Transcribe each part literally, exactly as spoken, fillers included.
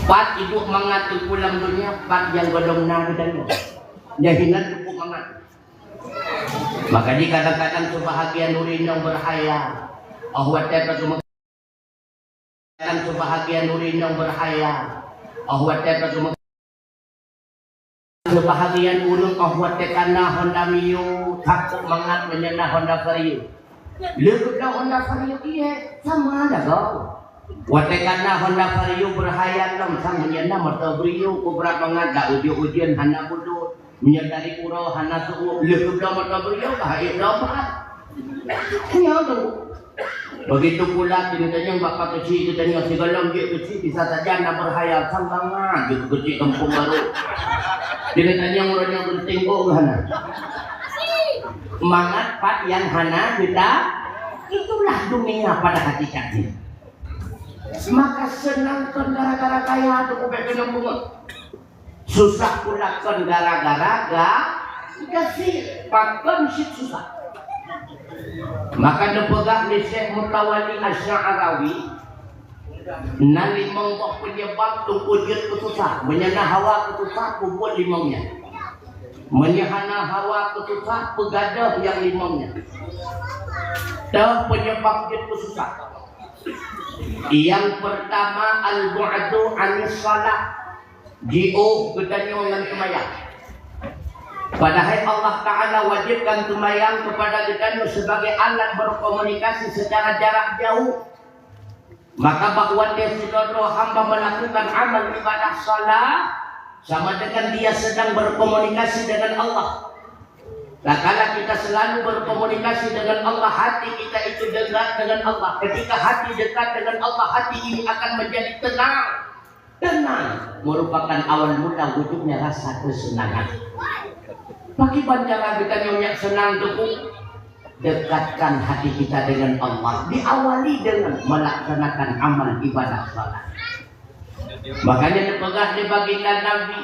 Pat iduek mangat teungku lam donya, pat nyang gohlom na geutanyoe. Nyan hinan teungku mangat. Maka di kadang-kadang sebahagian ureuëng nyang berhayal, oh watée ka geumeung-, kadang sebahagian ureuëng nyang berhayal, oh watée ka geumeung-, sebahagian ureuëng oh watée ka na Honda Mio, takot mangat meunyoe na Honda Vario. Lheueh geubloe Honda Vario ié, sama lagoe. Watée ka na Honda Vario berhayal lom sang meunyoe na moto Brio, kubra mangat dak ujeuen-ujeuen hana bulut. Meunyoe dari uroe hana seuueb, lheueh geubloe moto Brio ka hai bloe pat. Nyoe tu. Begitu pula keuneutanyong bak pak keuchik, geutanyoe sigohlom jeuet keuchik bisa saja na berhayal sang mangat jeuet keuchik kampung baru. Keuneutanyong uroe nyoe geunteng boh hana. Mangat pat nyang hana geuta, itulah dunia pada hakikatnya. Maka seunang kon gara-gara kaya tu kubek keunong bunga. Susah pula kon gara-gara ga-, gasien, pakon cit susah. Maka neupeugah lé Syekh Mutawali Asy-Sya'rawi, na limong boh peunyeubab teungku jeuet keu susah. Meunyoe na hawa keu susah, peubuet limong nyan. Meunyoe hana hawa keu susah, peugadôh nyang limong nyan. Toh peunyeubab jeuet keu susah. Nyang peurtama, al-bu'du anis shalah. Jiôh geutanyoe ngon seumayang. Padahai Allah Ta'ala wajibkan seumayang kepada geutanyoe sebagai alat berkomunikasi secara jarak jauh. Maka bak watée sidroe-droe hamba melakukan amal ibadah salat, sama dengan dia sedang berkomunikasi dengan Allah. Tatkala kita selalu berkomunikasi dengan Allah, hati kita itu dekat dengan Allah. Ketika hati dekat dengan Allah, hati ini akan menjadi tenang. Tenang merupakan awal mula wujudnya rasa kesenangan. Pakriban cara geutanyoe nyak seunang teungku? Dekatkan hati kita dengan Allah. Diawali dengan melaksanakan amal ibadah salat. Makanya dipeugah di baginda Nabi,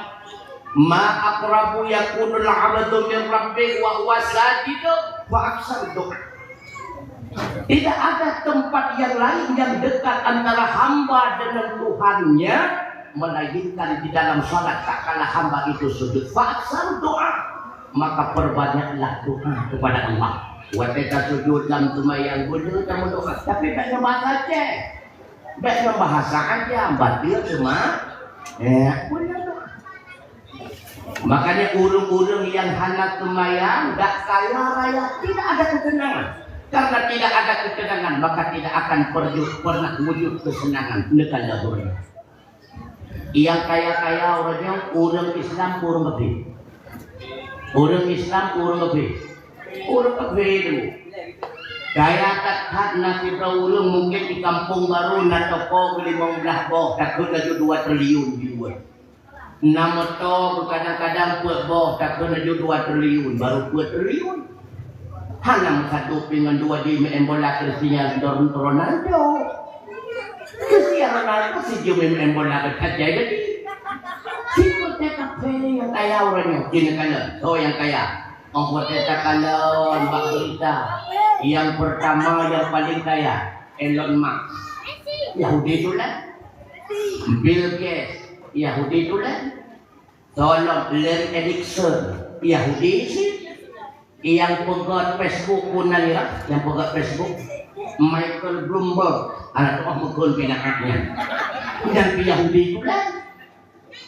"Ma aqrabu yakunul 'abdu min rabbih wa huwa sajidun fa aksar doa." Tidak ada tempat yang lain yang dekat antara hamba dengan Tuhannya, melainkan di dalam salat tatkala hamba itu sujud. Fa aksar doa, maka perbanyaklah doa kepada Allah. Watée tasujud lam seumayang, beuna tameudoa, tapi bék ngon bahasa Aceh. Bék ngon bahasa Aceh, bateue cuma, ya, beuna doa. Makanya ureuëng-ureuëng nyang hana seumayang, dak kaya raya, tidak ada ketenangan. Karena tidak ada ketenangan, maka tidak akan perju-, pernah wujud kesenangan. Neukalon ureuëng. Nyang kaya-kaya ureuëng nyoe, ureuëng Islam, ureuëng kafé. Ureuëng Islam, ureuëng kafé. Ureuëng kafé tu. Kaya that-that na sidroe ureuëng mungken di kampung baru na toko limong blaih boh, takheun laju dua triliun jiwoe. Na moto kadang-kadang peuet boh, takheun laju dua triliun, baru peuet triliun. Hana meusadob ngon dua di main bola Cristiano Ronaldo. Cristiano Ronaldo sijeuem main bola beukat jai jadi. Siapa kafé nyang kaya ureuëng nyoe? Kini kaya, soe nyang kaya? Oh, watée takalon bak berita, nyang pertama, nyang paling kaya, Elon Musk, Yahudi tulen. Bill Gates, Yahudi tulen. Tolong, Lance Erickson, Yahudi sih. Nyang peugét Facebook pun na nira, nyang peugét Facebook, Michael Bloomberg, anak tuah meukeun pinaan nyan. Nyan pih Yahudi tulen.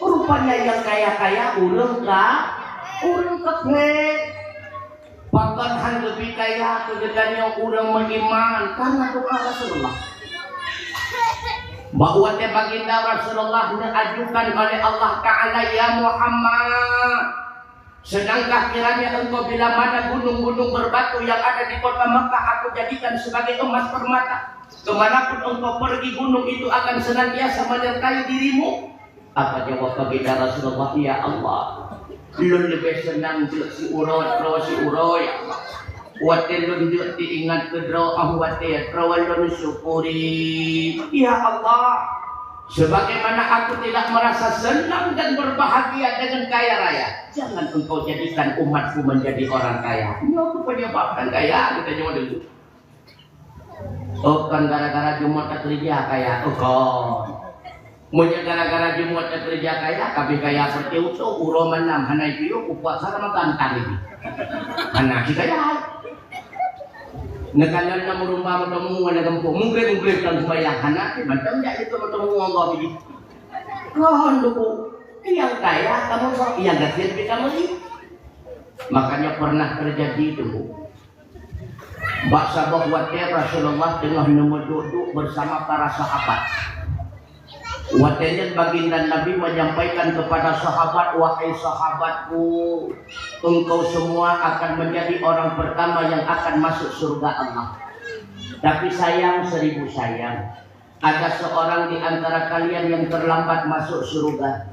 Rupanya nyang kaya-kaya ureuëng ka, ureuëng kafé. Pakon han leubeh kaya keu geutanyoe ureuëng meuiman? Karena doa Rasulullah. Bak watée baginda Rasulullah neuajukan oleh Allah Ta'ala, "Ya Muhammad, sedangkah kiranya engkau bila mana gunung-gunung berbatu yang ada di kota Mekah aku jadikan sebagai emas permata, kemanapun engkau pergi gunung itu akan senantiasa menyertai dirimu." Apa jawab baginda Rasulullah? "Ya Allah, lôn leubeh seunang jeuet siuroe droe siuroe, ya Allah. Watée lôn jeuet teuingat keu droe, oh watée droe lôn syukuri. Ya Allah, sebagaimana aku tidak merasa senang dan berbahagia dengan kaya raya, jangan Engkau jadikan umatku menjadi orang kaya." Nyoe penyebab dan kaya kita nyoe dulu. Oh, kon gara-gara Jumat takeureuja kaya, oh, kon. Meunyoe gara-gara jeumuet teukeureuja kaya, ka abéh kaya peureuteuh utoe, uroe malam hana jipiôh, puasa Ramadhan tan lé. Hana jikaya. Neukalon na meurumba meuteumé lam gampông, mungkréb-mungkréb lam sumbayang, hana, mantong jak jeuet meuteumé ngon Allah biji. Kon Teungku, nyang kaya kamoe sok, nyang gasien pih kamoe li. Makanya pernah terjadi Teungku. Bak saboh watée Rasulullah teungoh neumeuduek-duek bersama para sahabat. Watée nyan baginda Nabi menyampaikan kepada sahabat, "Wahai sahabatku, engkau semua akan menjadi orang pertama yang akan masuk surga Allah. Tapi sayang seribu sayang, ada seorang di antara kalian yang terlambat masuk surga."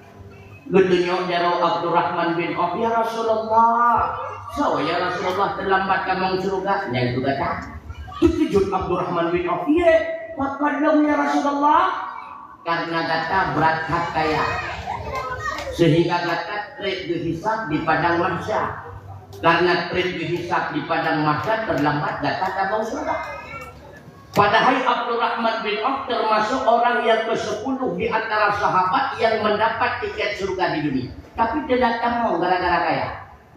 Geutunyok jaroe Abdurrahman bin Auf, "Ya Rasulullah, soe ya Rasulullah teulambat tamong syeuruga?" "Nyan keuh gata." Teukeujot Abdurrahman bin Auf, "Ié, pakon lôn ya Rasulullah?" "Karena gata brat that kaya, sehingga gata treb geuhisab di padang mahsyar. Karena treb geuhisab di padang mahsyar, teulambat gata tamong syeuruga." Padahai Abdurrahman bin Auf termasuk orang yang kesepuluh di antara sahabat yang mendapat tiket surga di dunia. Tapi tidak tamong gara-gara kaya.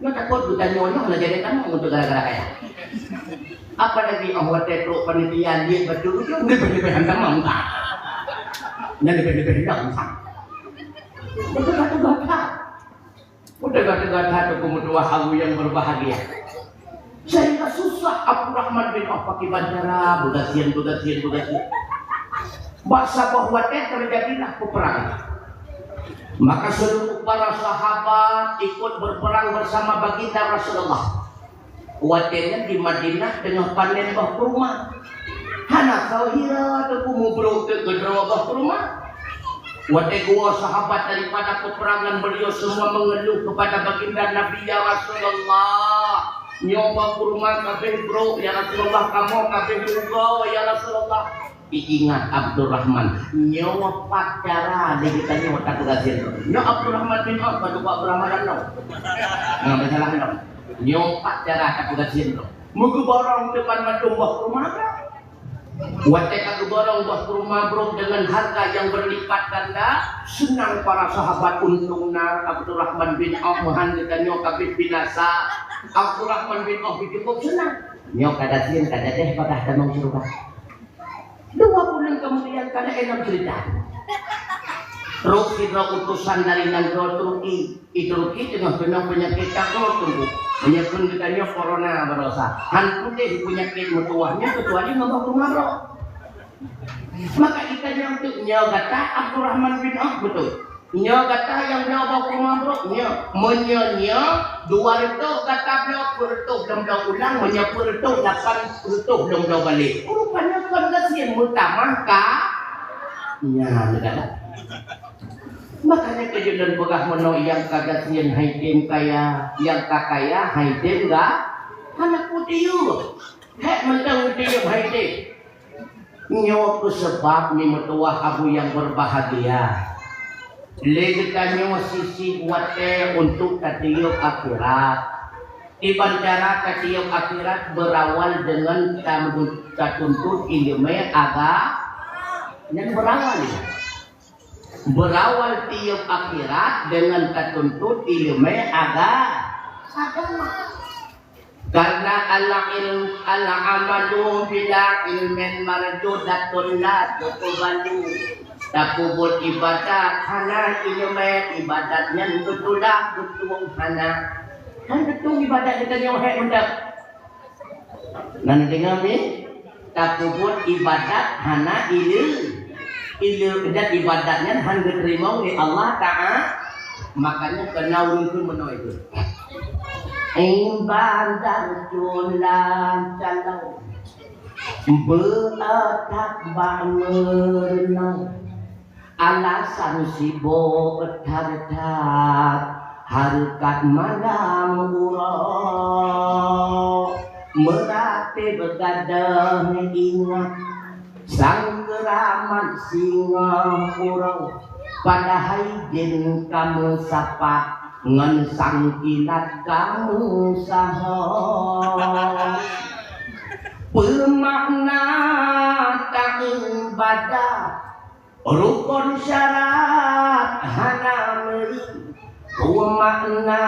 Nyoe takot geutanyoe nyoe na jadi tamong untuk gara-gara kaya. Apalagi oh watée trok panitia lihat betul-betul, leubeh-leubeh hantam mantap. Nyan leubeh-leubeh hantam mantap. Betul-betul gata. Udah gata-gata tu pemutuah abu yang berbahagia. Sehingga susah Abdurrahman bin Auf pakai bandara, beugasian, beugasian, beugasian. Bak saboh watée terjadilah peperangan. Maka seluruh para sahabat ikut berperang bersama baginda Rasulullah. Watée nyan di Madinah teungoh panen boh kurma. Hana soe hira Teungku mubrok teuk keudroe boh kurma. Watée geuwoe sahabat daripada peperangan, beliau semua mengeluh kepada baginda Nabi, "Ya Rasulullah, nyoe boh kurma ka abéh brok, ya Rasulullah, kamoe ka abéh rugoe, ya Rasulullah." Iingat Abdurrahman, nyoe pat cara lé geutanyoe tapeugah sien. Nyoe Abdurrahman bin Auf, bukan Abdurrahman Dano. Nah, masalah nyoe. Nyoe pat cara tapeugah sien. Meugeuborong depan mandum boh kurma. Watée ka geuborong boh kurma brok dengan harga yang berlipat ganda, seunang para sahabat, untông na Abdurrahman bin Auf, meuhan geutanyoe ka abéh binasa. Abdurrahman bin Auf cukup seunang. Nyoe ka gasien ka gadeh padahai tamong syeuruga. Dua buleuen keumudian ka na inong ceurita. Trok sidroe utosan dari nanggroe Turki. Di Turki teungoh keunong peunyakét takot Teungku. Meunyoe kheun geutanyoe corona baroesa. Han putéh peunyakét meutuwah nyan keucuali ngon boh kurma brok. Maka geutanyoe teuk nyoe gata Abdurrahman bin Auf beutôi. Nyoe gata nyang bloe boh kurma brok nyoe. Meunyoe nyoe dua reutôh gata bloe, peuet reutôh lôn bloe ulang, meunyoe peuet reutôh lapan reutôh lôn bloe balek. Rupanya kon gasien meutamah ka nyan gata. Makanya keujeuet lôn peugah meunoe, nyang ka gasien hai tem kaya, nyang ka kaya hai tem ga hana peue tiyueb. Hék mantong tiyueb hai tem. Nyoe keuh seubab mi meutuwah abu nyang beurbahagia. Lé geutanyoe sisi watée untuk tatiyueb akhirat. Iban cara tatiyueb akhirat berawal deungon tam-, tatuntut ileumé aga-, nyan berawal nyan. Berawal tiyueb akhirat deungon tatuntut ileumé aga-, agama. Karena al-ilm-, al-amalu bila ilmin mardudatun la tuqbalu. Tapeubuet ibadat hana ileumé, ibadat nyan geutulah geutueng hana. Kan geutueng ibadat geutanyoe hék mantong. Nan deungoe mi? Tapeubuet ibadat hana ileu-, ileu-, dan ibadat nyan han geuteurimong lé Allah Taala. Makanya keunoe ureuëng kheun meunoe itu. Ibadat tulah calon beuatak bak meureunong. Alasan sibok that-that hareukat malam uroe, meuratéb gadôh ingat sang keuramat singoh uroe, padahai jén ka meusapat ngon sang kilat ka meusaho. Peumakna taibadat Rukon syarat hana meuri, peue makna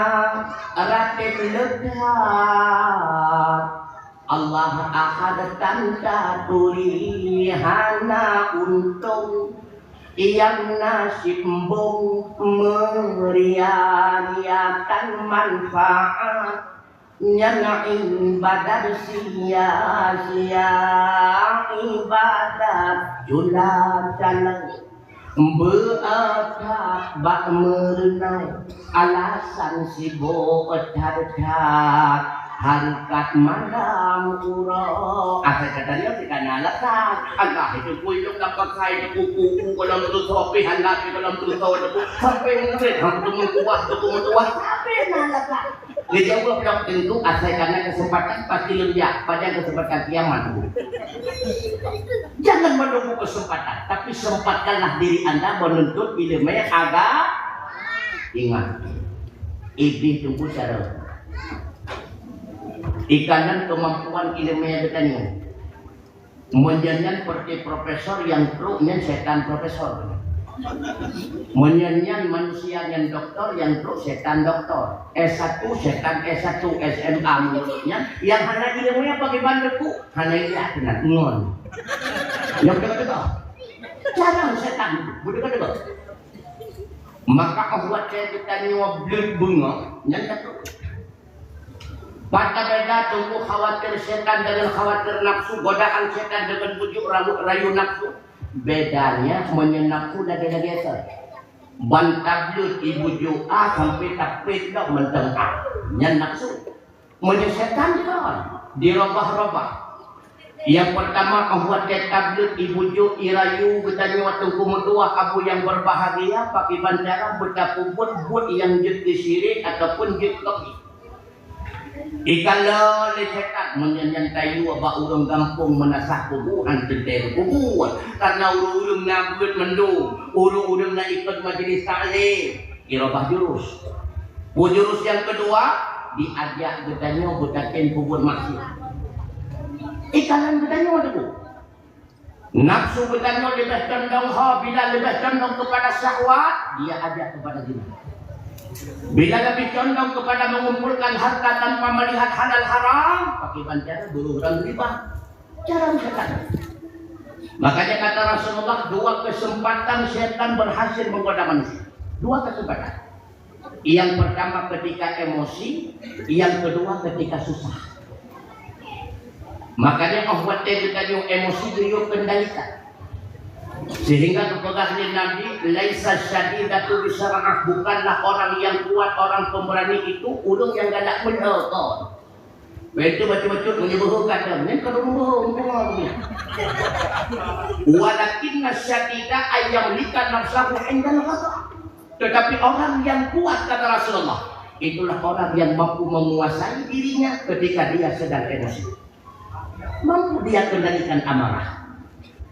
ratéb le that. Allah Ahad tan taturi hana untông, nyang na simbong meuria-ria tan manfaat. Nyan ibadat sia-sia, ibadat jula jalan. Beuatat bak meureunai, alasan sibok that-that, hareukat malam uroe. Asai ka tanyong, si ka na alasan. Alah, itu pun itu ka pakai, itu kuku, kuku dalam tusoe, pih alat di dalam tusoe, itu sampai meurit, ha, itu meutuah, itu meutuah, sampai na alasan. Geujaweueb lom teungku, asai ka na keuseumpatan pasti lôn jak, pajan keuseumpatan kiamat. Jangan menunggu kesempatan, tapi sempatkanlah diri anda menuntut ileumèe agama. Ingat, Iblih teungku cara. Ikalon keumampuan ileumèe geutanyoe. Meunyoe nyan seperti profesor nyang trok nyan setan profesor. Meunyoe nyan manusia nyang doktor nyang trok setan doktor. S satu setan S satu, S M A meunurot nyan, nyang hana ileumèe apa kiban deuk hana ilèe keunan ngon. Nyang teuka-teuka. Cara setan beuteuka-teuka. Maka Allah watèe geutanyoe bleuet beungoh nyan satu. Pat beda teungku khawatir setan dengan khawatir nafsu, godaan setan dengan bujuk rayu, rayu nafsu. Bedanya meunyoe nafsu lagèe-lagèe asai. Ban tableuet ibujuk A sampai tapét lom mantong A. Nyan nafsu. Meunyoe setan kan dirobah-robah. Nyang peurtama, óh watèe tableuet ibujuk irayu geutanyoe teungku meutuah abu nyang beurbahagia, pakriban cara beutapeubuet buet nyang jeuet keu syirik ataupun jeuet keu kafé. Ikalon lé setan meunyoe nyan tayue bak ureuëng gampông meunasah kubu, han teuntèe kubu. Karena ureuëng-ureuëng na beuet mandum, ureuëng-ureuëng na ikot majelis taklim, irobah jurus. Peue jurus nyang keudua, diajak geutanyoe beutatem peubuet maksiat. Ikalon geutanyoe teungku. Nafsu geutanyoe leubeh condong ho, bila leubeh condong kepada syahwat, dia ajak kepada zina. Bila lebih condong kepada mengumpulkan harta tanpa melihat halal haram, pakriban cara buruh ureuëng riba. Cara setan. Makanya kata Rasulullah, dua kesempatan setan berhasil menggoda manusia. Dua kesempatan. Yang pertama ketika emosi, yang kedua ketika susah. Makanya óh watèe geutanyoe emosi geuyue kendalikan. Sehingga geupeugah lé Nabi, "Laisa syadidatu bisar'ah," bukanlah orang yang kuat, orang pemberani itu ureuëng nyang galak meunoe kon. Beutôi bacut-bacut meunyoe beuhe kadang, nyan ka lôn beuhe, muphom. "Walakinna syadida ayyamlika nafsahu indal ghadab." Tetapi orang yang kuat, kata Rasulullah, itulah orang yang mampu menguasai dirinya ketika dia sedang emosi. Mampu dia kendalikan amarah.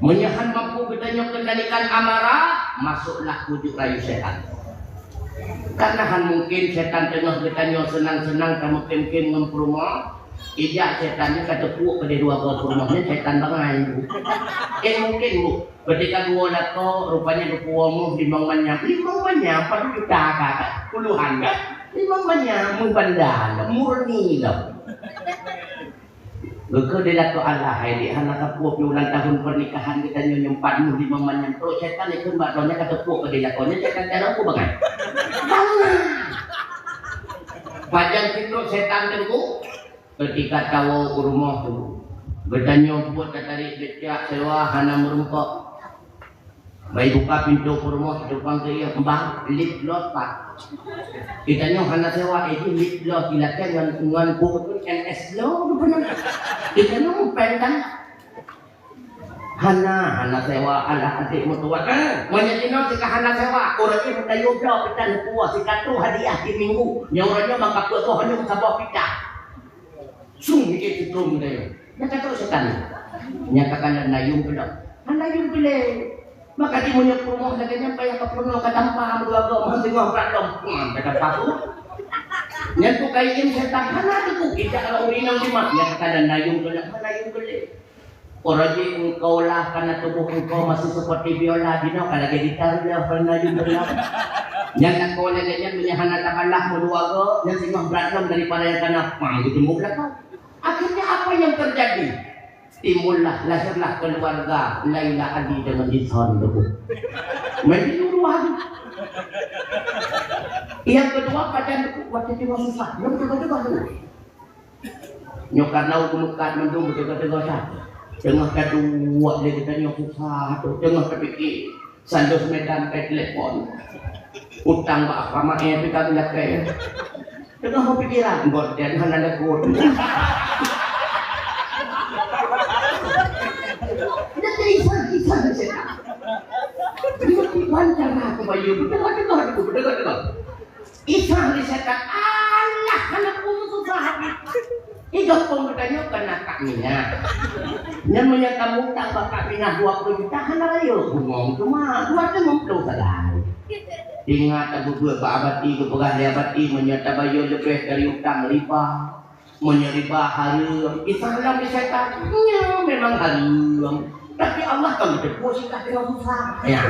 Meunyoe han mampu geutanyoe kendalikan amarah, masuklah ujuk rayu setan. Karena han mungkin setan teungoh geutanyoe seunang-seunang tameukem-kem ngon peurumoh, ijak setan nyan ka teupuek keudeh dua boh peurumoh nyan setan bangai. Eh, mungkin, Bu. Ketika geuwoe lakoe, rupanya geupuwoe muh limong manyam. Limong manyam, padum juta ka, puluhan ka. Limong manyam, mubanda lom, murni lom. Geukheun di lakoe, "Alah, hai dik, hana sapeue pih ulang tahun pernikahan geutanyoe nyoe, pat muh limong manyam." Trok setan ikheun bak droeneuh ka teupuek keu di lakoe nyoe, setan cara ku bangai. Pajan sidroe setan teungku. Ketika tawoe u rumoh tu, geutanyoe buet tatarek becak sewa hana meurumpok. Bai buka pintoe peurumoh, teupeugah keu ie, "Bang, lift lôn pat." Geutanyoe hana sewa, eh, jih lift lôn, ilakèe ngon, ngon buet N S lôn geupeugah. Geutanyoe mupen kan? Hana, hana sewa, alah até meutuwah. Eh, meunyoe jinoe sika hana sewa, ureuëng nyan meutayue bloe pita neupuwoe, sika troh hadiah di minggu. Nyoe uroe nyoe maka peuet boh nyoe saboh pita. Sung miké tutong geutanyoe. Nyang ka trok setan. Nyang ka kalon nayueng keudong. Han nayueng piléh. Maka di meunyoe peurumoh lagèe nyan payah ka peurunoe ka tampa meudua goe meuheunteugoh brat lom. Peuman ka tampa tu. Nyan tu kayém setan hana teupeu ijak ureuëng inong jimat. Nyang ka kalon nayueng keudong, han nayueng piléh. Uroe jih engkau lah, karena tubuh engkau masih seperti biola, jinoe ka lagèe gitar lom, pernah jumpa lom. Nyan lakoe lagèe nyan, meunyo hana tabalah meudua goe, nyan singoh brat lom daripada nyang kana pang geuteumbok lakoe. Akhirnya apa yang terjadi? Timbullah, lahirlah keluarga Laila Ali dengan Jason tu. Main di luar tu. Yang kedua, pajan tu, waktu tu susah, belum teuga-teuga tu. Nyoe karena ureueng meukat mandum beuteuga-teuga that. Teungoh taduek lé geutanyoe susah tu, teungoh tapike, Sandos Medan kai telepon. Utang bak Alfamart, eh, pih ka geulakèe. Teungoh meupikiran, goden hana lagot. Jadi isan, isan setan. Tiba-tiba cara aku bayu, beuteuga-teuga tu, beuteuga-teuga. Isa lé setan, alah, hana peue susah hati. Di gampông geutanyoe kana kak Mina. Nyan meunyo tamutang bak kak Mina dua ploh juta, hana rayeuk bungong, cuma dua ratus lima puluh sagai. Ingat, tabeubeuet bak Abati, geupeugah lé Abati, meunyo tabayeue leubeh dari utang riba, meunyo riba hareuem, Isa lom lé setan, nyo memang hareuem. Tapi Allah ka geuteupeue sikap deungon susah. Ya.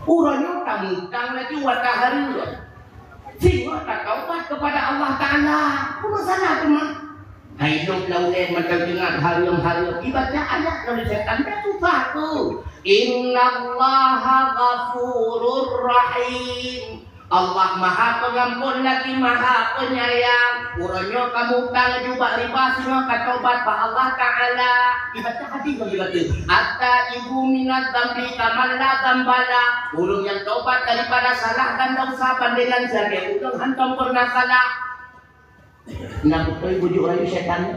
Uroe nyoe tamutang laju watèe hareuem. Singoh tataubat kepada Allah Taala. Peue masalah teuma? Hai lôn lam ulèe mantong teuingat hareuem-hareuem, ibaca ayat dari setan dah susah tu. Innallaha ghafurur rahim. Allah Maha Pengampun lagi Maha Penyayang. Uroe nyoe kamoe utang laju bak riba, singoh ka taubat bak Allah Taala. Ibaca hadis lagi baca. At-taibu minadz dzambi kaman la dzambalah. Ureueng nyang taubat daripada salah dan dosa bandingan siat ureueng hantom pernah salah. Na beutôi bujuk rayu setan?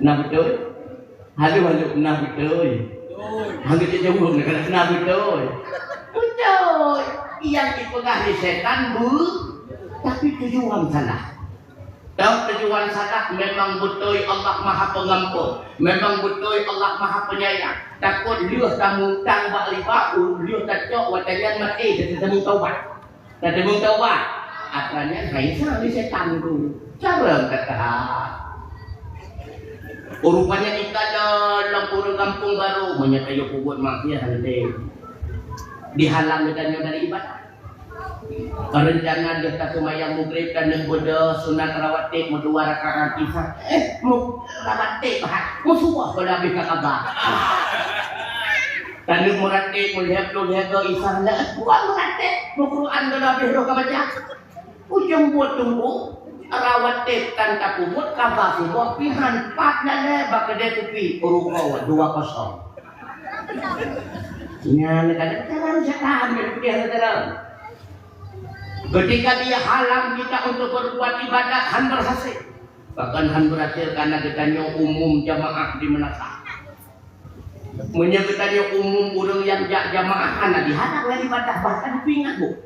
Na beutôi? Halo, halo, na beutôi? Hana jaweueb, na beutôi? Beutôi. Nyang jipeugah lé setan bu-, tapi tujuan salah. Dan tujuan salah memang beutôi Allah Maha Pengampun, memang beutôi Allah Maha Penyayang. Takot lheueh tamutang bak riba, lheueh tacok watèe nyan maté, teuteumé taubat. Ka teumeung taubat, atra nyan hai sa lé setan tu. Cara kata. Rupanya kita dalam ureueng gampông baru, meunyo tayo peubuet maksiat hana teuh. Dihalang geutanyoe dari ibadah. Rencana deuh taseumayang Maghrib dan neuh beudôh sunat rawatib meudua rakaat Isa. Eh, mu-, rawatib, ha? Meusuboh ka habéh ka kaba. Taneuk meuratéb meulhèe ploh lhèe goe Isa na, buet meuratéb, meuquran ka habéh roh ka baca. Ujong buet teungku, rawatib tan tapeubuet kaba suboh pih han pat lalè bak keudè kupi rukoe dua kosong. Nyan kadang-kadang setan berpikir kadang. Ketika dihalang kita untuk berbuat ibadat, han berhasil. Bahkan han berhasil karena geutanyoe umum jamaah di meunasah. Meunyoe geutanyoe umum ureueng nyang jak jamaah hana dihalang ngon ibadah, bahkan dipeuingat bu.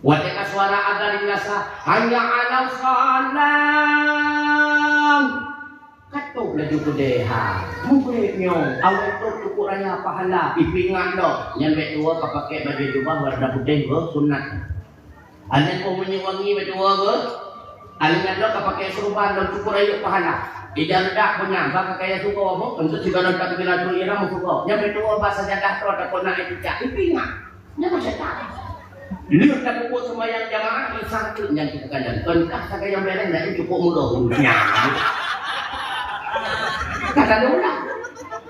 Watèe ka suara azan di meunasah, "Hayya 'alas shalah!" Ka tôp laju keudè, ha. Mugreb nyoe, awai tôp cukôp raya pahala, dipeuingat lom. Nyan bèk tuwoe ka pakai bajèe jubah warna putéh, beuh, sunat. Aneuk poh minyeuk wangi meutuwoe geuh. Aneuk nyan lom ka pakai surban lom cukôp rayeuk pahala. Ija reudak peunyang, bak ka kaya sukoe boh, untuk sigohlom takbiratul ihram meusukoe. Nyan meutuwoe bak sajadah troh takot na ék cicak. Ipeuingat. Nyan meusetan. Lheueh tapeubuet seumayang jamaah, Isa teuk nyan cukôp kalon. Kon kah sagai nyang bèrèh, na cukôp meuloh. Nyan. Ka tanda ulang.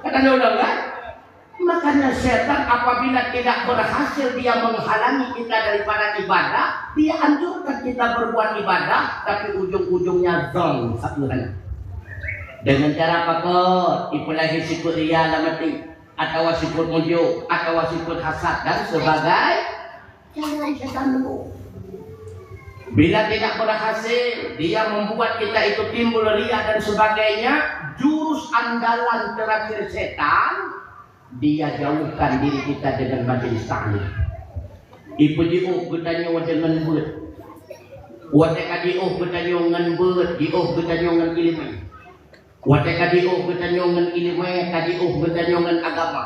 Ka tanda ulang, kan? Makanya setan apabila tidak berhasil dia menghalangi kita daripada ibadah, dia anjurkan kita berbuat ibadah, tapi ujung-ujungnya zong sapeue hana. Dengan cara pakon, ipeulah sikut ria lam até, atawa sikut mujôk, atawa sikut hasad dan sebagainya. Jangan setan dulu. Bila tidak berhasil, dia membuat kita itu timbul ria dan sebagainya, jurus andalan terakhir setan, dia jauhkan diri kita dengan majelis taklim. Ipeujiôh geutanyoe deungon beuet. Watèe ka jiôh geutanyoe ngon beuet, jiôh geutanyoe ngon ileumèe. Watèe ka jiôh geutanyoe ngon ileumèe, ka jiôh geutanyoe ngon agama.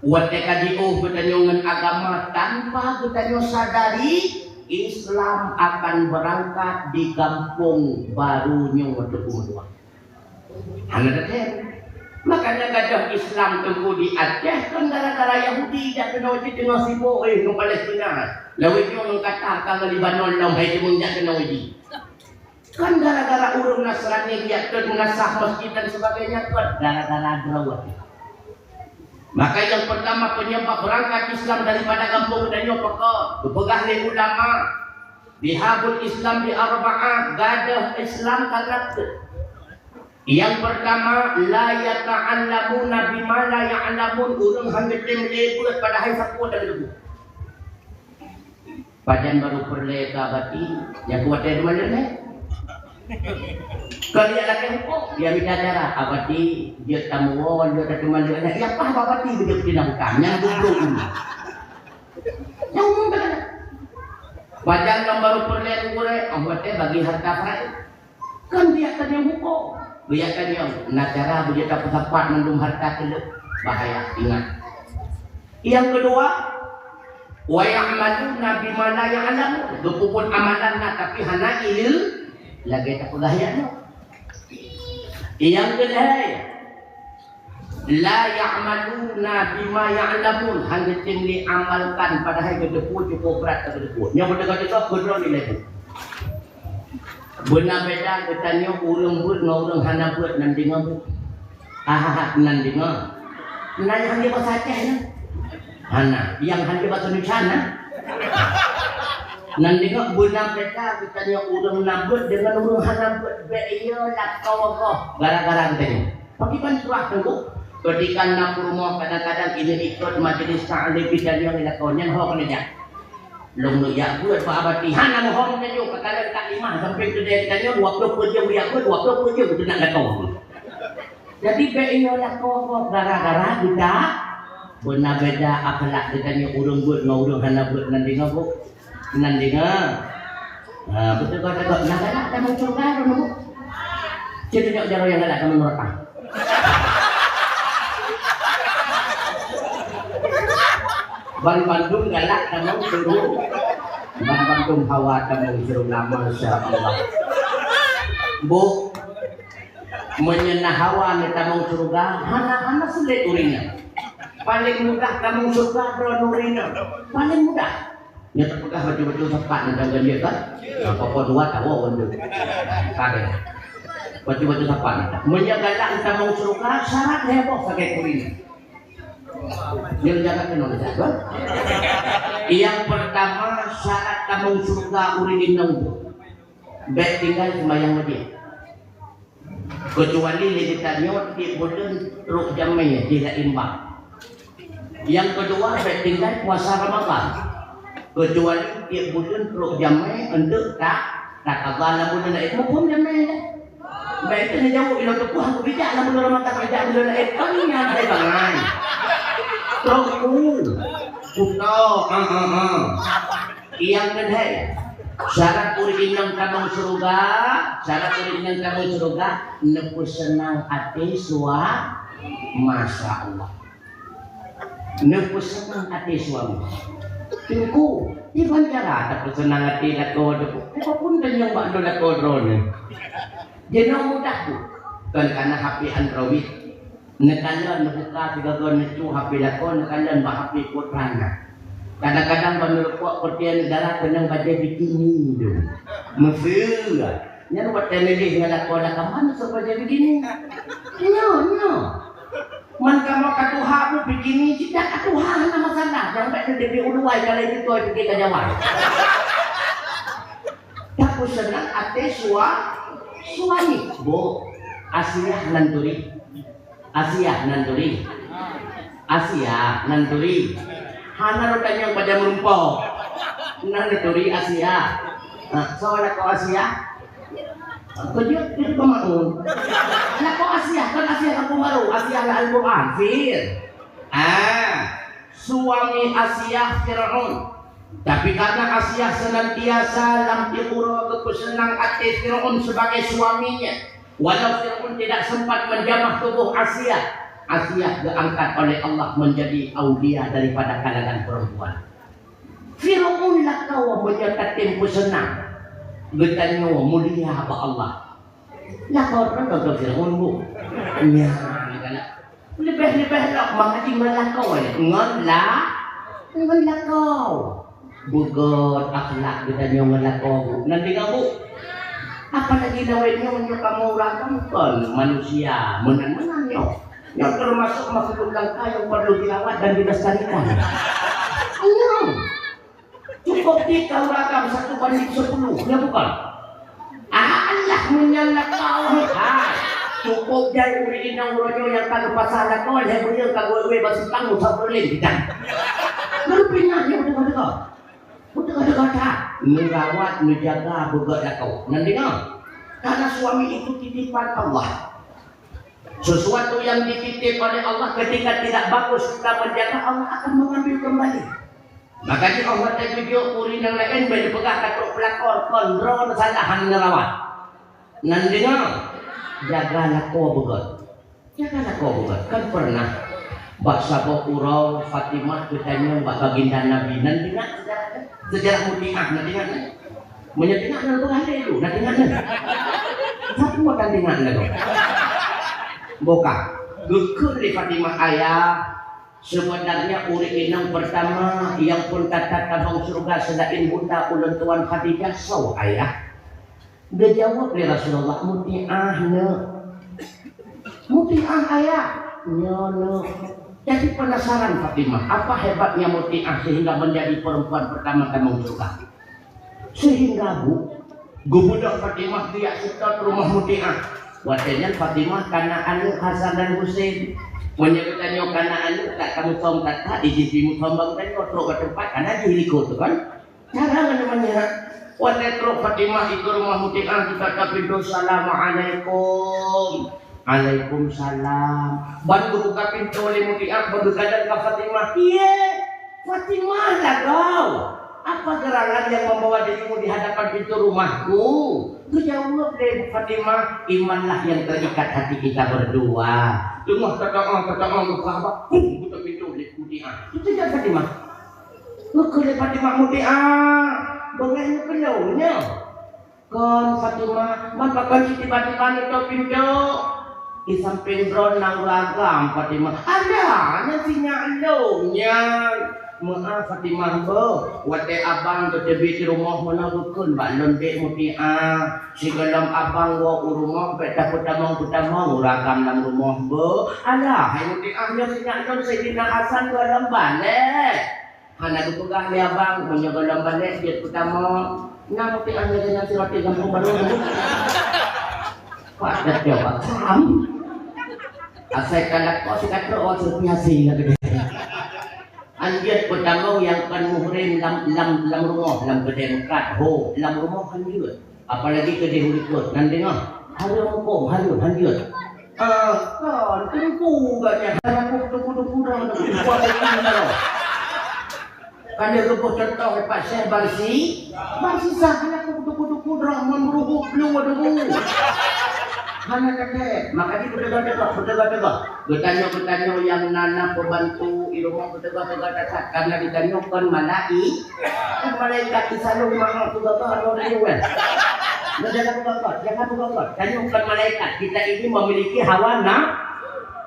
Watèe ka jiôh geutanyoe ngon agama, tanpa geutanyoe sadari, Islam akan berangkat di gampông baru nyoe teungku meutuah. Hana teutem. Makanya gadôh Islam teungku di Aceh kan gara-gara Yahudi jak keunoe jih teungoh sibok eh ngon Palestina. Lawét nyoe ngon Qatar ka ngon Lebanon lom hai teumeueng jak keunoe jih. Kan gara-gara ureuëng Nasrani biak teuk meunasah masjid dan sebagainya kan gara-gara droe. Maka yang pertama penyebab berangkat Islam daripada gampông geutanyoe pakon geupeugah lé ulama, bihabul Islam bi arba'ah, gadôh Islam karena yang pertama, la yata'allamuna bima la ya'lamun, ureuëng hana geutem lé buet padahai sapeue dan geubu. Pajan baru peureulée ka abati, nyang kuat teuma leueh. Kalau dia lagi hukum, dia minta cara abati, dia tamu, dia tak cuma leueh. Yang paham abati dia tidak bukan, yang goblok ini. Yang umum kan. Pajan yang baru peureulée gurée, abati bagi harta faraid. Kan biak tanyoe hukum. Biak tanyoe na cara beujeuet tapeusapat mandum harta teuleuek. Bahaya, ingat. Yang kedua, wa ya'maluna bima la ya'lamun. Geupeubuet amalan na tapi hana ileu lagée tapeugah nyan. Yang keuhai, la ya'maluna bima ya'lamun, hana geutem lé amalkan padahai geuteupeue cukup brat ka geuteupeue. Nyoe beutôi-beutôi keudroe nilai bu. Beuna beda geutanyoe ureuëng beuet ngon ureuëng hana beuet nan deungoe bu. Aha, nan deungoe. Nan hana bahasa Aceh nyan. Hana, yang hana bahasa Indonesia na. Nan deungoe beuna beda geutanyoe ureuëng na beuet deungon ureuëng hana beuet. Bék iya lakoe goh gara-gara geutanyoe. Pakriban surah teungku, ketika na peurumoh kadang-kadang ini ikut majelis taklim kita yang dilakukan nyan ho kena jak. Long neuk jak buet bak abati hana mohom tanyoe ka kalon taklimah sampai keudè tanyoe dua puluh peuet jeuem jak buet dua puluh peuet jeuem teunak gatong. Jadi bék inyoe lakoe gob gara-gara kita beuna beda akhlak geutanyoe ureuëng buet ngon ureuëng hana buet nan deungoe bu. Nan deungoe. Ha, beutôi ka teuka. Nyang galak tamong syeuruga droeneuh bu. Cit nyang jaroe nyang galak tamong neuraka. Ban bandum galak tamong syeuruga. Ban bandum hawa tamong syeuruga, masya Allah. Bu, meunyoe na hawa neutamong syeuruga, hana-hana sulet ureuëng nyan. Paléng mudah tamong syeuruga droeneuh ureuëng nyan. Paléng mudah. Nyoe tapeugah bacut-bacut sapat nyoe dan ganjil kan? Apa-apa dua tahu pun tu. Kadang. Bacut-bacut sapat nyoe. Meunyoe galak tamong syeuruga, syarat heboh sagai kuring. Nyoe jaga keunoe jaga. Yang pertama, syarat tamong syeuruga ureuëng inong tu. Bék tinggai seumayang wajéb. Keucuali lé geutanyoe tieb buleuen trok jamé jih lam imbak. Nyang keudua, bék tinggai puasa Ramadhan. Keucuali tieb buleuen trok jamé eunteuk ta-, takaba lam buleuen laén. Muphom jamé nyan. Bék teuh neujaweueb ilôn teupeue hana bijak lam buleuen Ramadhan, bijak buleuen laén. Kan nyan hai bangai. Trok u. Kuto, ah, ah, ah. Nyang keuhai, syarat ureuëng inong tamong syeuruga, syarat ureuëng inong tamong syeuruga, neupeuseunang até sua-, masya Allah. Neupeuseunang até suami. Teungku, kiban cara tapeuseunang até lakoe teuh? Kiban pun tanyong bak lôn lakoe droeneuh. Jinoe mudah tu. Kon kana H P Android. Neukalon neubuka sigoe-goe neucu H P lakoe, neukalon bak H P putra na. Kadang-kadang ban neureumpok peureuté neudara keunong bajée bikini tu. Meuseu. Nyan watée neulheueh ngon lakoe lam kama neusok bajée bikini. Nyoe, nyoe. Man kamoe ka tuha bu bikini cit dak ka tuha hana masalah. Nyang bék neudeubi uluwai ka lheueh jitoi pike ka jawai. Tapeuseunang até sua-, suami. Bu, Asiah nan turi. Asiah nan turi. Asiah nan turi. Hana rot tanyong bajang meureumpok. Nan turi Asiah. Ha, soe lakoe Asiah? Keujeuet jeuet peumakmum. Lakoe Asiah, kan Asiah kampung baru, Asiah lam Al-Quran, Fir. Ah, suami Asiah Firaun. Tapi karena Asiah senantiasa lam tiep uroe geupeuseunang até Firaun sebagai suaminya, walau Firaun tidak sempat menjamah tubuh Asiah, Asiah diangkat oleh Allah menjadi aulia daripada kalangan perempuan. Firaun lakoe meunyoe tatem peuseunang, geutanyoe mulia bak Allah. Lakoe droe tonton Firaun, Bu. Nyan, kan. Leubeh-leubeh lom, maka ngon lakoe, ngon la-, ngon lakoe. Beugét akhlak geutanyoe ngon lakoe, Bu. Nan deungoe, Bu. Apalagi lawét nyoe, nyoe kamoe ureueng agam kon manusia, meunan-meunan nyoe. Nyoe teumasok makhluk langka nyang perlu dirawat dan dilestarikan. Nyoe. Cukup di kauragam satu banding sepuluh, ya bukan? Alah, meunyan lakoe, hai. Cukup jai ureueng inong uroe nyoe nyang ka geupasah lakoe, hai, beuyeue ka geuwe-we bak simpang, usah peureulém kita. Ngerti nyan, nyoe beuteuka-teuka. Beuteuka-teuka that. Neurawat, neujaga, beugét lakoe. Nan deungoe. Karena suami itu titipan Allah. Sesuatu yang dititip oleh Allah, ketika tidak bagus kita menjaga, Allah akan mengambil kembali. Maka di Allah teujujuk ureueng nyang laén bèk neupeugah ka trok peulakor, kon droe salah hana neurawat. Nan deungoe, jaga lakoe beugét. Jaga lakoe beugét. Kan pernah bak saboh uroe Fatimah geutanyong bak baginda Nabi. Nan deungoe sejarah, sejarah Mutiah, nan deungoe, nan. Meunyoe deungoe, nan peugah lé lôn, nan deungoe, nan. Sapeue tan deungoe, nan. Boh ka. Geukheun lé Fatimah, "Ayah, sebenarnya ureueng inong pertama nyang phon that-that tabong syeuruga selain bunda ulôn tuan Khadijah, soe, Ayah?" Geujaweueb lé Rasulullah, "Mutiah, Neuk." "Mutiah, Ayah?" "Nyo, Neuk." Jadi penasaran Fatimah, apa hebatnya Mutiah sehingga menjadi perempuan pertama tabong syeuruga? Sehingga, Bu, geubeudôh Fatimah geujak seutôt rumoh Mutiah. Watèe nyan Fatimah kana aneuk Hasan dan Husein. Meunyoe geutanyoe kana aneuk, tak kamusöm that-that, di sisi musöm bak geutanyoe, trok bak teumpat, kana jih likot tu kan. Cara mana-mana. Watèe trok Fatimah ikeue rumoh Mutiah, geutak-tak pintoe, "Assalamualaikum." "Alaikumsalam." Ban geubuka pintoe lé Mutiah, ban geukalon ka Fatimah. "Ié, Fatimah lagoe. Apa gerangan yang membawa dirimu di hadapan pintu rumahku?" Geujaweueb lé Fatimah, "Imanlah yang terikat hati kita berdua." Teungoh teuka-teuka geubuka haba, bum, geutok pintoe lé Mutiah. Itu jak Fatimah. Geukheun lé Fatimah, "Mutiah, beungéh neukeulong nyoe." "Kon Fatimah, man pakon cit tiba-tiba neutok pintoe?" "Di sampéng droe na ureueng agam, Fatimah." "Alah, nyan si nyak lôn nyan." "Meu'ah Fatimah, beuh. Watèe abang geuteubiet rumoh meunoe geukheun bak lôn, 'Dek Mutiah, sigohlom abang woe u rumoh bèk tapeutamong-peutamong ureueng agam lam rumoh, beuh.'" "Alah, hai Mutiah, nyoe si nyak lôn Saidina Hasan gohlom balek." Hana geupeugah lé abang, meunyoe gohlom balek jeuet peutamong. Na Mutiah lagèe nyan si roti gampông barô tu. Wah, dak jaweueb sam. Asai ka lakoe si ka trok, oh, sepi hase lagèe nyan. Anjeut peutamong nyang kon muhrim lam, lam, lam rumoh, lam keudè meukat, ho, lam rumoh anjeut. Apalagi keudeh u likot, nan deungoe, hareuem hukôm, hareuem, hanjeuet. Ah, kon, teungku gata nyan, hana kuteungku-teungku droe, teungku kuat teungku droe. Kan dia geuboh contoh, eh, Pak Syekh Barsi, Barsi sah, hana kuteungku-teungku droe, meumeuruhup lu, aduh. Hana teutep, maka di beuteuga-teuga, beuteuga-teuga. Geutanyoe-geutanyoe nyang na, na peubantu i rumoh beuteuga-teuga that-that, karena geutanyoe kon malai-, kon malaikat, di saleueng maha teuga-teuga, anu, anu, kan? Nah, jangan teuga-teuga, jangan teuga-teuga. Tanyoe kon malaikat, kita ini memiliki hawa na-,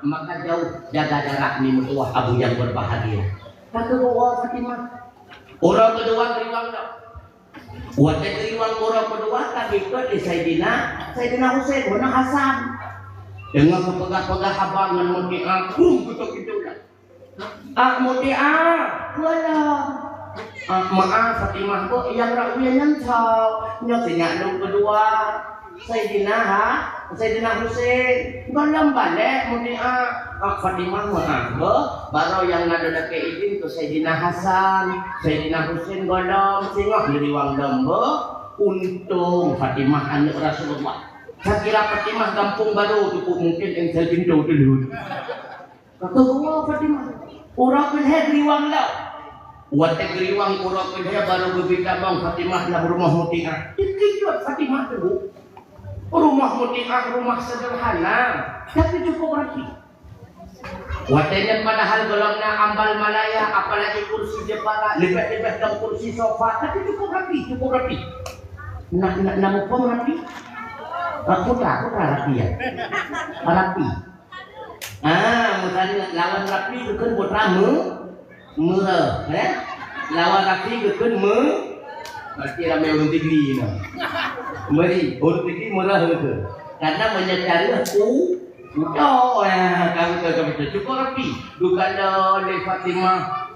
maka jauh jaga jarak ni meutuwah abu yang berbahagia. Ka keudua Fatimah. Uroe keudua geuriwang dah. Watèe geuriwang uroe keudua ka geukheun lé Saidina, Saidina Husein, meunan Hasan. Deungoe geupeugah-peugah haba ngon Mutiah, bum, geutok pintoe dah. "Ah, Mutiah, gohlom." "Ah, meu'ah Fatimah, beuh, nyang rot wie nyan soe?" "Nyoe si nyak lôn keudua, Saidina ha-, Saidina Husein." "Gohlom balek, Mutiah." "Ah, Fatimah, meu'ah, beuh. Barô nyang na lôn lakèe idhin keu Saidina Hasan, Saidina Husein gohlom, singoh geuriwang lom, beuh." Untông Fatimah aneuk Rasulullah. Sakira Fatimah gampông barô teupeu mungken engsel pintoe teulheueh. Ka keudua Fatimah. Uroe keulhèe geuriwang lom. Watèe geuriwang uroe keulhèe barô geubri tamong Fatimah lam rumoh Mutiah. Teukeujot Fatimah teungku. Rumoh Mutiah rumoh sederhana, tapi cukup rapi. Watèe nyan padahal gohlom na ambal malaya, apalagi kursi jepara, leubeh-leubeh dong kursi sofa, tapi cukup rapi, cukup rapi. Na, na, na muphom rapi? Ah, putra, putra Rapi ya. Rapi. Ah, misalnya lawan Rapi bukan putra me, murah, ya. Lawan Rapi bukan me, berarti ramai orang tinggi ni. Meri, orang tinggi murah itu. Karena menyecara ku, udah, ya, kamu tahu, kamu tahu. Cukup Rapi. Dukana oleh Fatimah.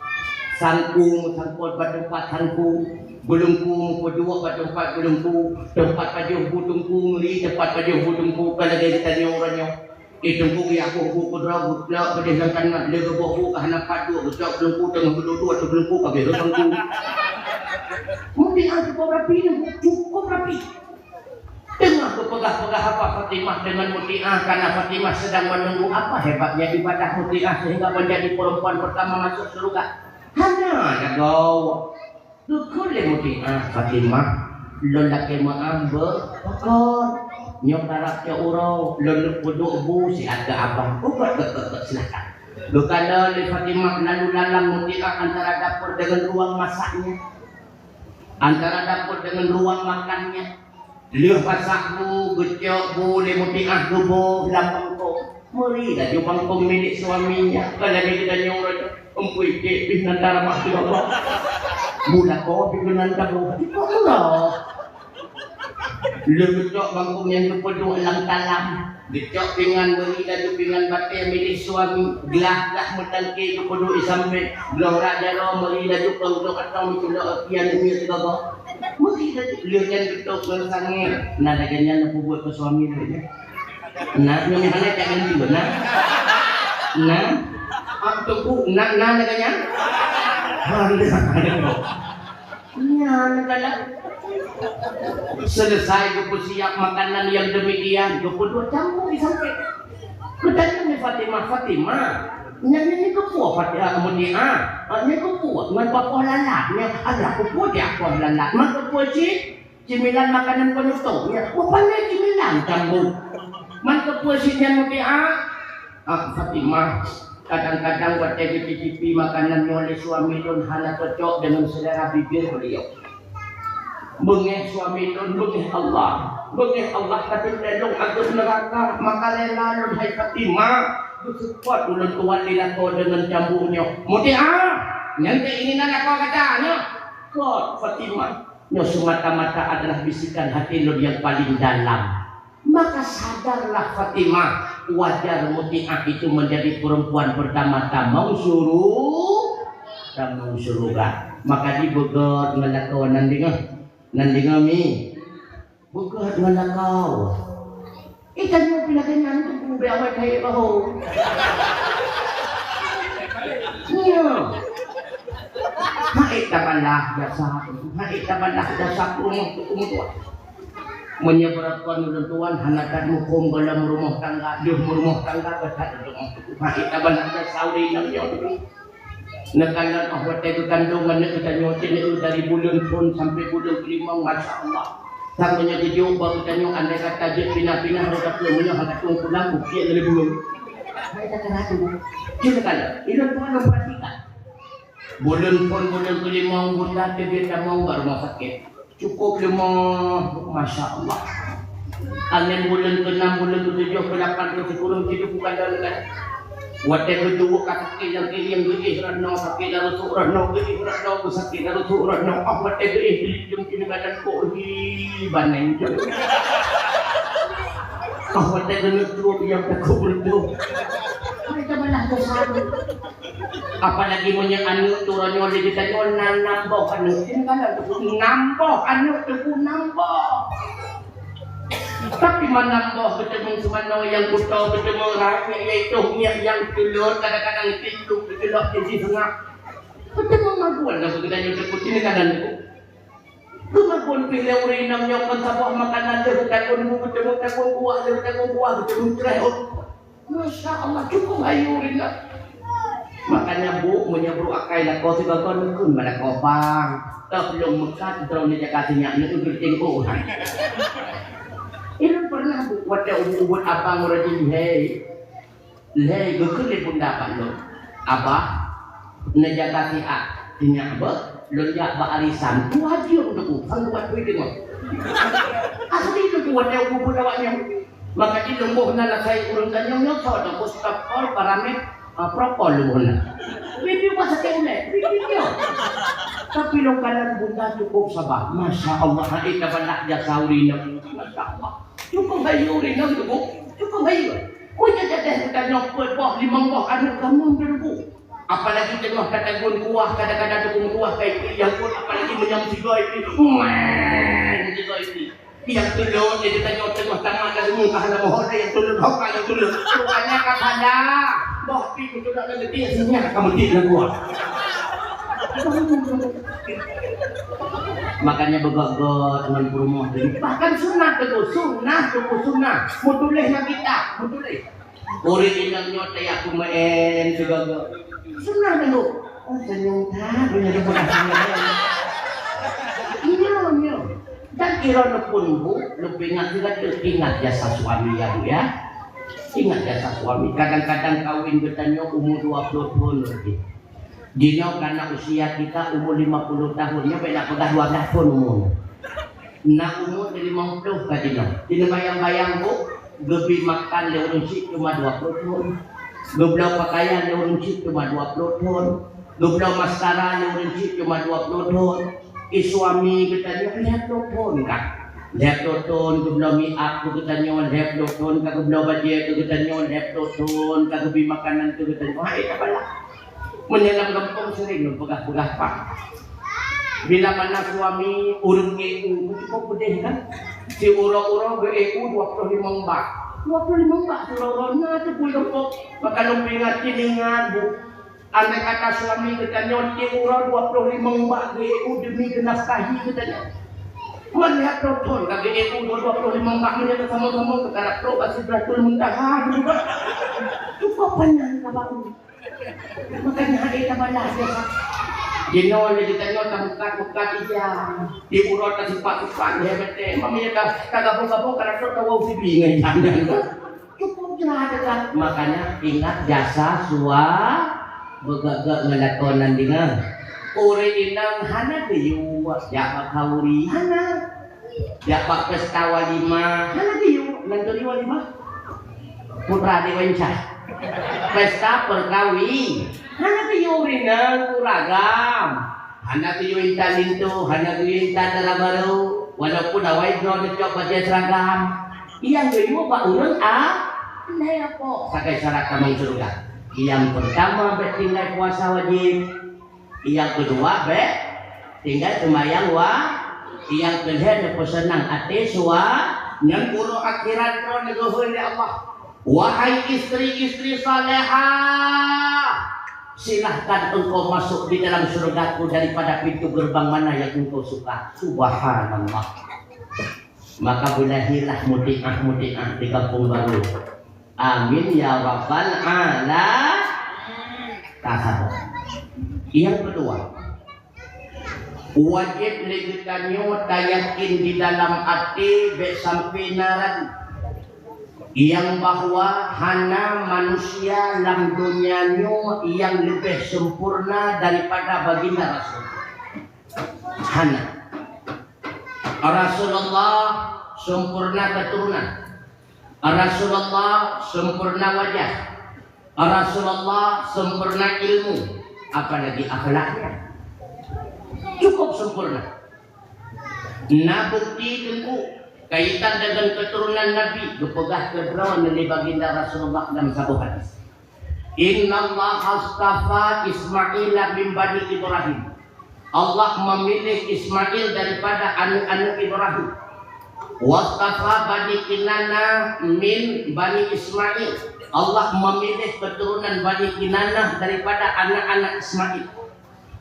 Sangku, sangkot bak tempat sangku. Belengku, pedua bak tempat belengku. Tempat pajoh bu tungku, meri tempat pajoh bu tungku. Kalau dari tanya orangnya. Eh, tungku ya, aku, aku, aku, aku, aku, pedih lam tanah. Dia geboh bu, kahana padu, gecok belengku, tengah berdudu, atau belengku, kabeh sangku. Mungkin aku cukup rapi ni, cukup rapi. Teungoh geupeugah-peugah apa Fatimah dengan Mutiah, karena Fatimah sedang menunggu apa hebatnya ibadah Mutiah sehingga menjadi perempuan pertama masuk surga. Hana jagoe. Geukheun lé Mutiah, "Fatimah, lôn lakée meu'ah beuh, pakon? Nyoe karab cok uroe, lôn peuduek bu siat keu abah." "Ubat, ubat, ubat, ubat, silakan." Geukalon lé Fatimah lalu lalang Mutiah antara dapur dengan ruang masaknya. Antara dapur dengan ruang makannya. Lheueh masak bu, geucok bu lé Mutiah geuboh lam bangkong. Meuri laju bangkong milék suaminya. Ka lagée geutanyoe uroe nyoe, "Ampui, cék pih nan taramah sibagoe. Bu lakoe pih keunan taboh." Lheueh geucok bangkong nyang geupeuduek lam talam. Geucok pingan, meuri laju pingan batée milék suami, glah-glah meutangke geupeuduek i sampéng, bloe rak jaroe meuri laju keu udok atong meuculok api aneuk miet sigogo. Meuri laju lheueh nyan geutôb ngon sangér, na lagée nyan neupeubuet keu suami lagée nyan. Na, nyoe hana cak ganti na. Na, ah, teungku, na, na lagée nyan. Hana. Nyan galak. Selesai geupeusiap makanan yang demikian, geupeuduek cambuk di sampéng. Geutanyong lé Fatimah, "Fatimah, nyan, nyan, nyan keupeue Fatimah, Mutiah? Ah, nyan keupeue ngon papoh lalat nyan? Alah, keupeue jak poh lalat? Man keupeue cit cemilan makanan penutup nyan? Rupanya cemilan cambuk. Man keupeue cit nyan Mutiah?" Ah, Fatimah, kadang-kadang watée geucicipi makanan nyoe lé suami lôn hana cocok dengan selera bibir beliau. Beungéh suami lôn, beungéh Allah. Beungéh Allah ka teuntée lôn ageueb neuraka, maka rela lôn hai Fatimah, geuseupôt ulôn tuan lé lakoe deungon cambuk nyoe. Mutiah, nyan keuinginan lakoe gata nyoe. Kot Fatimah, nyoe semata-mata adalah bisikan hati lôn yang paling dalam. Maka sadarlah Fatimah, wajar Mutiah itu menjadi perempuan pertama tamong suru-, tamong suruga. Maka dibeugét ngon lakoe nan deungoe, nan deungoe mi. Beugét ngon lakoe. Eh, tanyoe pih lagée nyan tu, ku beu awai kayée bahô. Nyo. Hai tabalah jasa, hai tabalah jasa rumoh tu, ku mutuah. Meunyoe beurakon ulôn tuan hana that muphom gohlom rumoh tangga, deuh meurumoh tangga, beutat rumoh. Hai tabalah jasa ureueng inong nyoe. Neukalon 'oh watée geukandong aneuk geutanyoe, cit dari buleuen phon sampoe buleuen keulimong, masya Allah. Sampoe nyoe geujok bak geutanyoe, andai kata jeuet pinah-pinah roda keu meunyoe hana tueng pulang, bukét lé buleuen. Hai takalon tu. Cit neukalon, ilôn tuan lôn peuratikan. Buleuen phon, buleuen keulimong, bunda teubiet tamong bak rumoh sakét. Cukup leumoh, masya Allah. Angén buleuen keunam, buleuen keutujoh, keulapan, keusikureueng, siduek bukan dalam negara. Watée keuduek ka sakét nyang keuieng, geuéh rot noe, sakét lam rusuk rot noe, geuéh rot noe, sakét lam rusuk rot noe. Ah, watée geuéh, geuliet jeuem keuneuk badan kok hi baneng. Ah, watée keuneuk trok nyang takot meureutôh. Mereka malah ke sana. Apalagi meunyoe aneuk tu uroe nyoe lé geutanyoe na nam boh aneuk, sinoe ka na teupeu nam boh aneuk, teupeu nam boh. Tapi meunam boh geuteumé seumanoe nyang kuto, geuteumé rayeuk, yaitu miet nyang teulot, kadang-kadang pintu geuteulok di seungab. Geuteumé magun lam geutanyoe teupeu sinoe ka na teupeu. Geumakon pih lé ureueng inong nyoe kon saboh makanan lheueh tagun bu, geuteumé tagun buah, lheueh tagun buah, geuteumé treh ôn. Masya Allah, cukup hayu ureueng inong. Makanya bu, meunyoe bru akai lakoe sigoe-goe neukheun bak lakoe bang, toh lôn meukat droeneuh jaga sinyak, neuk geuting oh hai. Ilôn pernah bu, watée ubit-ubit abang rajin hai. Lhée geukheun lé bunda bak lôn, "Abah, neujaga siat, sinyak beuh, lôn jak bak arisan." Dua jeuem teungku, sang buat kueh teungoh. Asli lôn Watèe kubu awak nyan. Maka di lôn boh na lasai ureueng tanyong nyoe, soe teuh, Mustapol, Paramed, ah, Propol lôn boh na. Pipi bukan sakét unek, pipi nyoe. Tapi lôn kalon bunda cukup sabar. Masya Allah, hai tabalak jasa ureueng nyoe. Masya Allah. Cukup bayu ureueng nyoe, cukup. Cukup bayu. Kujak jadeh geutanyoe peuet boh, limong boh aneuk kamoe teureubuk. Apalagi teungoh tatagun kuah, kadang-kadang teugung kuah ka ipi nyang peuet, apalagi meunyoe sigoe ipi. Wéng, sigoe ipi. Nyang tuleuek, jadi tanyoe teungoh tamat lam rumoh ka hana mohon nyang tuleuek, hok ka nyang tuleuek. Rupanya ka salah. Boh pi kutulak lam geuti, sinyak ka meuti lam kuah. Makanya beugöt-göt ngon peurumoh tadi. Bahkan sunat teungku, sunat teungku, sunat. Meutuléh lam kitab, meutuléh. Ureueng inong nyoe tajak peumeu'en sigoe-goe. Sunat teungku. Oh, senyum that, punya dia pernah senyum. Iya, iya. Dan kira pun bu, lebih ingat juga tu, ingat jasa suami ya bu ya. Ingat jasa suami. Kadang-kadang kawin geutanyoe umur dua puluh tahun lebih. Jinoe karena usia kita umur lima puluh tahun, nyoe bèk na peugah dua belas thon umur. Na umur di limong ploh ka jinoe. Jinoe bayang-bayang bu, geubi makan lé ureueng chik cuma dua ploh thon. Geubloe pakaian lé ureueng chik cuma dua ploh thon. Geubloe maskara lé ureueng chik cuma dua ploh thon. I suami geutanyoe lhèe ploh thon ka. Lhèe ploh thon geubloe make up keu geutanyoe, lhèe ploh thon ka geubloe bajèe keu geutanyoe, lhèe ploh thon ka geubi makanan keu geutanyoe. Hai ka balah. Meunyoe lam gampông sering lôn peugah-peugah pat. Bila mana suami ureueng E U, cukup peudeh kan? Siuroe-uroe geu E U dua ploh limong bak. Dua ploh limong bak siuroe-uroe na teupeu gampông. Maka lôn peuingat, ingat bu. Andai kata suami geutanyoe siuroe dua ploh limong bak geu E U demi geunafkahi geutanyoe. Meulihat lhèe ploh thon ka geu E U dua ploh limong bak, meunyoe sama-sama geukarap trok bak Sidratul Muntaha. Cukup panyang ka bak. Makanya hai tabalah jasa. Jinoe lé geutanyoe tameukat-meukat ija. Di uroe tasipat-sipat lé mete. Mamia ka, ka gabong-gabong ka langsung ka wau sibi ngon ija. Cukup jasa dekat. Makanya ingat jasa sua beugöt-göt ngon lakonan deungon. Ureueng inong hana geuyue jak bak khauri, hana. Jak bak pesta walimah, hana geuyue, nan turi walimah. Putra dewasa. Pesta perkawi, hana geuyue rinang uragam. Hana geuyue intat linto, hana geuyue intat dara barô, walaupun awai droe neucok bajèe seragam. Nyang geuyue bak ureueng a, lhèe po. Sagai syarat tamong syeuruga. Nyang peurtama bèk tinggai puasa wajéb. Nyang keudua bèk tinggai seumayang wa, nyang keulhèe neupeuseunang até sua, nyan uroe akhirat droe neugeuhôi lé Allah. Wahai istri-istri salehah, silahkan engkau masuk di dalam syurga-Ku daripada pintu gerbang mana yang engkau suka. Subhanallah. Maka beulahirlah mutiah-mutiah di Kampung Baru. Amin ya rabbal alamin. Tasabar. Nyang keudua, wajéb lé geutanyoe tayakin di dalam até bèk sampai na ragu, nyang bahwa hana manusia lam donya nyoe nyang leubeh sempurna daripada Baginda Rasul. Hana. Rasulullah sempurna keturunan. Rasulullah sempurna wajah. Rasulullah sempurna ilmu, apalagi akhlaknya. Cukup sempurna. Na bukti teungku kaitan deungon keturunan Nabi geupeugah keudroe lé Baginda Rasulullah dalam saboh hadis. Innallaha astafa Ismaila min bani Ibrahim. Allah memilih Ismail daripada aneuk-aneuk Ibrahim. Wastafa bani Kinana min bani Ismail. Allah memilih keturunan Bani Kinana daripada anak-anak Ismail.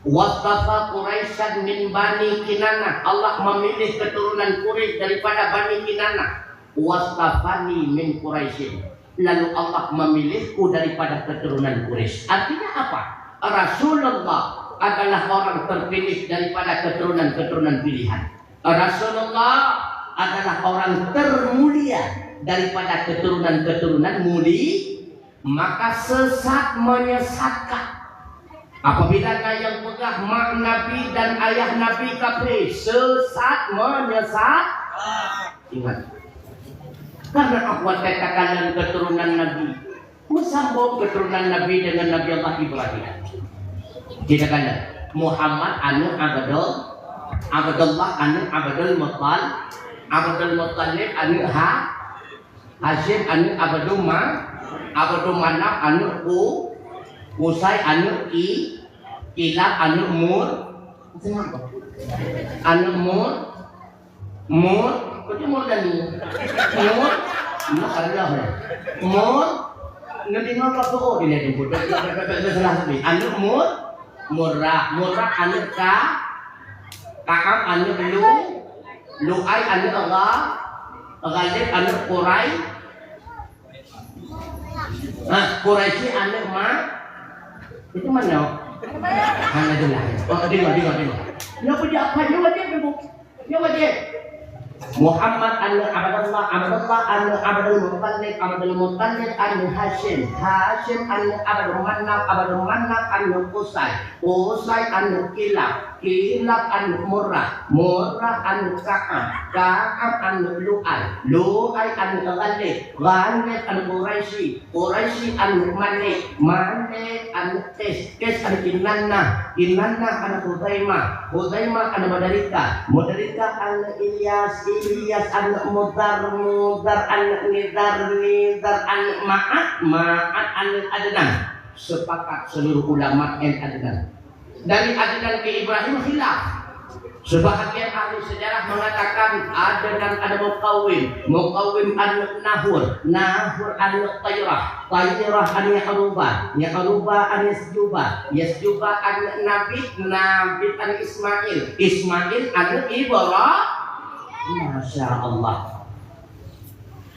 Wastafa Quraisyan min bani Kinana. Allah memilih keturunan Quraisy daripada Bani Kinana. Wastafani min Quraisyin. Lalu Allah memilihku daripada keturunan Quraisy. Artinya apa? Rasulullah adalah orang terpilih daripada keturunan-keturunan pilihan. Rasulullah adalah orang termulia daripada keturunan-keturunan muli-, maka sesat menyesatkan. Apabila na nyang peugah mak Nabi dan ayah Nabi kafé, sesat menyesat. Ingat, Karena Allah katakan keturunan Nabi, meusambong keturunan Nabi dengan Nabi Allah Ibrahim. Kita kata Muhammad aneuk Abdul, Abdullah aneuk Abdul Muttalib, Abdul Muttalib aneuk Ha, Hasyim aneuk Abdul Ma, Abdul Manaf aneuk Ku, Kusai aneuk Ki, Kilab aneuk Mur, aneuk Mur, Mur, kok cuma Mur dan Mur? Mur, Mur adalah Mur. Nabi Nuh ka suruh dia jemput. Salah satu. Aneuk Mur, Murrah, Murrah aneuk Ka, Ka'ab aneuk Lu, Lu'ai aneuk Gha, Ghalib aneuk Quraisy. Ha, Quraisy aneuk Ma. Itu mana? Hana jelas. Oh, dengar, dengar, dengar. Nyoe peue dia apa? Nyoe wajib, Ibu. Nyoe wajib. Muhammad aneuk Abdullah, Abdullah aneuk Abdul Muttalib, Abdul Muttalib aneuk Hasyim, Hasyim aneuk Abdul Manaf, Abdul Manaf aneuk Qusay, Qusay aneuk Kilab, Kilab aneuk Murrah, Murrah aneuk Ka'ab, Ka'ab aneuk Lu'ay, Lu'ay aneuk Ghalib, Ghalib aneuk Quraisy, Quraisy aneuk Malik, Malik aneuk Qais, Qais aneuk Kinanah, Kinanah aneuk Khuzaimah, Khuzaimah aneuk Mudarikah, Mudarikah aneuk Ilyas, Ilyas aneuk Mudar, Mudar aneuk Nizar, Nizar aneuk Ma'ad, Ma'ad aneuk Adnan. Sepakat seluruh ulama N Adnan. Dari Adnan ke Ibrahim khilaf. Sebahagian ahli sejarah mengatakan Adnan aneuk Muqawwim, Muqawwim aneuk Nahur, Nahur aneuk Tairah, Tairah aneuk Ya'rubah, Ya'rubah aneuk Yasjubah, Yasjubah aneuk Nabit, Nabit aneuk Ismail, Ismail aneuk Ibrahim. Masya Allah.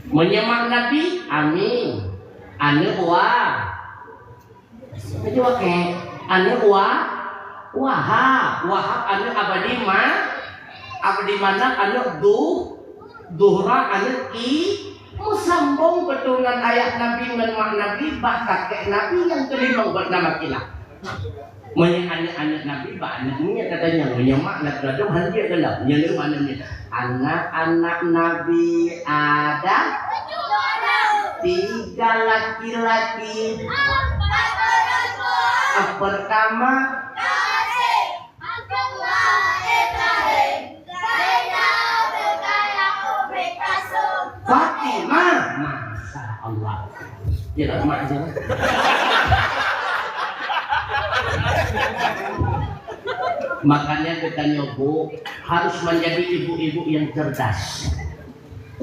Menyemak Nabi, amin. Aneuk Wa. Itu wakil. Aneuk Wa-, Wahab. Wahab aneuk Abdi Ma-, Abdi Manaf aneuk Du-, Duhra aneuk I. Meusambong keuturonan ayah Nabi ngon mak Nabi, bah kakek Nabi nyang keulimong buet nama kilah. Meunyoe aneuk-aneuk Nabi, bah aneuk nyan katanya, meunyoe mak Nabi Adam, han jeuet dalam. Nyan leuh aneuk nyan. Anak-anak Nabi Adam, tiga laki-laki. Yang pertama, Fatimah. Masya Allah. Tidak mak je. Makanya kita nyoe, Bu, harus menjadi ibu-ibu yang cerdas.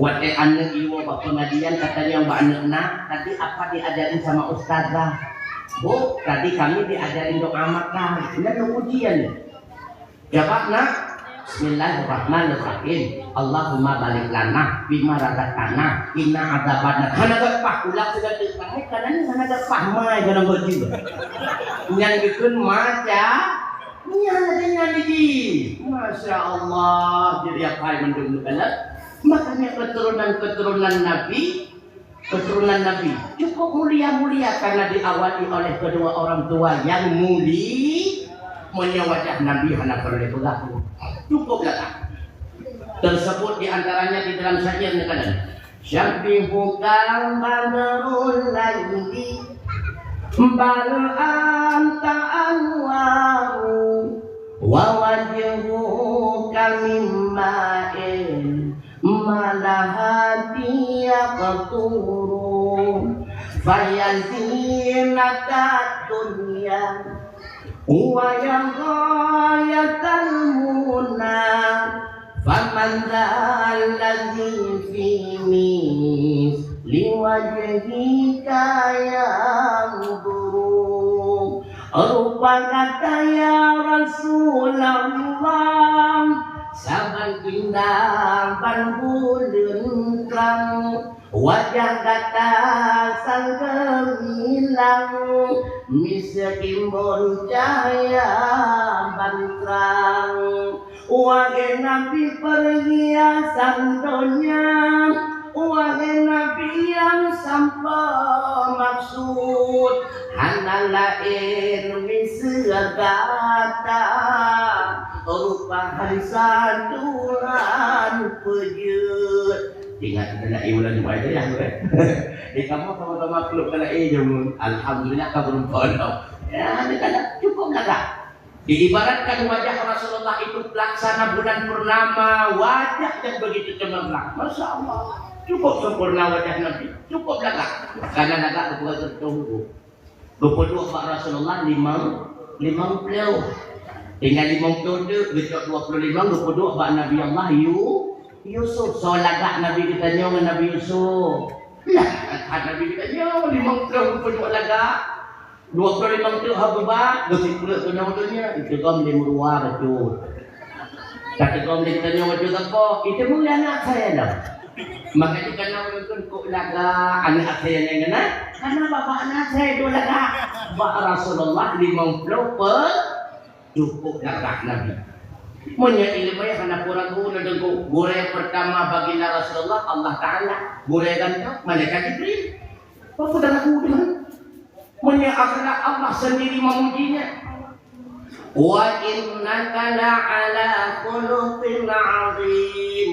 Watèe aneuk iwoe bak pengajian, katanya bak aneuk, "Nak, tadi apa diajarin sama ustazah?" "Bu, tadi kami diajarin doa makan." Nyan ujian. Jawab, "Nak, Bismillahirrahmanirrahim. Allahumma barik lana fima razaqtana, qina adzabannar." Hana geupaih, ulang sigoe teuk. Karena ni hana geupaih, mai dalam baju. Nyan geukheun maca, nyan lagèe nyan lagi. Masya Allah, jadi apai mandum neukalon. Makanya keturunan-keturunan Nabi, keturunan Nabi cukup mulia-mulia karena diawali oleh kedua orang tua yang muli-, meunyoe wajah Nabi hana peureulèe peugah. Cukup lah. Tersebut di antaranya di dalam syair ni kan. Syabbihuka badrul laili bal anta anwaru wa wajhuka min ma'in malahati yaqturu, fayazinaka dunya wa ya ghayatal muna, faman dzalladzi fi mithli wajhika yanzuru. Rupa gata ya Rasulullah, saban indah ban buleuen trang. Wajah gata sang geumilang, miseue imbon cahya ban trang. Wahé Nabi peurhiasan donya, wahé Nabi nyang sampoe maksud, hana laén miseue gata, rupa han sa Tuhan peujeuet. Ingat keuneuk na ié bulan Jumaat itu ya, kan? Di kamoe sama-sama klub keuneuk na ié jeuem. Alhamdulillah, ka beureumpok lom. Ya, di kana cukup lagak. Diibaratkan wajah Rasulullah itu pelaksana bulan purnama, wajah yang begitu cemerlang. Masya Allah, cukup sempurna wajah Nabi, cukup lagak. Karena lagak kebuka geutong. Geupeuduek bak Rasulullah limong, limong ploh. Tinggai limong ploh teuk, geucok dua puluh lima, geupeuduek bak Nabi Allah Yu-, Yusuf. Soe lagak Nabi geutanyoe ngon Nabi Yusuf? Lah, lagak Nabi geutanyoe limong ploh geupeuduek lagak. Dua puluh lima teuk ha beubat, geusiplek keunoe donya, iteugom lé meurua bacut. Tateugom lé geutanyoe bacut gapo, iteumeu lé aneuk asai lom. Maka di kana ureueng kheun kok lagak aneuk asai nyang keunan, karena babah aneuk asai dua lagak. Bak Rasulullah limong ploh peuet, cukup lagak Nabi. Meunyoe ileumèe hana peue ragu, neudeungoe gurèe peurtama baginda Rasulullah, Allah Taala. Gurèe gantong, malaikat Jibril. Apa peue ragu deungon? Meunyoe akhlak, Allah sendiri memujinya. "Wa innaka la'ala khuluqin 'azim."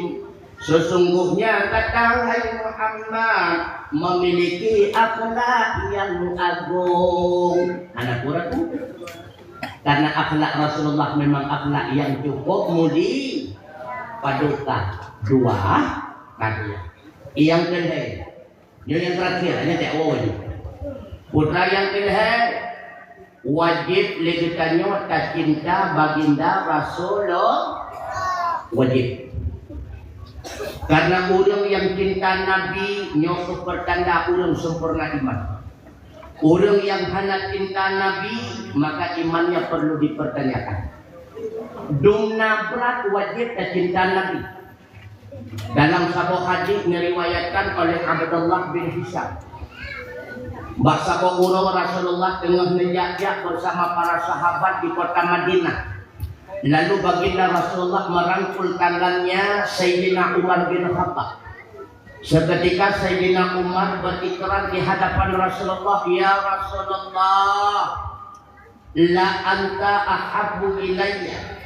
Sesungguhnya gata, hai Muhammad, memiliki akhlak yang agung. Hana peue ragu. Karena akhlak Rasulullah memang akhlak yang cukup muli-, paduka. Dua, tadi. Yang kelhèe, nyoe nyang terakhir, hanya tak awal je. Putra nyang keulhèe, wajéb lé geutanyoe tacinta baginda Rasulullah. Wajéb. Karena ureueng nyang cinta Nabi nyoe keuh peurtanda ureueng sempurna iman. Ureueng nyang hana cinta Nabi, maka imannya perlu dipertanyakan. Dum na brat wajéb tacinta Nabi. Dalam saboh hadis diriwayatkan oleh Abdullah bin Hisham, bak saboh uroe Rasulullah teungoh neujak-jak bersama para sahabat di kota Madinah. Lalu baginda Rasulullah merangkul tangannya Sayyidina Umar bin Khattab. Seketika Sayyidina Umar berikrar di hadapan Rasulullah, "Ya Rasulullah, la anta ahabbu ilayya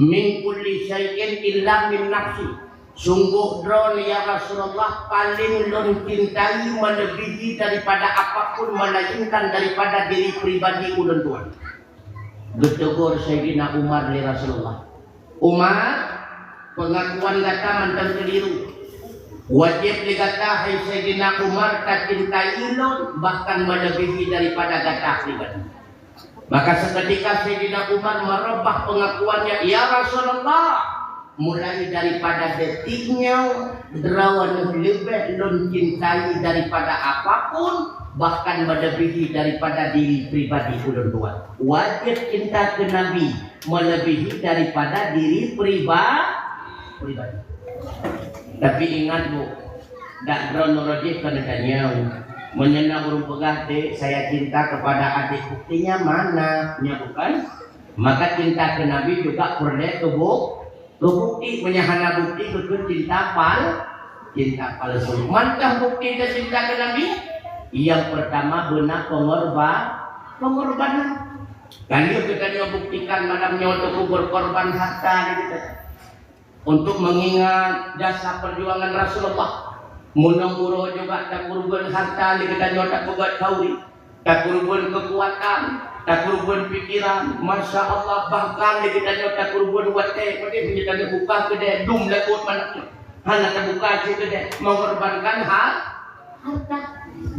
min kulli syai'in illa min nafsi." Sungguh droeneuh, ya Rasulullah, paléng lôn cintai melebihi daripada apapun melainkan daripada diri pribadi ulôn tuan. Geutegur Saidina Umar lé Rasulullah, "Umar, pengakuan gata mantong keuliru. Wajéb lé gata, hai Saidina Umar, tacintai lôn bahkan melebihi daripada gata pribadi." Maka seketika Saidina Umar merubah pengakuannya, "Ya Rasulullah, mulai daripada detik nyoe, droeneuh leubeh lôn cintai daripada apapun, bahkan melebihi daripada diri pribadi ulôn tuan." Wajéb cinta keu Nabi melebihi daripada diri priba-, pribadi. Tapi ingat, Bu, dak droeneuh rot jih keuneuk tanyong. Meunyoe na ureueng peugah, "Dek, saya cinta kepada adik," buktinya mana? Nya bukan? Maka cinta keu Nabi juga peureulée keu bu-, keu bukti. Meunyoe hana bukti, keu cinta pal-, cinta palsu. Mantong bukti teucinta keu Nabi? Yang pertama, beuna pengorba-, pengorbanan. Ka lheueh geutanyoe buktikan malam nyoe teungku berkorban harta di kita. Untuk mengingat jasa perjuangan Rasulullah. Meunong uroe juga takeureubeuen harta lé geutanyoe tapeugét khauri, takeureubeuen keukuatan, takeureubeuen pikiran. Masya Allah, bahkan lé geutanyoe takeureubeuen watée, padahai meunyoe tabuka keudée dum laôt manok nyoe. Hana tabuka cit keudée, mengorbankan ha-, harta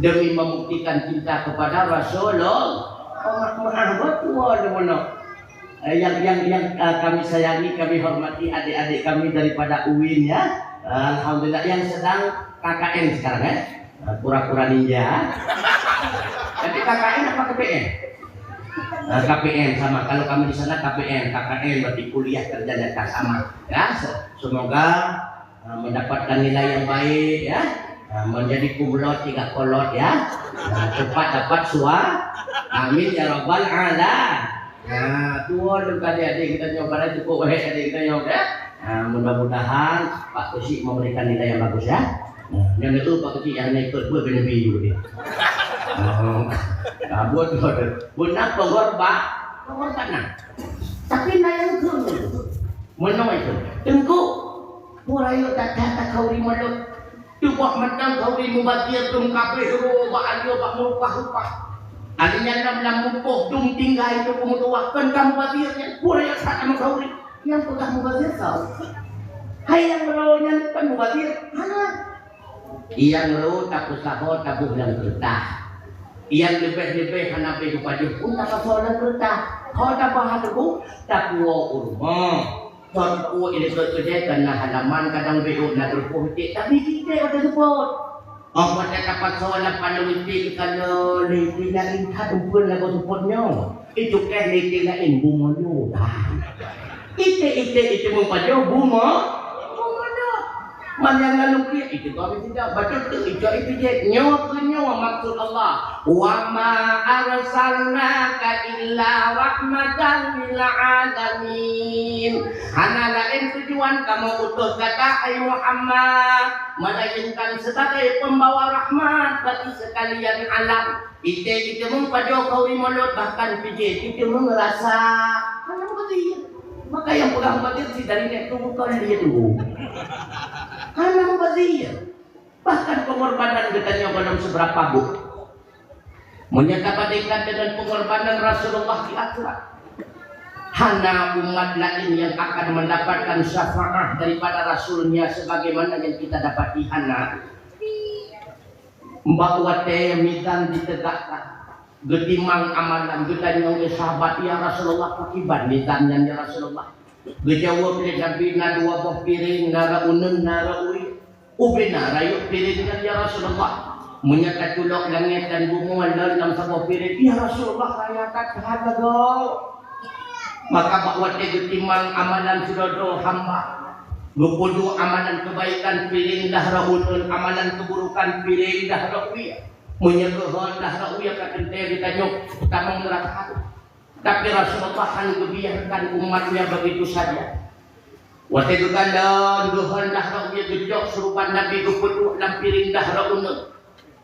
demi membuktikan cinta kepada Rasulullah. Meu'ah, meu'ah beutôi lé meunoe. Eh, yang, yang, yang, eh, kami sayangi, kami hormati adik-adik kami daripada uin, ya. Eh, alhamdulillah, yang sedang K K N sekarang, ya. Eh, pura-pura ninja. Tapi K K N apa K P N? Eh, K P N sama. Kalau kami di sana K P N, K K N berarti kuliah kerja nyata sama. Ya, se-, semoga, eh, mendapatkan nilai yang baik, ya. Eh, menjadi kumlot tiga kolot, ya. Eh, cepat dapat sua-, amin ya rabbal ala-, Nah, tuwo leuka adik-adik kita nyoe, padahal cukup wahé adik kita nyoe, ya. Nah, mudah-mudahan Pak Keuchik memberikan nilai yang bagus, ya. Nah, nyoe tu Pak Keuchik yang ikut buat bina biru dia. Oh. Nah, buat, buat, buat apa, buat apa? Buat apa, nah? Tapi na yang tu, menoi tu. Tengku, pura yuk tak, tak, tak kau lima tu. Tuboh mantong khauri mubazir, dum kabeh ro bak aleue bak meurupah-rupah. Aleue nyan lam, lam mukoh dum tinggai tu peumeutuwah, kon ka mubazir nyan, peue nyang that lam khauri. Nyang peugah mubazir kau. Hai nyang ro nyan kon mubazir, hana. Nyang ro tapeusaho taboh lam keureutah. Nyang leubeh-leubeh hana beh geupajoh pun tapasoe lam keureutah. Ho tabah teungku, tapuwoe u rumoh. Thon ku ileukot keudè kana halaman kadang beuh na teupôh cit, tapi cit watèe seupôt. Oh, watèe tapasoe lam panoe cit kana lé cit laén that umpun lagoe seupôt nyoe. Itu kèe lé cit laén bumoe nyoe. Ite-ite itu meupajoh bumoe, bumoe nyoe. Man nyang lalu kiek itu kami tidak bacut tu itu itu je. Nyoe keu nyoe maksud Allah. Wa ma arsalnaka illa rahmatan lil alamin. Hana laén tujuan kamoe utus gata, hai Muhammad, melainkan sebagai pembawa rahmat bagi sekalian alam. Ite jiteumeung pajoh khauri mulod, bahkan pijéh jiteumeung rasa. Hana mubazir. Maka nyang peugah mubazir si dari nèk tu bukan dia tu. Hana mubazir. Bahkan pengorbanan geutanyoe golom seberapa buet. Meunyoe tabandingkan dengan pengorbanan Rasulullah di akhirat, hana umat lain yang akan mendapatkan syafaat daripada Rasulnya sebagaimana yang kita dapati, hana. Bak watèe mizan ditegakkan, geutimang amalan, geutanyong lé sahabat, "Ya Rasulullah, pakiban mizan nyan, ya Rasulullah?" Geujaweueb lé Nabi, "Na dua boh piréng, na rot uneuen, na rot wie." "Ubé na rayeuk piréng nyan, ya Rasulullah?" "Meunyoe taculok langét dan bumoe lom lam saboh piréng, ya Rasulullah, raya that-that lagoe." Maka bak watèe geutimang amalan sidroe-droe hamba, geupeuduek amalan keubaikan, piréng dah rot uneuen, amalan keuburukan, piréng dah rot wie. Meunyoe geuhon dah rot wie ka teuntèe geutanyoe tamong neuraka. Tapi Rasulullah hana geubiarkan umatnya begitu saja. Watèe geukalon geuhon dah rot wie, geucok suruban Nabi geupeuduek lam piréng dah rot uneuen.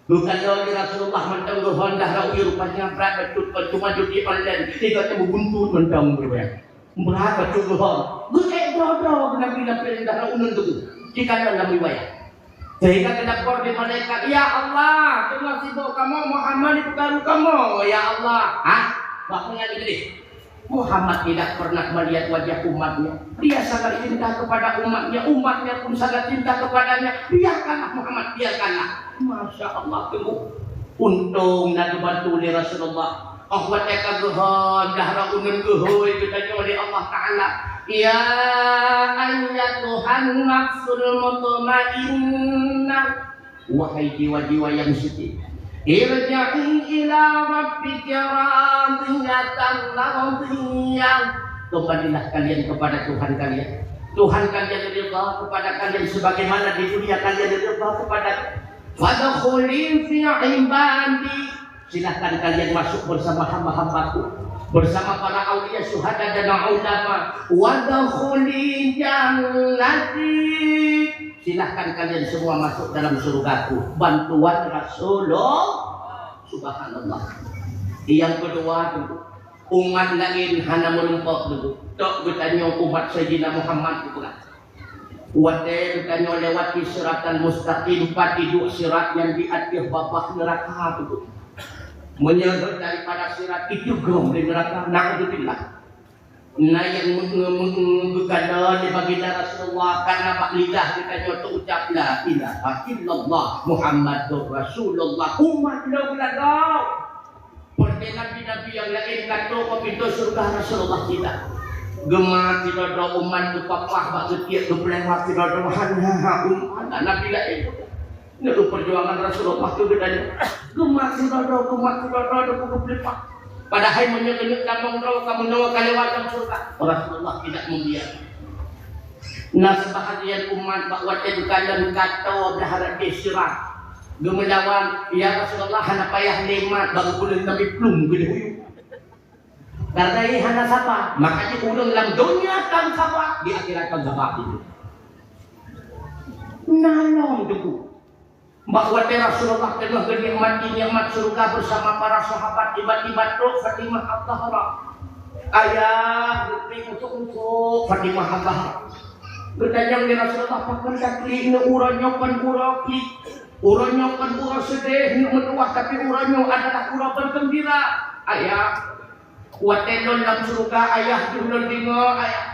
Geukalon lé Rasulullah mantong geuhon dah rot wie, rupanya brat bacut, kon cuma judi online, tiga teuh beubuntut mantong beureuweh. Brat bacut geuhon. Geuék droe-droe Nabi lam piréng dah rot uneuen tu. Dikalon lam riwayat. Sehingga geulapor di malaikat, "Ya Allah, teungoh sibok kamoe Muhammad di peukaru kamoe, ya Allah." Hah? Bak peungaji geude. Muhammad tidak pernah melihat wajah umatnya. Dia sangat cinta kepada umatnya, umatnya pun sangat cinta kepadanya. Biarkanlah Muhammad, biarkanlah. Masya Allah, tunggu. Untông na geubantu lé Rasulullah. Óh watèe ka geuhon, dah rot uneuen geuhôi geutanyoe lé Allah Taala, "Ya ayyatuhan nafsul mutmainnah, wahai jiwa-jiwa yang suci, irji'i ila rabbiki radiyatan mardiyah." Kembalilah kalian kepada Tuhan kalian. Tuhan kalian ridha kepada kalian sebagaimana di dunia kalian ridha kepada. Fadkhuli fi ibadi. Silahkan kalian masuk bersama hamba-hambaku, bersama para aulia, syuhada dan ulama. Wadkhuli jannati. Silahkan kalian semua masuk dalam surgaku. Bantuan Rasulullah. Subhanallah. Yang kedua tu, umat lain hana meureumpok tu. Tok geutanyoe umat Saidina Muhammad tu pula. Watèe geutanyoe lewati siratal mustaqim, pat iduek sirat nyang di ateueh babah neuraka tu. Meunyoe daripada sirat itu gom di neuraka, naudzubillah. Na nyang meukalon di baginda Rasulullah, karena bak lidah geutanyoe teuucap la ilaha illallah Muhammadur Rasulullah, umat lôn lagoe. Seperti nabi-nabi yang lain, ka trok bak pintoe syeuruga, Rasulullah tidak. Geumat sidroe-droe umat geupapah bak geutiek geupeulewat sidroe-droe, hana umat nabi lain. Nyoe perjuangan Rasulullah tu geutanyoe. Geumat sidroe-droe, geumat sidroe-droe, geupeulewat. Padahai meunyoe keuneuk tamong droe ka meunoe ka lewat lam syeuruga, Rasulullah tidak membiarkan. Na seubahagian umat bak watèe geukalon ka tô blah rot sirat, geumeulawan, "Ya Rasulullah, hana payah lé mat, bak geupeuleueh Nabi plueng geudeh uyuek." Karena ia hana sapa, maka jih ureueng lam donya tan sapa, di akhirat tan sapa itu. Na lom teungku. Bak watèe Rasulullah teungoh geunikmati nikmat syeuruga bersama para sahabat, tiba-tiba trok Fatimah Az-Zahra. Ayah geupeuék usôk-usôk Fatimah Az-Zahra. Geutanyong lé Rasulullah, "Pakon ka klik neuh uroe nyoe kon uroe klik? Uroe nyoe kon uroe seudeh, neuh meutuwah, tapi uroe nyoe adalah uroe beugeumbira." Ayah, watée lôn lam syeuruga, ayah, deuh lôn deungoe, ayah.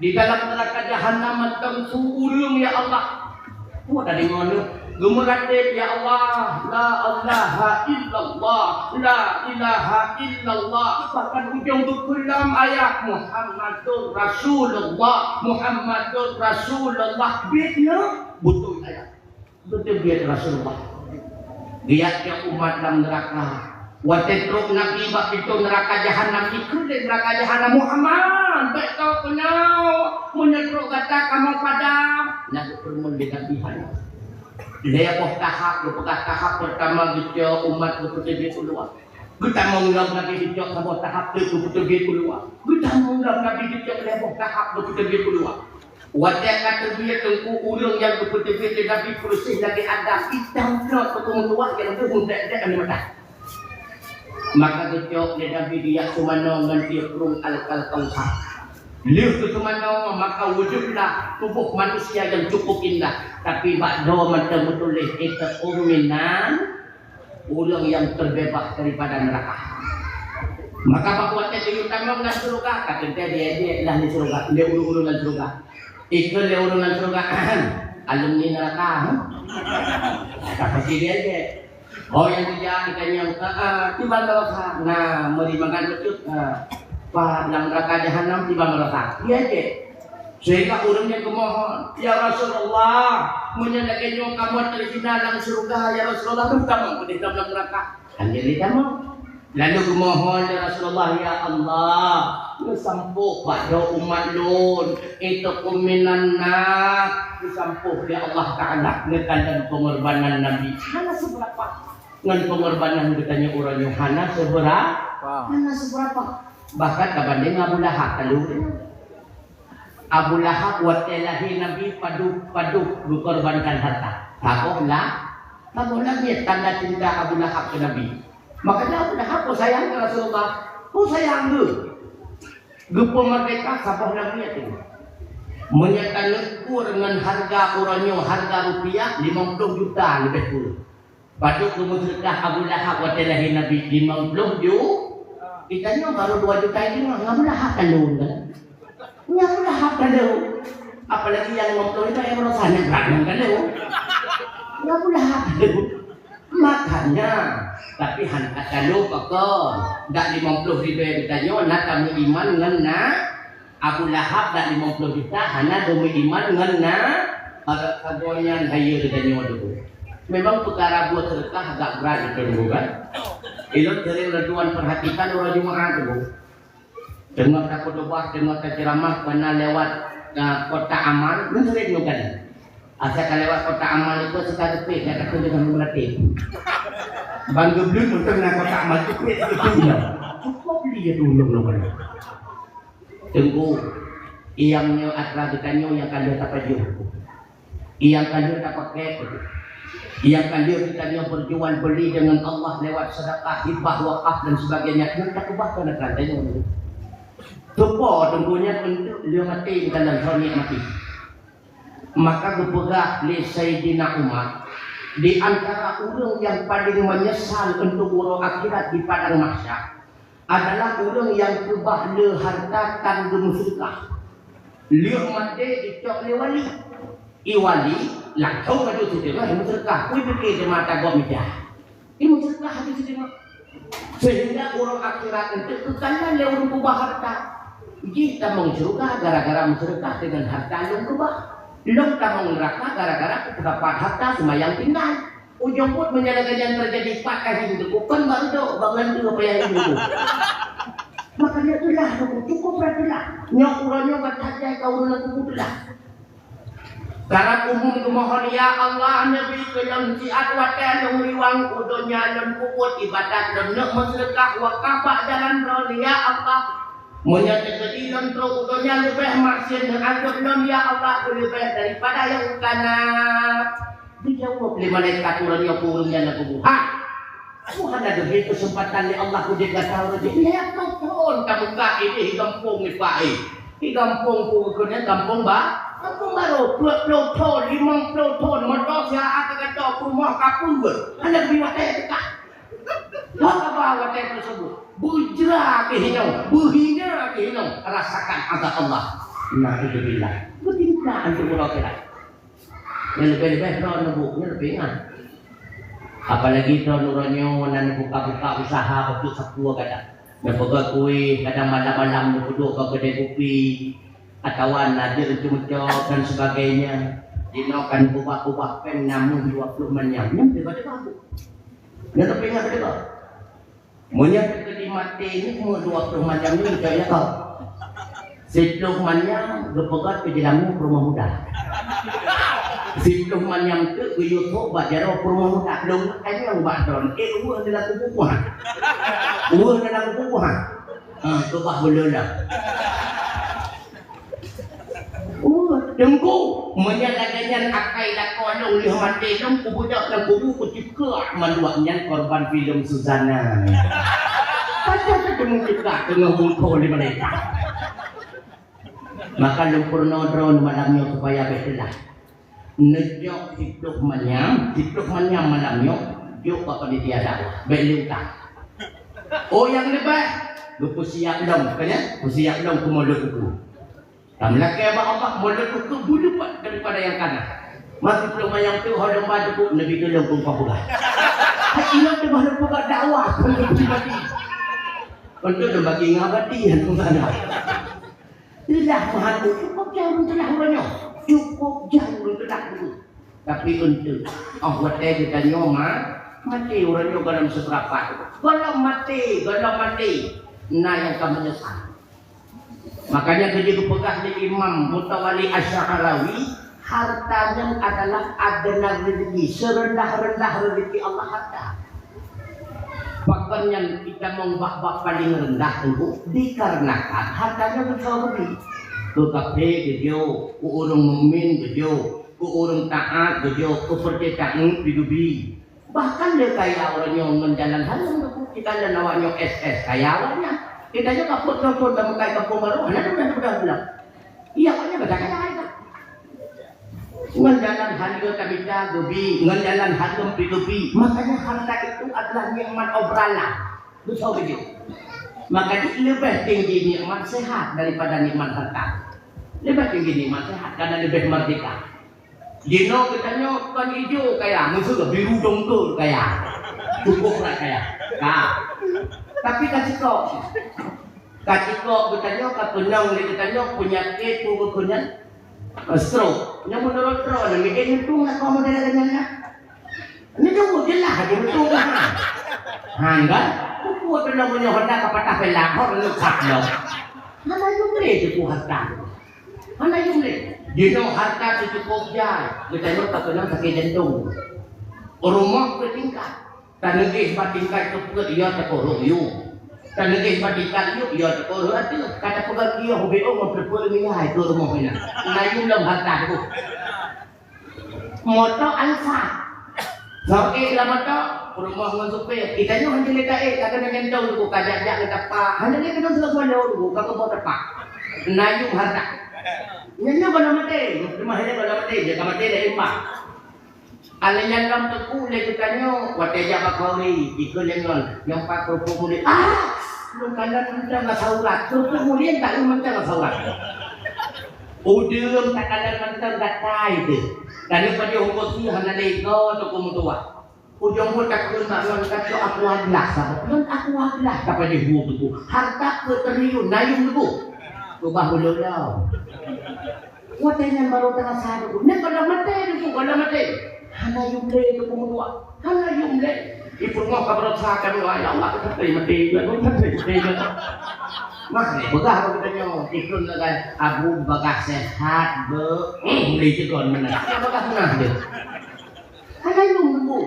Di dalam neuraka jahanam mantong su ureuëng, ya Allah. Peue tadeungoe lôn? Geumeuratéb, ya Allah, la ilaha illallah, la ilaha illallah. Bahkan ujong geupeugah ayat Muhammadur Rasulullah, Muhammadur Rasulullah. Biet nyoe beutôi ayat. Beutôi biet Rasulullah. Biet nyoe umat lam neuraka. Watée trok Nabi bak pintoe neuraka jahanam, dikheun lé neuraka jahanam, "Muhammad, bék kau keunoe, meunyoe trok gata kamoe padam." Na geupeureumeun lé Nabi hana. Lhée boh tahap, geupeugah tahap peurtama geucok umat geupeuteubiet u luwa. Geutamong lom Nabi geucok saboh tahap teuk geupeuteubiet u luwa. Geutamong lom Nabi geucok lhée boh tahap geupeuteubiet u luwa. Watée ka teubiet teungku ureuëng nyang geupeuteubiet lé Nabi peureuseh lagée Adam, itam plot, teupeue meutuwah nyang deuh meubrek-brek aneuk mata. Maka geucok lé Nabi geujak seumanoe ngon tiep rueng Al-, Al-Kautsar. Lheueh geuseumanoe, maka wujudlah tuboh manusia nyang cukup indah, tapi bak droe mantong meutuléh, "Itaqum minan," ureuëng nyang teubeubaih daripada neuraka. Maka bak watée geuyue tamong lam syeuruga, ka teuntée di-, di-, lah di syeuruga, lé ureuëng-ureuëng lam syeuruga. Ikheun lé ureuëng lam syeuruga, "Alumni neuraka, hah?" Ka pasti di-, di-, Oh, nyang teuga, geutanyoe, "Ah, ah, tiba neuraka." Nah, meuri mangat bacut, ah, pat lam neuraka jahanam, tiba neuraka. Iya jih. Sehingga ureuëng nyan geumohon, "Ya Rasulullah, meunyoe lagée nyoe kamoe teuzina lam syeuruga, ya Rasulullah, deuh tamong keudeh lam neuraka." Hana lé tamong. Lalu geumohon, "Ya Rasulullah, ya Allah, neusampôh bak droe umat lôn, itaqum minan nar, neusampôh lé Allah Taala neukalon peungorbanan Nabi." Hana seubeurapa. Ngon peungorbanan geutanyoe uroe nyoe hana seubeura-, Wah. hana seubeurapa. Bahkan tabandéng Abu Lahab, ka lheueh. Abu Lahab watée lahé Nabi padub-padub geukorbankan harta. Saboh la-, saboh langét tanda cinta Abu Lahab keu Nabi. Makanya Abu Lahab peusayang keu Rasulullah. Peusayang geuh. Geupeumeurdeka saboh langét nyoe. Meunyoe taneukur ngon hareuga uroe nyoe, hareuga rupiah, limong ploh juta leubeh kureueng. Padub geumeuseudeukah Abu Lahab watée lahé Nabi? Limong ploh ju-, geutanyoe barô dua juta limong, ngon Abu Lahab ka lheueh kan? Ngon Abu Lahab ka lheueh. Apalagi nyang limong ploh juta nyang baroesa nyan brat ngon ka lheueh. Ngon Abu Lahab ka lheueh. Makanya, tapi han ka talo pakon. Dak limong ploh ribée geutanyoe na tameuiman ngon na Abu Lahab dak limong ploh juta hana geumeuiman ngon na, sagoe nyan hayeue geutanyoe dulu. Memang peukara buet seudeukah agak brat itu dulu kan. Ilôn sering lôn tuan perhatikan uroe Jumaat dulu. Teungoh takhutubah, teungoh taceuramah, kana lewat, ah, kotak amal, lôn sering nyoe kan. Asai ka lewat kotak amal itu, asai ka geupék, ka takheun deungon meuratéb. Ban geubleuen mantong na kotak amal, geupék, geupék, ya. Cukup li ya tulông lôn. Teungku, nyang nyoe atra geutanyoe nyang ka lheueh tapajoh. Nyang ka lheueh tapakék. Nyang ka lheueh geutanyoe berjual beli dengan Allah lewat sedekah, hibah, wakaf dan sebagainya. Nyoe takeubah keu atra tanyoe. Teupo teungku nyan untuk lheueh maté geutanyoe, lheueh nyan maté. Maka geupeugah lé Saidina Umar, di antara ureuëng nyang paleng meunyeusal untuk uroe akhirat di padang mahsyar adalah ureuëng nyang keubah le hareuta tan geumeuseudeukah. Lheueh maté jicok lé wali. I wali langsong ka jeuet seudeukah, meuseudeukah. Kui pike di mata gob mita. Imeuseudeukah habéh seudeukah. Sehingga uroe akhirat eunteuk geukalon lé ureuëng keubah hareuta. Jih tamong syeuruga gara-gara meuseudeukah deungon hareuta lôn keubah. Lôn tamong neuraka gara-gara kupeusapat hareuta seumayang tinggai. Ujong buet meunyoe lagée nyan teujadi, pat ka hieng teungku, kon barô dok bangon dua payah ilmu. Makanya itulah teungku, cukup lah itulah. Nyoe uroe nyoe ban that jai ka ureuëng lam kubu itulah. Karab umum geumohon, "Ya Allah, neubi keu lôn siat watée lôn riwang u donya lôn peubuet iébadat lôn, neuk meuseudeukah wakaf bak jalan Droe, ya Allah. Meunyoe teukeudi lôn trok u donya leubeh maksiet neuazeueb lôn, ya Allah, keu leubeh daripada nyang kana." Geujaweueb lé malaikat uroe nyoe keu ureuëng nyan lam kubu, "Ha! Hana geubri keuseumpatan lé Allah keu udeb gata uroe nyoe. Lhée ploh thon ka meukat ideh di gampông nibak, eh, di gampông peue keuneuk gampông ba-, Aku baru dua puluh thon, lima puluh thon, moto siat ka gata, peurumoh ka peuet. Hana bri watèe teuka. Wah, haba watèe tersebut. Beujra keuh inong, beuhina keuh inong, rasakan azab Allah. Naudzubillah. Beutingkat untuk uroe akhirat. Nyang leubeh-leubeh droeneuh bu, nyan leubeh ingat. Apalagi droeneuh uroe nyoe na neubuka-buka usaha untuk sapeue kadang. Neupeugöt kueh, kadang malam-malam neupeuduek bak keudè kupi, atawa na jeuet untuk meucok dan sebagainya. Jinoe kan ubah-ubah péng namun dua puluh manyam. Nyan teuka-teuka bu. Nyan leubeh ingat teuka. Meunyoe teukeudi maté ni umur dua puluh manyam ni, cok ya kau. Siplôh manyam geupeugöt keu jilamu peurumoh muda. Siplôh manyam teuk geuyue thok bak jaroe peurumoh muda. Lôn tanyong bak droeneuh, eh, weueh dalam kubu puhan. Weueh dalam kubu puhan. Ha, keubah beuleulah. Oh, Teungku, meunyoe lagèe nyan akai lakoe lôn lheueh maté lôn, kubeudôh lam kubu kuceukeuk mandua nyan korban filem Suzanna. Padahai teumeuceukeuk teungoh bungkôh lé malaikat. Maka lôn peurunoe droeneuh malam nyoe supaya bèk teulat. Neujok siplôh manyam, siplôh manyam malam nyoe, jok bak panitia dakwah. Bèk lé utang. Oh, nyang leubeh, geupeusiap lom, ka nyan? Peusiap lom keu Maulud Teungku. Tameulakèe bak Allah, Maulud Teungku beuleupah daripada nyang kana. Maka siplôh manyam teuk ho lôn ba teupeu, neubi tulông keu engkau peugah. Hai, ingat teuma lôn peugah dakwah, kon pribadi. Untuk lôn bagi ngon abadi, hana masalah. Teulah meuhan, cukôp jauh lôn teulah uroe nyoe. Cukôp jauh lôn teulah dulu. Tapi untuk, oh, watèe geutanyoe ma-, maté uroe nyoe gohlom seuperapat. Gohlom maté, gohlom maté. Na nyang ka meunyeusal. Makanya geujeuet geupeugah lé Imam Mutawali Asy'arawi, harta nyan adalah adonan rezeki, serendah-rendah rezeki Allah harta. Pakon nyan itamong bak bab paleng rendah teungku? Dikarenakan harta nyan beutôi rugi. Keu kafé geujok, keu ureueng mukmin geujok, keu ureueng taat geujok, keu peureté taat geubi. Bahkan lé kaya ureueng nyoe ngon jalan hareuem teungku, kita lé awak nyoe S S kaya awak nyan. Kita nyoe kapot telepon dan meukai kampung baru, hana ada mudah-mudahan pulang. Iya, awak nyan beda kaya kita. Ngon jalan hareuem tamita geubi, ngon jalan hareuem pi geubi. Makanya harta itu adalah nikmat obralan. Beutôi beujeuet. Maka jih leubeh tinggi nikmat sehat daripada nikmat harta. Leubeh tinggi nikmat sehat karena leubeh merdeka. Jinoe geutanyoe kon ijo kaya, meuseu biru dongkol kaya. Cukup lah kaya. Ka. Tapi ka sikok. Ka sikok geutanyoe, ka keunong lé geutanyoe peunyakét peue geukheun nyan? Eh, stroke. Nyang meunurot droeneuh, miet nyan tueng lakoe model lagèe nyan nyan. Nyoe tueng jeulaih laju meutueng kan? Han kan? Peue-peue teuma meunyoe Honda ka patah péla, hok leukat lom. Hana jumlé teungku harta. Hana jumlé. Jinoe harta teucukôp jai, geutanyoe takeunong sakét jantong. Rumoh beutingkat. Taneugeh bak tingkat keupeuet, ya, takoh rhot yum. Taneugeh bak tingkat yum, ya, takoh rhot ateueh. Ka tapeugah kiôh B O ngon peue-peue miyai keu rumoh inan. Na yum lom harta teungku. Moto Alphard. Soe ék lam moto, peurumoh ngon supir. Geutanyoe hana lé taék, ka keuneuk nyantong teungku, ka jak-jak geuta pak. Hana lé keuneuk seuleusoe lôn teungku, ka keuboh tapak. Na yum harta. Nyan nyoe gohlom maté, teuma hana gohlom maté, jeuet ka maté lé imbang. Alèh nyan lom teungku lé geutanyoe, watèe jak bak khauri, jikheun lé ngon, nyang pat keurupuk murit. Ah! Lôn kalon mantong rasa urat. Keurupuk murit tak lôn mantong rasa urat. Udeueng takalon mantong gatai teuh. Taneuk pajoh umpot sie hana lé goe teungku meutuwah. Ujong buet takheun bak lôn kacok aqua gelas saboh. Lôn aqua gelas tapajoh bu teungku. Harta peuet triliun, na yum teungku. Keubah ulôn lom. Watèe nyan barô teurasa teungku. Nyan gohlom maté teungku, gohlom maté. Hana yum lé teungku meutuwah. Hana yum lé. Ipeungoh ka beurasa ka doa, "Ya Allah, ka maté, maté, maté, maté, maté." Mah, ni peugah bak geutanyoe, ikheun lagèe Abu bagah sehat, be, hmm, lé jeugon meunan. Ka bagah meunan deh. Hana yum teungku.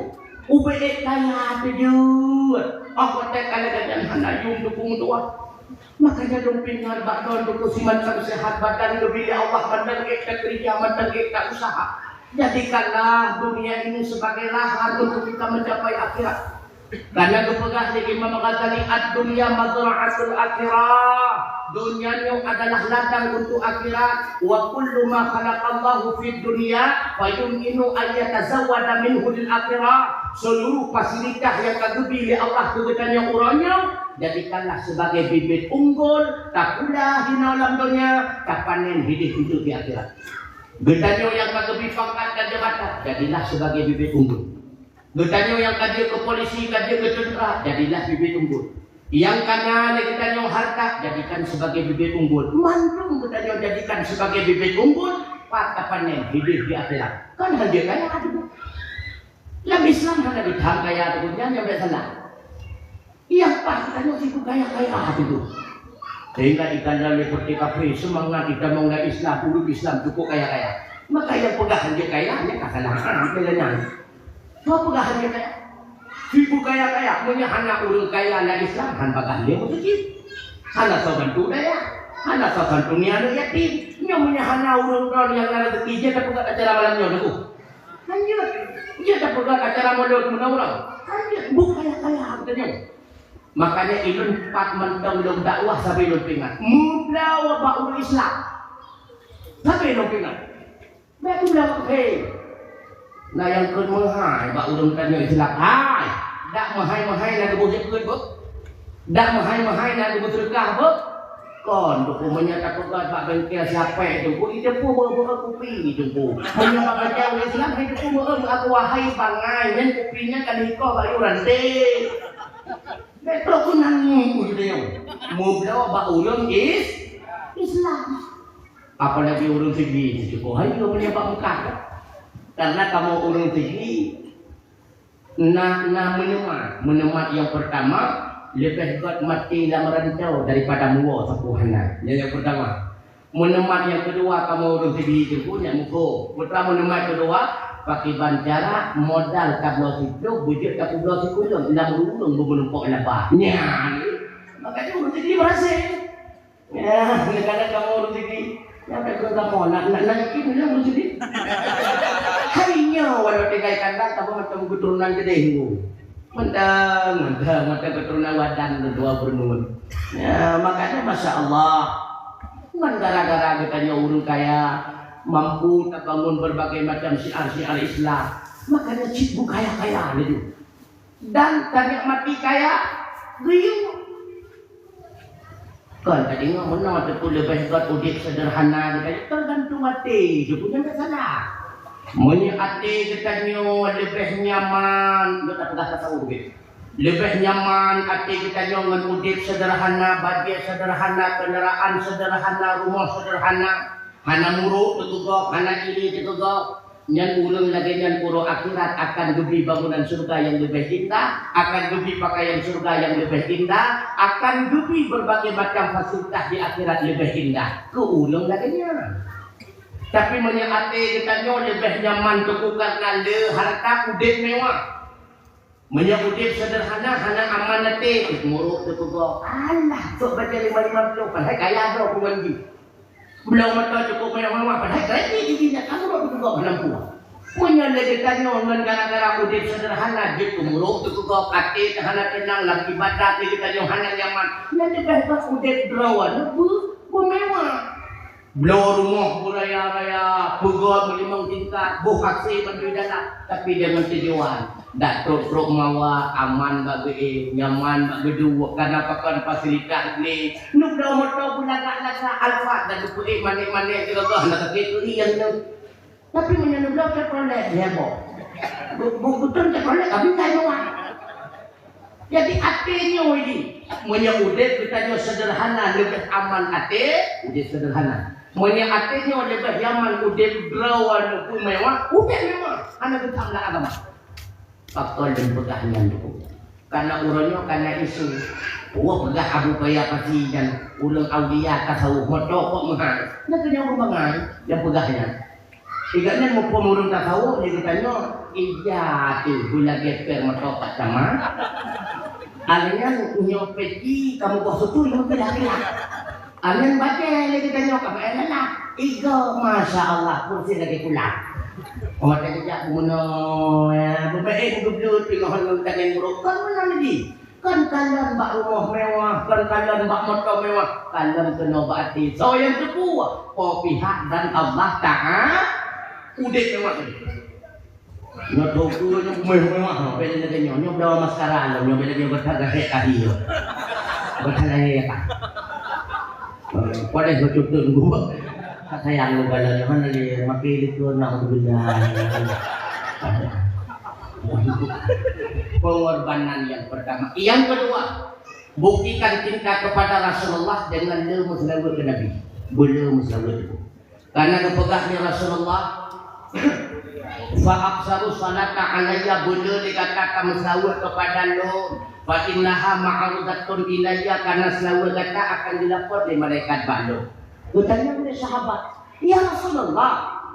Ubé ék kaya teujeuet. Oh, watèe kaya gata nyan hana yum teungku meutuwah. Makanya lôn peuingat bak droeneuh teungku, si mantong sehat badan geubri lé Allah, mantong ék takeureuja, mantong ék ta-usaha. Jadikanlah dunia ini sebagai lahan untuk kita mencapai akhirat. Karena geupeugah lé Imam Ghazali, "Ad-dunya mazra'atul akhirah." Dunia nyoe adalah ladang untuk akhirat. Wa kullu ma khalaqallahu fid dunya fa yumkinu an yatazawwada minhu lil akhirah. Seluruh fasilitas nyang ka geubri lé Allah keu geutanyoe uroe nyoe, jadikanlah sebagai bibit unggul, tapula hinoe lam dunia, tapanen hideh untuk di akhirat. Geutanyoe nyang ka geubri pangkat dan jabatan, jadilah sebagai bibit unggul. Geutanyoe nyang ka jeuet keu polisi, ka jeuet keu teuntera, jadilah bibit unggul. Nyang ka na lé geutanyoe harta, jadikan sebagai bibit unggul. Mandum geutanyoe jadikan sebagai bibit unggul, pat tapanen hideh di akhirat. Kan hanjeuet kaya teungku. Lam Islam hana geutham kaya teungku, nyan nyang bèk salah. Nyang paih geutanyoe sibuk kaya-kaya teungku. Sehingga ikan dalam seperti kafir, semangat itamong lam Islam, ureueng Islam cukup kaya-kaya. Maka nyang peugah hanjeuet kaya, nyan ka salah. Nyan. Soe peugah hanjeuet kaya? Sibuk kaya-kaya, meunyoe hana ureueng kaya lam Islam, han bagah lé meuseujid. Hana soe bantu dayah, hana soe santuni aneuk yatim. Nyoe meunyoe hana ureueng droe nyang na rezeki, jeuet tapeugah acara malam nyoe, teungku. Hanjeuet. Jeuet tapeugah acara molod meunan ureueng. Hanjeuet. Buet kaya-kaya geutanyoe. Makanya ulôn pat mantong lôn dakwah sabe lôn peuingat. Meubloe bak ureueng Islam. Sabe lôn peuingat. Bèk peubloe kafé. Na nyang kheun meuhai bak ureueng tanyoe Islam. Hai, dak meuhai-meuhai na geuboh jeuet kheun beuh. Dak meuhai-meuhai na geuboh seudeukah beuh. Kon, teungku, meunyoe tapeugah bak bengkel siapèe, teungku, iteupeue beuh-beuh kupi, teungku. Meunyoe bak bengkel Islam, hai teungku, beuh-beuh aku wahai bangai, nyan kupi nyan ka lheuh ikoh bak yuran deh. Bèk trok keunan ngieng ureueng. Meubloe bak ureueng is-, Islam. Apalagi ureueng Sigli, cukup hai ureueng bak Mekah. Karena kamoe ureueng Sigli na, na meuneumah. Meuneumah nyang peurtama, leubeh gèt maté lam rantau daripada meuwoe sapeue hana. Nyan nyang peurtama. Meuneumah nyang keudua, kamoe ureueng Sigli teungku nyan muphom. Putra meuneumah keudua, pakriban cara modal tabloe siploh, beujeuet tapeubloe sikureueng, lam ureueng beumeunumpok laba. Nyan. Makanya ureueng Sigli berhasil. Ya, kadang-kadang kamoe ureueng Sigli, nyan ka keu kamoe, nak, nak, nak yakin ureueng Sigli. Hai nyoe walau tinggai kandang, tapi macam keturunan geude. Mantong, mantong, mantong keturunan wadan dua beunun. Ya, makanya masya Allah. Ngon gara-gara geutanyoe ureueng kaya, mampu tabangun berbagai macam syiar-syiar Islam. Makanya cit bukaya-kaya laju. Dan tanikmati kaya geuyue. Kon tadeungoe meunoe teupeu leubeh gèt udép seudeurhana geutanyoe, teugantung até, teupeu nyan salah. Meunyoe até geutanyoe leubeh nyaman, nyoe tapeugah tasawuf geuh. Leubeh nyaman até geutanyoe ngon udép seudeurhana, bajèe seudeurhana, keundaraan seudeurhana, rumoh seudeurhana, hana muruk teukeugok, hana iri teukeugok. Nyan ureueng lagèe nyan uroe akhirat akan geubri bangunan syurga nyang leubeh indah, akan geubri pakaian syurga nyang leubeh indah, akan geubri berbagai macam fasilitas di akhirat leubeh indah keu ureueng lagèe nyan. Tapi meunyoe até geutanyoe leubeh nyaman teungku karena le harta udép mewah. Meunyoe udép seudeurhana hana aman até, muruk teupeugah, "Alah, sok bajèe lima-lima ploh, padahai kaya droe kuman jih." Bloe moto cukup mewah-mewah, padahai kredit jih nyan ka muruk teupeugah lam puang. Meunyoe lé geutanyoe ngon gara-gara udép seudeurhana jeuet keu muruk teupeugah, até hana teunang, lam ibadat lé geutanyoe hana nyaman, nyan leubeh bak udép droe nyoe beu-, beumewah. Bloe rumoh beuraya-raya, peugöt meulimong tingkat, boh hasé bandum dalam, tapi deungon tujuan. Dak trok-trok mawa, aman bak geuéh, nyaman bak geuduek, kana pakon fasilitas glé. Neubloe moto beulagak-lagak, Alphard, dan geupeuék manéh-manéh, geugaga, hana sakét turi nyang nyoe. Tapi meunyoe neubloe Chevrolet, ya boh. Bu-, bu-, butong Chevrolet, tapi kai meuwah. Jadi, até nyoe jih, meunyoe udép geutanyoe seudeurhana leubeh aman até, udép seudeurhana. Meunyoe até nyoe leubeh nyaman udép droe nyoe pun mewah, udép mewah, hana geutam lam agama. Pakon lôn peugah nyan, Teungku? Karena uroe nyoe kana isu. Wah, peugah Abu Paya Pasi nyan ureueng aulia tasawuf, moto kok meuhai. Nyan keuh nyang ureueng bangai nyang peugah nyan. Ingat nyan muphom ureueng tasawuf, lé geutanyoe, ija teuh beulagèe per moto pat sama. Alèh nyan nyoe peci kamoe boh sutui meukeula-keula. Alèh nyan bajèe lé geutanyoe ka meu'en lalah. Igoe, masya Allah, kursi lagèe kulang. Oh, watèe geujak bunoe, ya, beubeuet geubleuet teungoh ngon tangen brok. Kon meunan lagi. Kon kalon bak rumoh mewah, kon kalon bak moto mewah, kalon keunoe bak até. Soe nyang teupeu? Po pihak dan Allah Ta'ala. Udeb mewah tadi. Nyoe teuka nyoe mewah-mewah. Beda lagèe nyoe, nyoe bloe maskara lom, nyoe beda nyoe beutak gahek tadi nyoe. Beutak lahé ka. Padahai bacut teunggu. Sayang lu galak nyoe hana lé makai likot, naudzubillah. Pengorbanan yang pertama. Yang kedua, buktikan cinta kepada Rasulullah dengan le meuseulaweuet keu Nabi. Beule meuseulaweuet. Karena geupeugah lé Rasulullah, "Fa aktsaru salata alayya," beule lé gata ka meuseulaweuet kepada lôn, "fa innaha ma'rudatun ilayya," karena seulaweuet gata akan jilapor lé malaikat bak lôn. Geutanyong lé sahabat, "Ya Rasulullah,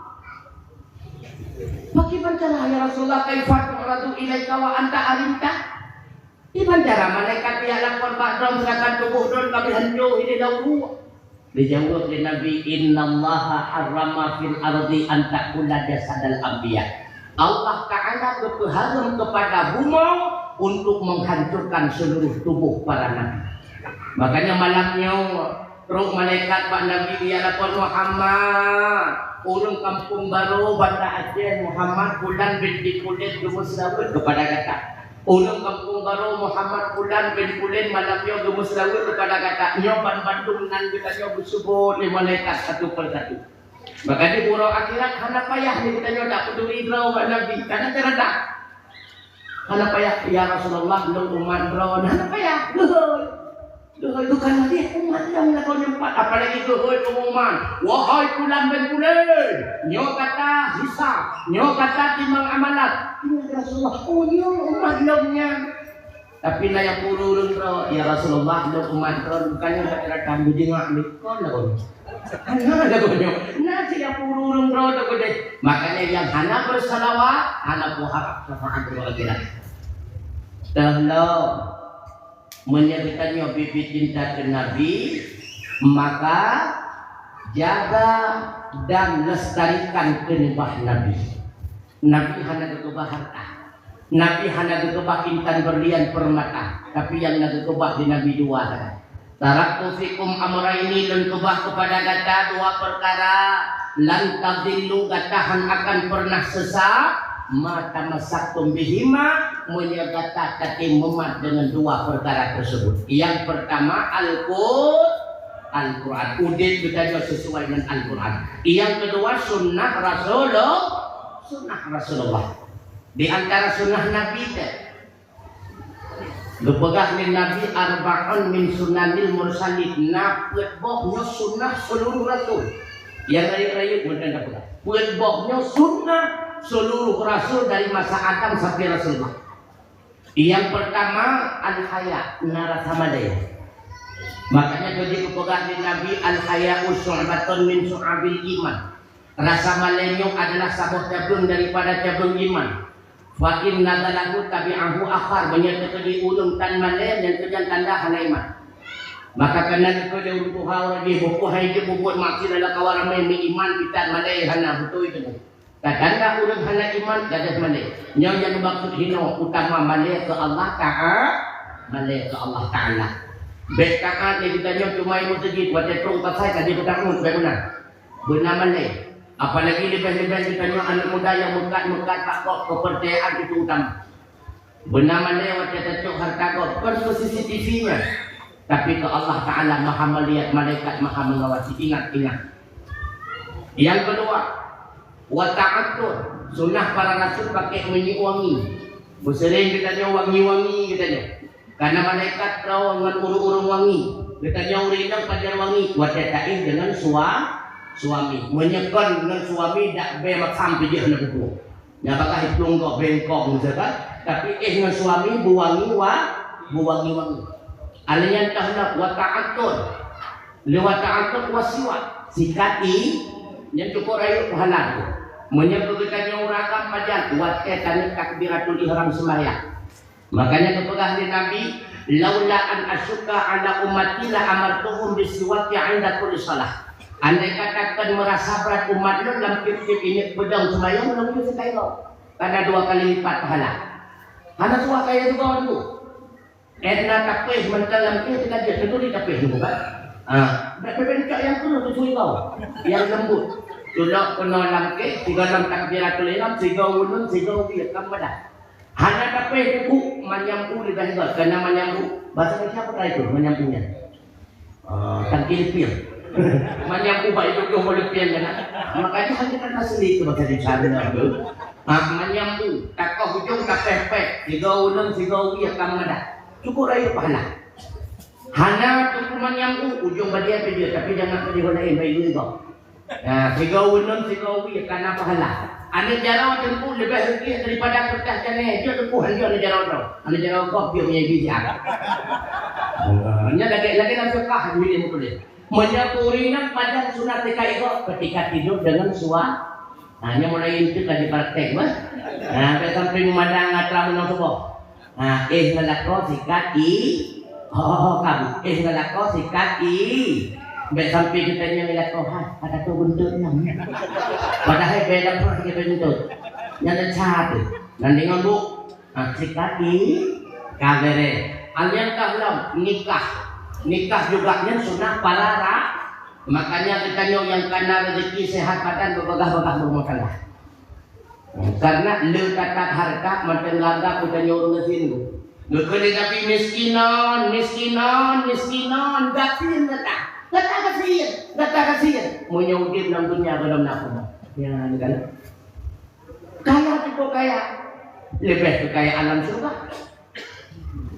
bagaimana cara ya Rasulullah, kaifa tu'radu ilaika wa anta arinta?" Kiban cara malaikat jilapor bak droe, seudangkan tuboh droe ka beuhanco ilèe lam ruek? Geujaweueb lé Nabi, "Innallaha harrama fil ardi an ta'kula jasadal anbiya." Allah Ta'ala geupeuhareuem kepada bumoe untuk menghancurkan seluruh tubuh para nabi. Makanya malam nyoe, trok malaikat bak Nabi, jilapor, "Muhammad, ureueng Kampung Baro, Banda Aceh, Muhammad Fulan bin Fulan geumeuseulaweuet kepada gata." Ureueng Kampung Baro Muhammad Fulan bin Fulan malam nyoe geumeuseulaweuet kepada gata. Nyoe banmandum nan geutanyoe geuseubut lé malaikat satu per satu. Maka di uroe akhirat hana payah lé geutanyoe tapeuduri droe bak Nabi, karena teuredah. Hana payah, "Ya Rasulullah, lôn umat droe." Hana payah. Geuhôi. Geuhôi bukan lagèe umat lôn lagoe nyoe pat, apalagi geuhôi pengumuman, "Wahai Fulan bin Fulan, nyoe gata hisab, nyoe gata timbang amalan." Ingat Rasulullah, "Oh, nyoe umat lôn nyan." Tapi na nyang peureueng droe, "Ya Rasulullah, lôn umat droe, bukan nyoe gata datang beujeumak lé." Kon lagoe nyoe. Hana lagoe nyoe. Na cit nyang peureueng droe teuh keudeh. Makanya nyang hana beuseulaweuet, hana peuharab syafaat di akhirat. Teuh lom. Meunyoe geutanyoe biet-biet cinta keu Nabi, maka jaga dan lestarikan keuneubah Nabi. Nabi hana geukeubah harta. Nabi hana geukeubah intan, berlian, permata. Tapi nyang na geukeubah di Nabi dua sagai. "Taraktu fikum amraini," lôn keubah kepada gata dua peukara, "lan tadillu," gata hana akan pernah sesat, "ma tamassaktum bihima," meunyoe gata tatem mumat deungon dua peukara tersebut. Yang pertama, Al-Qur-, Al-Quran. Udeb geutanyoe sesuai dengan Al-Quran. Yang kedua, sunnah Rasulullah. Sunnah Rasulullah. Di antara sunnah Nabi teuh, geupeugah lé Nabi, "Arba'un min sunanil mursalin," na peuet boh nyoe sunnah seluruh rasul. Nyang rayeuk-rayeuk meunan tapeugah. Peuet boh nyoe sunnah seluruh rasul dari masa Adam sampai Rasulullah. Yang pertama, al-haya, na rasa malèe. Makanya geupeugah lé Nabi, "Al-haya'u syu'batun min syu'abil iman." Rasa malèe nyoe adalah saboh cabeueng daripada cabeueng iman. "Fa in nazalahu tabi'ahu akhar," meunyoe teukeudi ureueng tan malèe, nyan keuh nyan tanda hana iman. Maka kana teukeudi ureueng tuha ureueng jih, bukon hai jeuet bubuet maksiat, lam kawan ramè meuiman, pih tan malèe hana, beutôi teuma. Tanda ureueng hana iman, gadôh malèe. Nyoe nyang geumaksud hinoe, utama malèe keu Allah Ta'a-, malèe keu Allah Taala. Bèk taat lé geutanyoe cuma i meuseujid, watèe trok pasai ka jipeutakot, bèk meunan. Beuna malèe. Apalagi leubeh-leubeh geutanyoe aneuk muda nyang meukat-meukat bak gob, keupeurcayaan itu utama. Beuna malèe watèe tacok hareuta gob, kon keu C C T V nyan. Tapi keu Allah Taala Maha Melihat, malaikat Maha Mengawasi. Ingat, ingat. Yang kedua, wa ta'attur. Sunnah para rasul pakai minyeuk wangi. Beuseuring geutanyoe wangi-wangi geutanyoe. Karena malaikat troh ngon ureueng-ureueng wangi. Geutanyoe ureueng inong pajan wangi, watèe taéh deungon sua-, suami. Meunyoe kon ngon suami, dak bèe makam pih jeuet hana peupuih. Nyan bagaih plueng gob bengkong misalkan, tapi éh ngon suami beuwangi wa-, beuwangi-wangi. Alèh nyan teuh na wa ta'attur. Lé wa ta'attur wa siwak. Sikat i, nyan cukôp rayeuk pahala tu. Meunyoe keu geutanyoe ureueng agam pajan, watèe taneuk takbiratul ihram seumbahyang. Makanya geupeugah lé Nabi, "Laula an asyukka ala ummati la amartuhum bisiwaki 'inda kulli shalah." Andai kata kon meurasa brat umat lôn lam tiep-tiep inyak peudong seumayang, lôn keu sikairo. Kana dua kali lipat pahala. Hana suah kaya juga dulu. Éh na tapéh mantong lam éh teuka jeuet, teunturi tapéh tu bukan? Ah, bèk bèk cok nyang keuruh tu sui kau. Nyang lembut. Tulok keunoe lam éh, sigoe lom takbiratul ihram, sigoe ulôn, sigoe wie, ka meudah. Hana tapéh teungku, manyam u leubeh gèt, karena manyam u. Bahasa Indonesia apa tadi tu, manyam u nyan? Ah, tangkil pil. Manyam u bak itu tu boleh pil kan? Makanya hanya kan asli tu bahasa Indonesia tu. Ah, manyam u, takoh ujong tapéh-péh, sigoe ulôn, sigoe wie, ka meudah. Cukup rayeuk pahala. Hana teungku manyam u, ujong badiah pih jeuet, tapi jangan pih jeuet laén, baik juga. Nah, sigoe ulôn, sigoe wie, kana pahala. Aneuk jaroe teungku leubeh reukik daripada keureutah canai, jeuet teungku hanjeuet aneuk jaroe droe. Aneuk jaroe gob jeuet meunyo biji. Nah, nyan lagèe, lagèe lam fiqah, jeuet ilmu kulit. Meunyo turi nyan pajan sunat teuka igoe, ketika tidur dengan sua-, nah, nyan mulai enteuk ka jipraktek, bah. Nah, bèk sampai meumandang atra meunyoe suboh. Ha, éh ngon lakoe sikat i. Ho, ho, ho, kabu. Éh ngon lakoe sikat i. Bèk sampai geutanyoe ngon lakoe, ha, ka tatuh guntot nyan. Padahai bèk lakoe sikat guntot. Nyan desya teuh. Nan deungon bu. Ha, sikat i. Ka beureh. Aleueng ka lom nikah. Nikah juga nyan sunah para ra-, makanya geutanyoe nyang kana rezeki sehat badan beubagah-bagah beurumah tangga. Karena le tatat hareuta mantong lagak geutanyoe ureueng gasien. Geukheun lé Nabi, "Miskinan, miskinan, miskinan, gasien gata. Gata gasien, gata gasien." Meunyoe udép lam dunia gohlom na peue. Ya, kan? Kaya cukup kaya. Leubeh keu kaya alam syurga.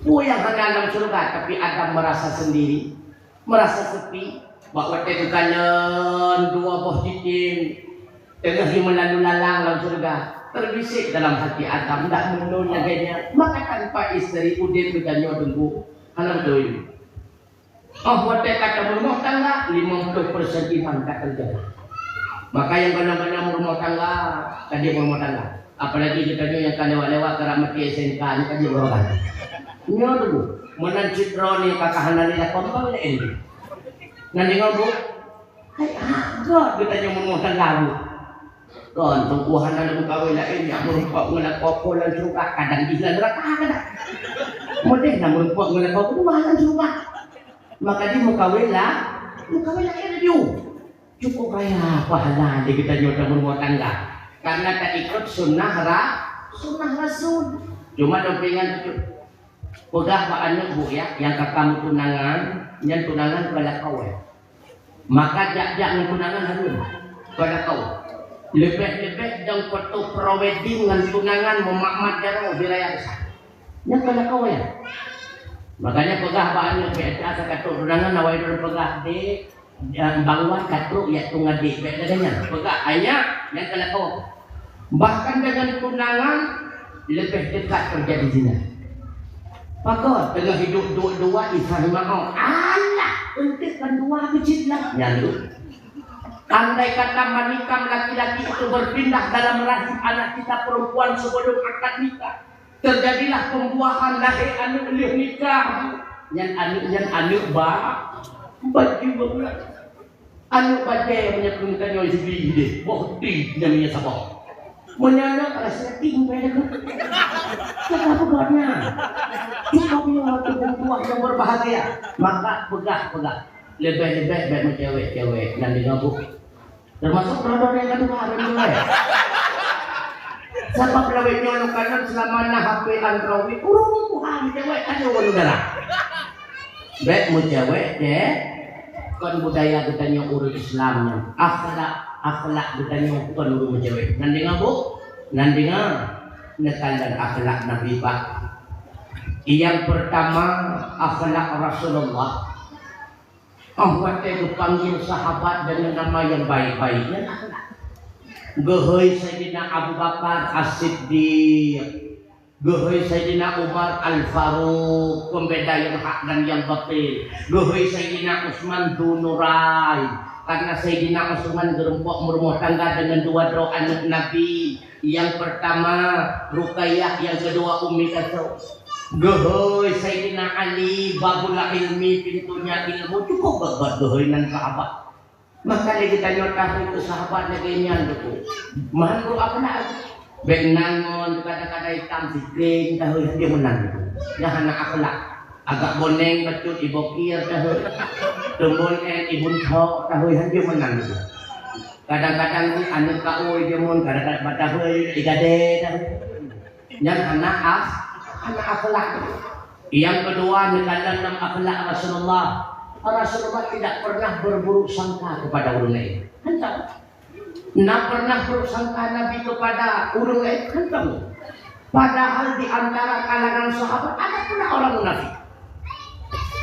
Peue nyang hana alam syurga, tapi Adam merasa sendiri. Meurasa seupi, bak watèe geukalon dua boh cicém teungoh jimeulalu lalang lam syeuruga, teubisek dalam hati Adam, "Ndak meunan lagèe nyan, maka tanpa istri udép geutanyoe teungku hana beutôi." Óh watèe ka tameurumoh tangga, limong ploh persen iman ka teujaga. Maka nyang gohlom-gohlom meurumoh tangga, ka jeuet meurumoh tangga. Apalagi geutanyoe nyang ka lewat-lewat karab maté S M K nyoe ka jeuet uroe ban. Nyoe dulu, meunan cit droeneuh ka hana lé lakoe meukawen laén. Nan deungoe, Bu? Hai, ah, göt geutanyoe meurumoh tangga, Bu. Kon, teungku hana lé meukawen laén, nyak meurumpok ngon lakoe po lam syeuruga, kadang jih lam neuraka, kadang. Meudeh na meurumpok ngon lakoe po lam syeuruga. Maka jih meukawen la-, meukawen laén laju. Cukup raya pahala di geutanyoe tameurumoh tangga, karena taikot sunnah ra-, sunnah Rasul. Cuma dong peuingat bacut, peugah bak aneuk bu ya, nyang ka ka meutunangan, nyan tunangan keu lakoe. Maka jak-jak ngon tunangan hareuem keu lakoe. Leubeh-leubeh dong foto pre-wedding ngon tunangan meumat-mat jaroe di raya besai. Nyan keu lakoe ya. Makanya peugah bak aneuk, biasa ka trok tunangan, awai droe peugah, "Dek, bang wan ka trok, jak tueng adek." Bèk lagèe nyan. Peugah, "Ayah, nyan keu lakoe." Bahkan dengan tunangan lebih dekat terjadi zina. Pakon? Teungoh hidup duek dua, isa lima oh. Alah, eunteuk kan dua keucit lah. Nyan tu. Andai kata manikam laki-laki itu berpindah dalam rahim anak kita perempuan sebelum akad nikah, terjadilah pembuahan, lahé aneuk lheueh nikah. Nyan aneuk, nyan aneuk ba-, bajèe. Aneuk bajèe meunyo keu geutanyoe sibli deh, boh ti nyan meunyo saboh. Meunyo aneuk resleting bèk deh. Kata peugah nyan. Cukup nyoe teungku tuan yang berbahagia. Maka peugah-peugah. Leubeh-leubeh bèk meucewek-cewek nan deungoe, Bu. Teumasok droe-droe nyang ka tuha, bèk meucewek. Sabab lawét nyoe lôn kalon seulama na H P Android, ureueng tuha meucewek, aduh, waduh, darah. Bèk meucewek, deh. Kon budaya geutanyoe ureueng Islam nyan. Akhlak, akhlak geutanyoe kon ureueng meucewek. Nan deungoe, Bu? Nan deungoe? Neukalon akhlak Nabi, Pak. Yang pertama, akhlak Rasulullah. Óh watèe geupanggil sahabat dengan nama yang baik-baik, nyan akhlak. Geuhôi Saidina Abu Bakar As-Siddiq, geuhôi Saidina Umar Al-Faruq, pembeda yang hak dan yang batil, geuhôi Saidina Utsman Dzunurain, karena Saidina Utsman geurumpok meurumoh tangga dengan dua droe aneuk Nabi. Yang pertama Ruqayyah, yang kedua Ummi Kalsum. Geuhôi Saidina Ali, babul ilmi, pintunya ilmu, cukup gèt-gèt geuhôi nan sahabat. Maka lé geutanyoe tahôi keu sahabat lagèe nyan, Teungku. Meuhan geuh akhlak. Bèk nan ngon kata-kata itam sikeng tahôi, hana meunan, Teungku. Nyan hana akhlak. Agak boneng bacut iboh kir tahu. Tumbon en ibun thok tahu hanjeuet meunan. Kadang-kadang ni aneuk kau jamun, kadang-kadang bak tahu igade tahu. Nyan hana akh-, hana akhlak. Yang kedua, neukalon lam akhlak Rasulullah. Rasulullah tidak pernah berburuk sangka kepada orang lain. Hana. Na pernah buruk sangka Nabi kepada ureuëng laén? Hana. Padahal di antara kalangan sahabat ada pula orang munafik.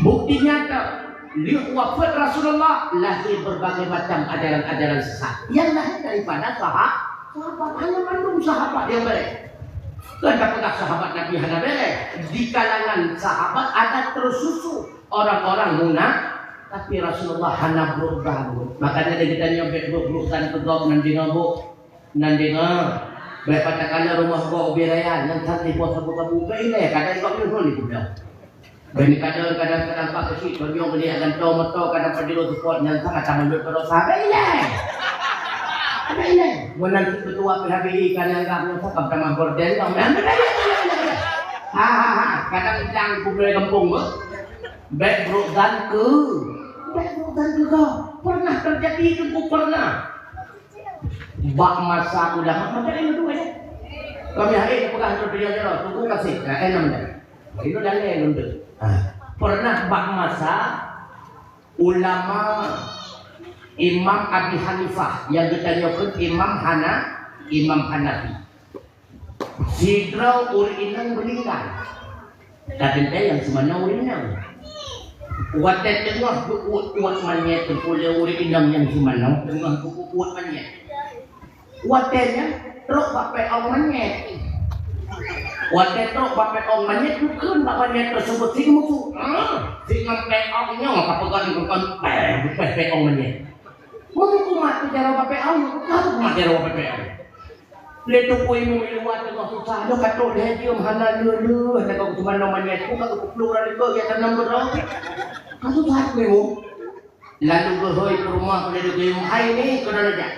Bukti nyata, lheueh wafat Rasulullah, lahir berbagai macam ajaran-ajaran sesat yang lahir daripada saha-, sahabat. Hana mandum sahabat yang béré. Kan tapeugah sahabat Nabi hana béré. Di kalangan sahabat ada tersusu orang-orang muna-, tapi Rasulullah hana brok zan. Makanya dari kita nyoe bèk brok-brok zan keu gob nan deungoe gob. Nan deungoe, bèk patak kala rumoh gob ubé raya, nyan that dipoh sabu-sabu. Bèk ilèe, kadang gob nyoe hon dipeugah. Bèk ni kadang, kadang, kadang pak keuchik, bagi orang beli akan tong moto, kadang pajero support, nyan sangat sama lut barosa. Bèk ilèe. Bèk ilèe. Meunan si ketua P H B I, kadang anggap nyoe sakam tamah gorden, tong. Bèk ilèe. Ha, ha, ha. Kadang jang kublai gampông, beuh. Bèk brok zan keu, bèk brok zan keu gob. Pernah terjadi, Teungku, pernah. Bak masa ulama, masa ilmu tu aja. Kami hari ni pegang tu dia jalan, tunggu kasih. Nah, eh, nama dia? Itu dah lain untuk. Ha. Pernah bak masa ulama Imam Abi Hanifah yang kita nyebut Imam Hana, Imam Hanafi. Sidroe ureuëng inong meuninggai. Ka teuntée nyang simanoe ureuëng inong. Watée teungoh geuuet-uet manyét teupeu lé ureuëng inong nyang simanoe, teungoh geuuet-uet manyét. Watée nyan trok bak péong manyét. Watée trok bak péong manyét, geukheun bak manyét teuseubut si geumusu. Ah, si ngon péong nyoe ka peugah ngon péong, péong manyét. Meunyoe kumat jaroe bak péong, ka kumat jaroe bak péong. Lé Teungku Imum i luwa teungoh susah, nyoe ka trok lhée jeuem hana lheueh-lheueh, hana ka geuteumanoe manyét, ka geupeuplôh ureuëng likot, ya tanam beurong. Ka susah Teungku Imum. Lalu geuhôi peurumoh lé Teungku Imum, "Hai ni, keunoe jak."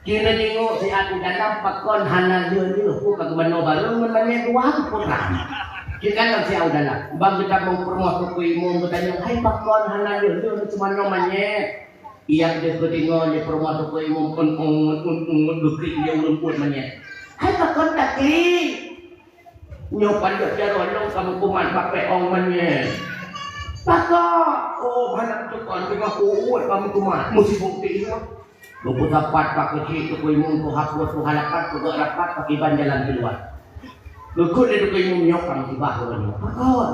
Keuneuk jingok siat u dalam, pakon hana lheueh-lheueh, peue ka geumanoe barô ngon manyét dua keupeue rhah. Jikalon siat u dalam, ban geutamong peurumoh Teungku Imum geutanyong, "Hai pakon hana lheueh-lheueh neuteumanoe manyét?" Nyang deuh geudeungoe lé peurumoh Teungku Imum, un-un, un-un, geuklik lé ureuëng uet manyét. "Hai pakon taklik? Nyoe paléh jaroe lôn ka meukumat bak péong manyét." "Pakon?" "Oh, hana meutukon, teuma uet ka meukumat, meusibok teuingat." Geupeusapat pak keuchik Teungku Imum, peuhapus, peuhalapat, peugöt rapat, pakriban jalan keuluwa. Geukheun lé Teungku Imum, "Nyoe ka musibah ureuëng nyoe." "Pakon?"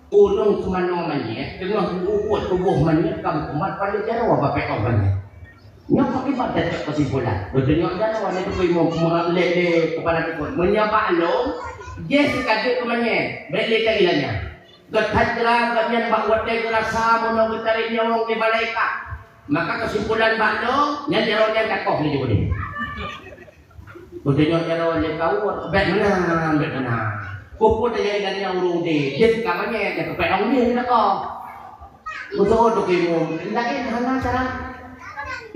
Ureuëng teumanoe manyét, teungoh geuuet tuboh manyét ka meukumat paléh jaroe bak péong manyét. Nyoe pakriban tacok keusimpulan. Geutunyok jaroe lé Teungku Imum, lé, lé kepala dukon. Meunyoe bak lôn, jih sikadeuk keu manyét, bèk lé tagila nyan. Geuthat geura gobnyan bak watée geurasa meunoe geutarek nyawöng lé malaikat. Maka keusimpulan bak lôn, nyan jaroe nyan takoh lé jih. Geutunyok jaroe lé kawan, "Bèk meunan, bèk meunan. Peue-peue tajak inan nyang ureuëng udeb, jeuet ka manyét, nyang keu péong udeb lakoe." Beutôi Teungku Imum, laén hana cara.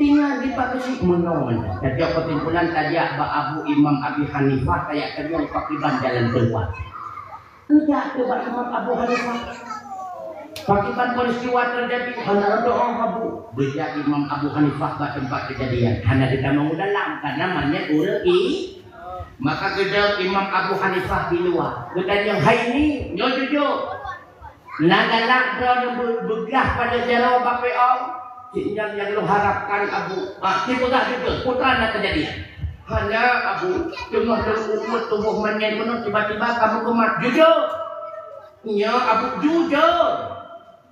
Tinggai di pak keuchik meunoe. Tajak keusimpulan tajak bak Abu Imam Abi Hanifah, tajak tanyong pakriban jalan keuluwa. Geujak keu bak Imam Abu Hanifah. Pakriban peristiwa teujadi, hana reudoh Abu. Geujak Imam Abu Hanifah bak teumpat keujadian. Hana geutamong u dalam, karena manyét ureuëng i. Maka geudong Imam Abu Hanifah di luwa. Geutanyong, "Hai ni, nyoe jujur. Na galak droeneuh beu-, beugah paléh jaroe bak péong?" "Cit nyan nyang lôn harapkan, Abu." "Ah, ci peugah jujur, peue teuma na keujadian?" "Hana, Abu, teungoh lôn uet tuboh manyét meunoe tiba-tiba ka meukumat." "Jujur." "Nyoe, Abu, jujur."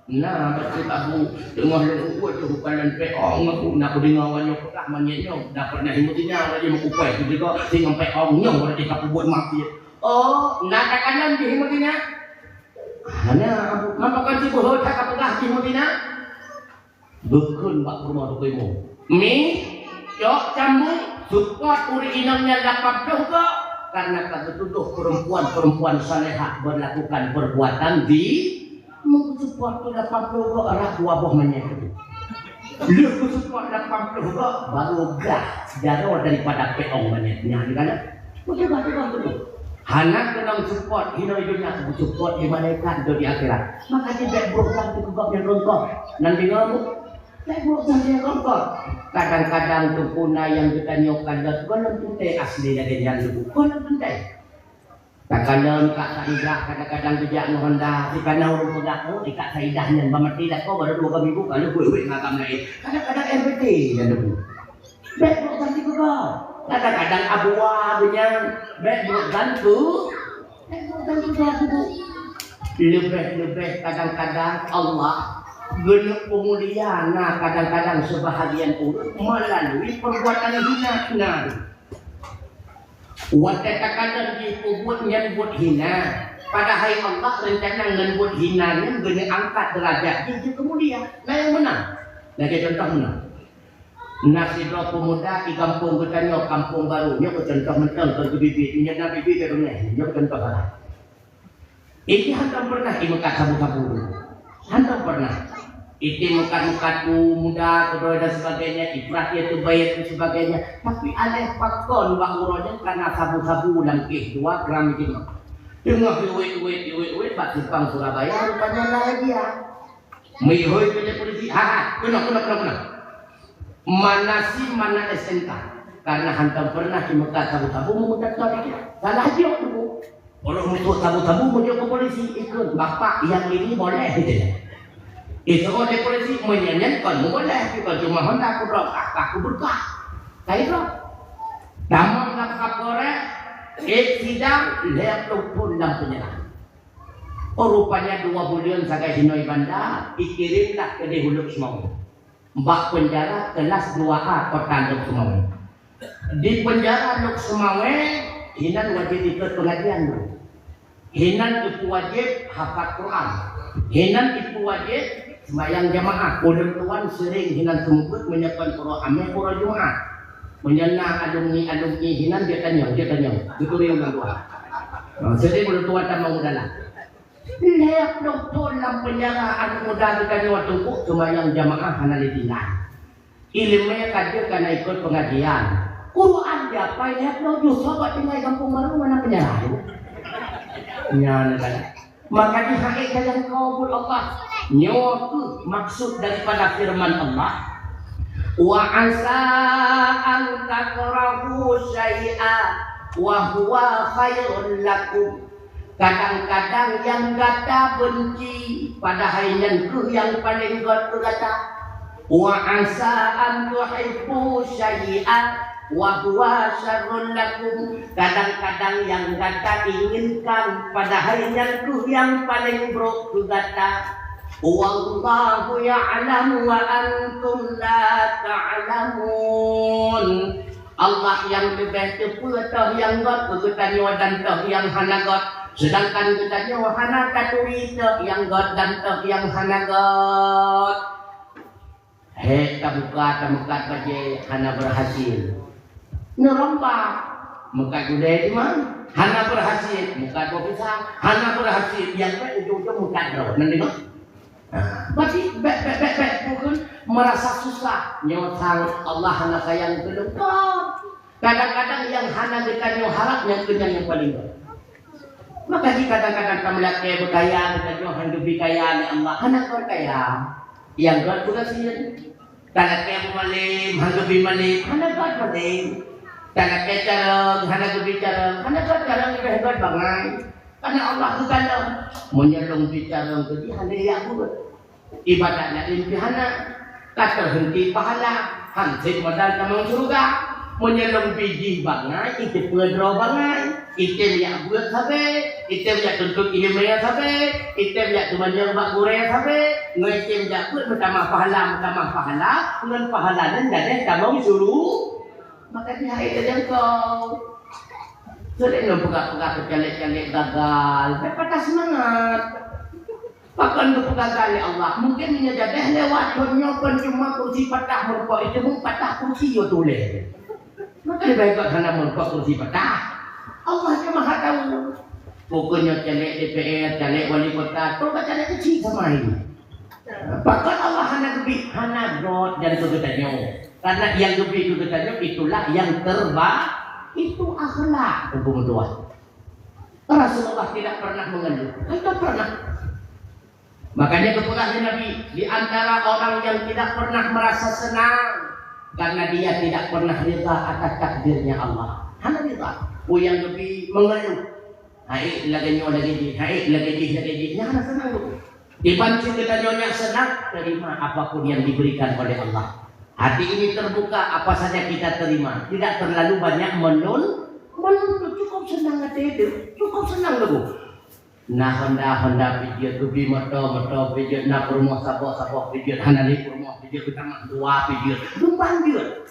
"Na, beutôi, Abu, teungoh lôn uet tuboh manyét péong, Abu, na kudeungoe awak nyoe peugah manyét nyoe na pernah imeutina laju meukupai sigoe singoh péong nyoe laju ka peubuet maksiat." "Oh, na takalon jih imeutina?" "Hana, Abu." "Man pakon ci beuhe that ka peugah jih imeutina?" Geukheun bak peurumoh Teungku Imum, "Mi, cok cambuk, seupôt ureuëng inong nyan lapan ploh goe, karena ka geutudoh perempuan-perempuan salehah melakukan perbuatan zi-, meuseupôt tu lapan ploh goe rhah dua boh manyét." Lheueh geuseupôt lapan ploh goe, baru gah jaroe daripada péong manyét nyan, kan? Beutôi, beutôi, beutôi. Hana keunong support hinoe donya, support di malaikat atau di akhirat. Maka jih bèk brôk blang keu gob nyang rongkot. Nan deungö bu? Bèk brôk blang nyang rongkot. Kadang-kadang teupeu na nyang geutanyoe kalon gohlom teuntèe asli lagèe nyan bu. Gohlom teuntèe. Takalon Kak Saidah kadang-kadang geujak ngon Honda, dikana ureueng peugah, "Oh, di Kak Saidah nyan bak maté lakoe baru dua minggu, kalau wék-wék ngon agam laén." Kadang-kadang R B T nyan bu. Bèk brôk blang keu gob. Kadang-kadang Abua geuh nyan, bèk brôk blang keu, bèk brôk blang keu gob bu. Leubeh-leubeh kadang-kadang Allah geuneuk peumulia na kadang-kadang seubahagian ureueng meulalu peubuatan hina na. Watèe takalon jipeubuet nyan buet hina, padahai Allah reuncana ngon buet hina nyan geuneuk angkat deurajat jih jeuet keu mulia. Na nyang meunan. Lagèe contoh meunan. Na sidroe peumuda di gampông geutanyoe, Kampung Baru, nyoe keu contoh mantong, kon keu biet-biet, meunyoe na biet-biet ka beungèh, nyoe keu contoh salah. Item hantom pernah imeukat sabu-sabu. Hantom pernah. Item meukat-meukat u muda, keudroe dan sebagainya, iprah ie teubayeue dan sebagainya. Tapi aléh pakon bak uroe nyan ka na sabu-sabu lam kéh dua gram jinoe. Teungoh iwet-iwet, iwet-iwet bak simpang Surabaya, rupanya na razia. Meuhôi keu polisi, ha, ha, keunoe, keunoe, keunoe, keunoe. Mana SIM, mana S N K. Karena hantom pernah imeukat sabu-sabu meumeukat sabu. Salah jaweueb tu. Orang musuh sabu-sabu meujaweueb keu polisi, ikut bapak yang ini boleh gitu ya. Itu oleh polisi meunyan kon boleh, bukan cuma Honda kudrop, ah, aku berkah. Kayak itu. Damang lam Kapolres, eh, sidang, lhèe ploh thôn lam penjara. Oh, rupanya dua buleuen sagai hinoe banda, ikirém lah keudéh u Lhokseumawe. Bak penjara kelas dua A kota Lhokseumawe. Di penjara Lhokseumawe, hinan wajéb ikot pengajian dulu. Hinan ipeuwajéb hafal Quran. Hinan ipeuwajéb seumayang jamaah. Ulôn tuan seuring hinan seumeubeuet meunyoe kon uroe Hamèh, uroe Jumat. Meunyoe na alumni-alumni hinan, jeuet tanyong, jeuet tanyong. Geuturi ulôn tuan. Ha, seuring ulôn tuan tamong u dalam. Lhèe ploh thôn lam penjara aneuk muda geutanyoe teungku, seumayang jamaah hana lé tinggai. Ileumèe ka jeuet ka na ikot pengajian. Quran jihafai lhèe ploh juz, soe bak tinggai Kampung Baru mana penjara tu. Nyan kan. Maka jih hai tajangkau buet Allah. Nyoe keuh maksud daripada firman Allah, "Wa asa an takrahu syai'a wa huwa khairul lakum." Kadang-kadang nyang gata beunci, padahai nyan keuh nyang paleng gèt keu gata. Wa asa an tuhibbu syai'a wa huwa syarrul lakum. Kadang-kadang nyang gata inginkan, padahai nyan keuh nyang paleng brôk keu gata. Wallahu ya'lamu wa antum la ta'lamun. Allah nyang leubeh teupeue toh nyang gèt keu geutanyoe dan toh nyang hana gèt. Seudangkan geutanyoe hana taturi toh nyang gèt dan toh nyang hana gèt. Hék tabuka tameukat bajèe hana beurhasil. Neurombak meukat gulèe teuma hana beurhasil, meukat boh pisang hana beurhasil, nyang bèk ujong-ujong meukat droe. Nan deungö? Ha, berarti bèk, bèk, bèk, bèk, bukan merasa susah. Nyoe sang Allah hana sayang keu lôn. Kadang-kadang nyang hana geutanyoe harab nyang keu nyang paleng gèt. Maka jih kadang-kadang tameulakèe beukaya, geutanyoe han geubri kaya lé Allah. Hana kon kaya. Nyang gèt peue gasien. Talakèe peumalém, han geubri malém, hana gèt malém. Talakèe carông, hana geubri carông, hana gèt carông, leubeh gèt bangai. Karena Allah geukalon. Meunyoe lôn bri carông keu jih, hana jak buet. Ibadat laén pih hana. Ka teuheunti pahala, han sép modal tamong syeuruga. Meunyoe lôn bri jih bangai, iteupeue droe bangai. Item jak beuet sabe, item jak tuntut ileumèe sabe, item jak teumanyong bak gurèe sabe, ngon item jak beuet meutamah pahala, meutamah pahala, ngon pahala nyan jadeh tamong syuru-, maka jih hai tajangkau. Seuring lôn peugah-peugah keu caleg-caleg gagal, bèk patah seumangat. Pakon geupeugagal lé Allah? Mungken meunyoe jadeh lewat phon nyoe kon cuma kursi patah meureumpok, itu pun patah kursi yo tuléh. Maka leubeh gèt hana meureumpok kursi patah. Allah nyang Maha Tahu. Pokoknya caleg D P R, caleg wali kota, toh ka caleg kecil sama ini. Pakon Allah hana geubri, hana gèt dan keu geutanyoe. Karena nyang geubri keu geutanyoe itulah yang terba-, itu akhlak, Teungku meutuah. Rasulullah tidak pernah mengeluh. Tidak pernah. Makanya geupeugah lé Nabi, di antara orang yang tidak pernah merasa senang karena dia tidak pernah rida atas takdirnya Allah. Hana rida. Peue nyang geubri mengeluh. Hai lagèe nyoe lagèe jih, hai lagèe jih lagèe jih. Nyan hana senang tu. Diban cit geutanyoe nyang senang, terima apapun yang diberikan oleh Allah. Hati ini terbuka, apa saja kita terima. Tidak terlalu banyak menun-, menuntut. Cukup senang hati itu. Cukup senang lagèe. Na honda, honda pijeuet, geubri moto, moto pijeuet, na peurumoh saboh, saboh pijeuet, hana lé peurumoh pijeuet, geutamah dua pijeuet, geumang jeuet.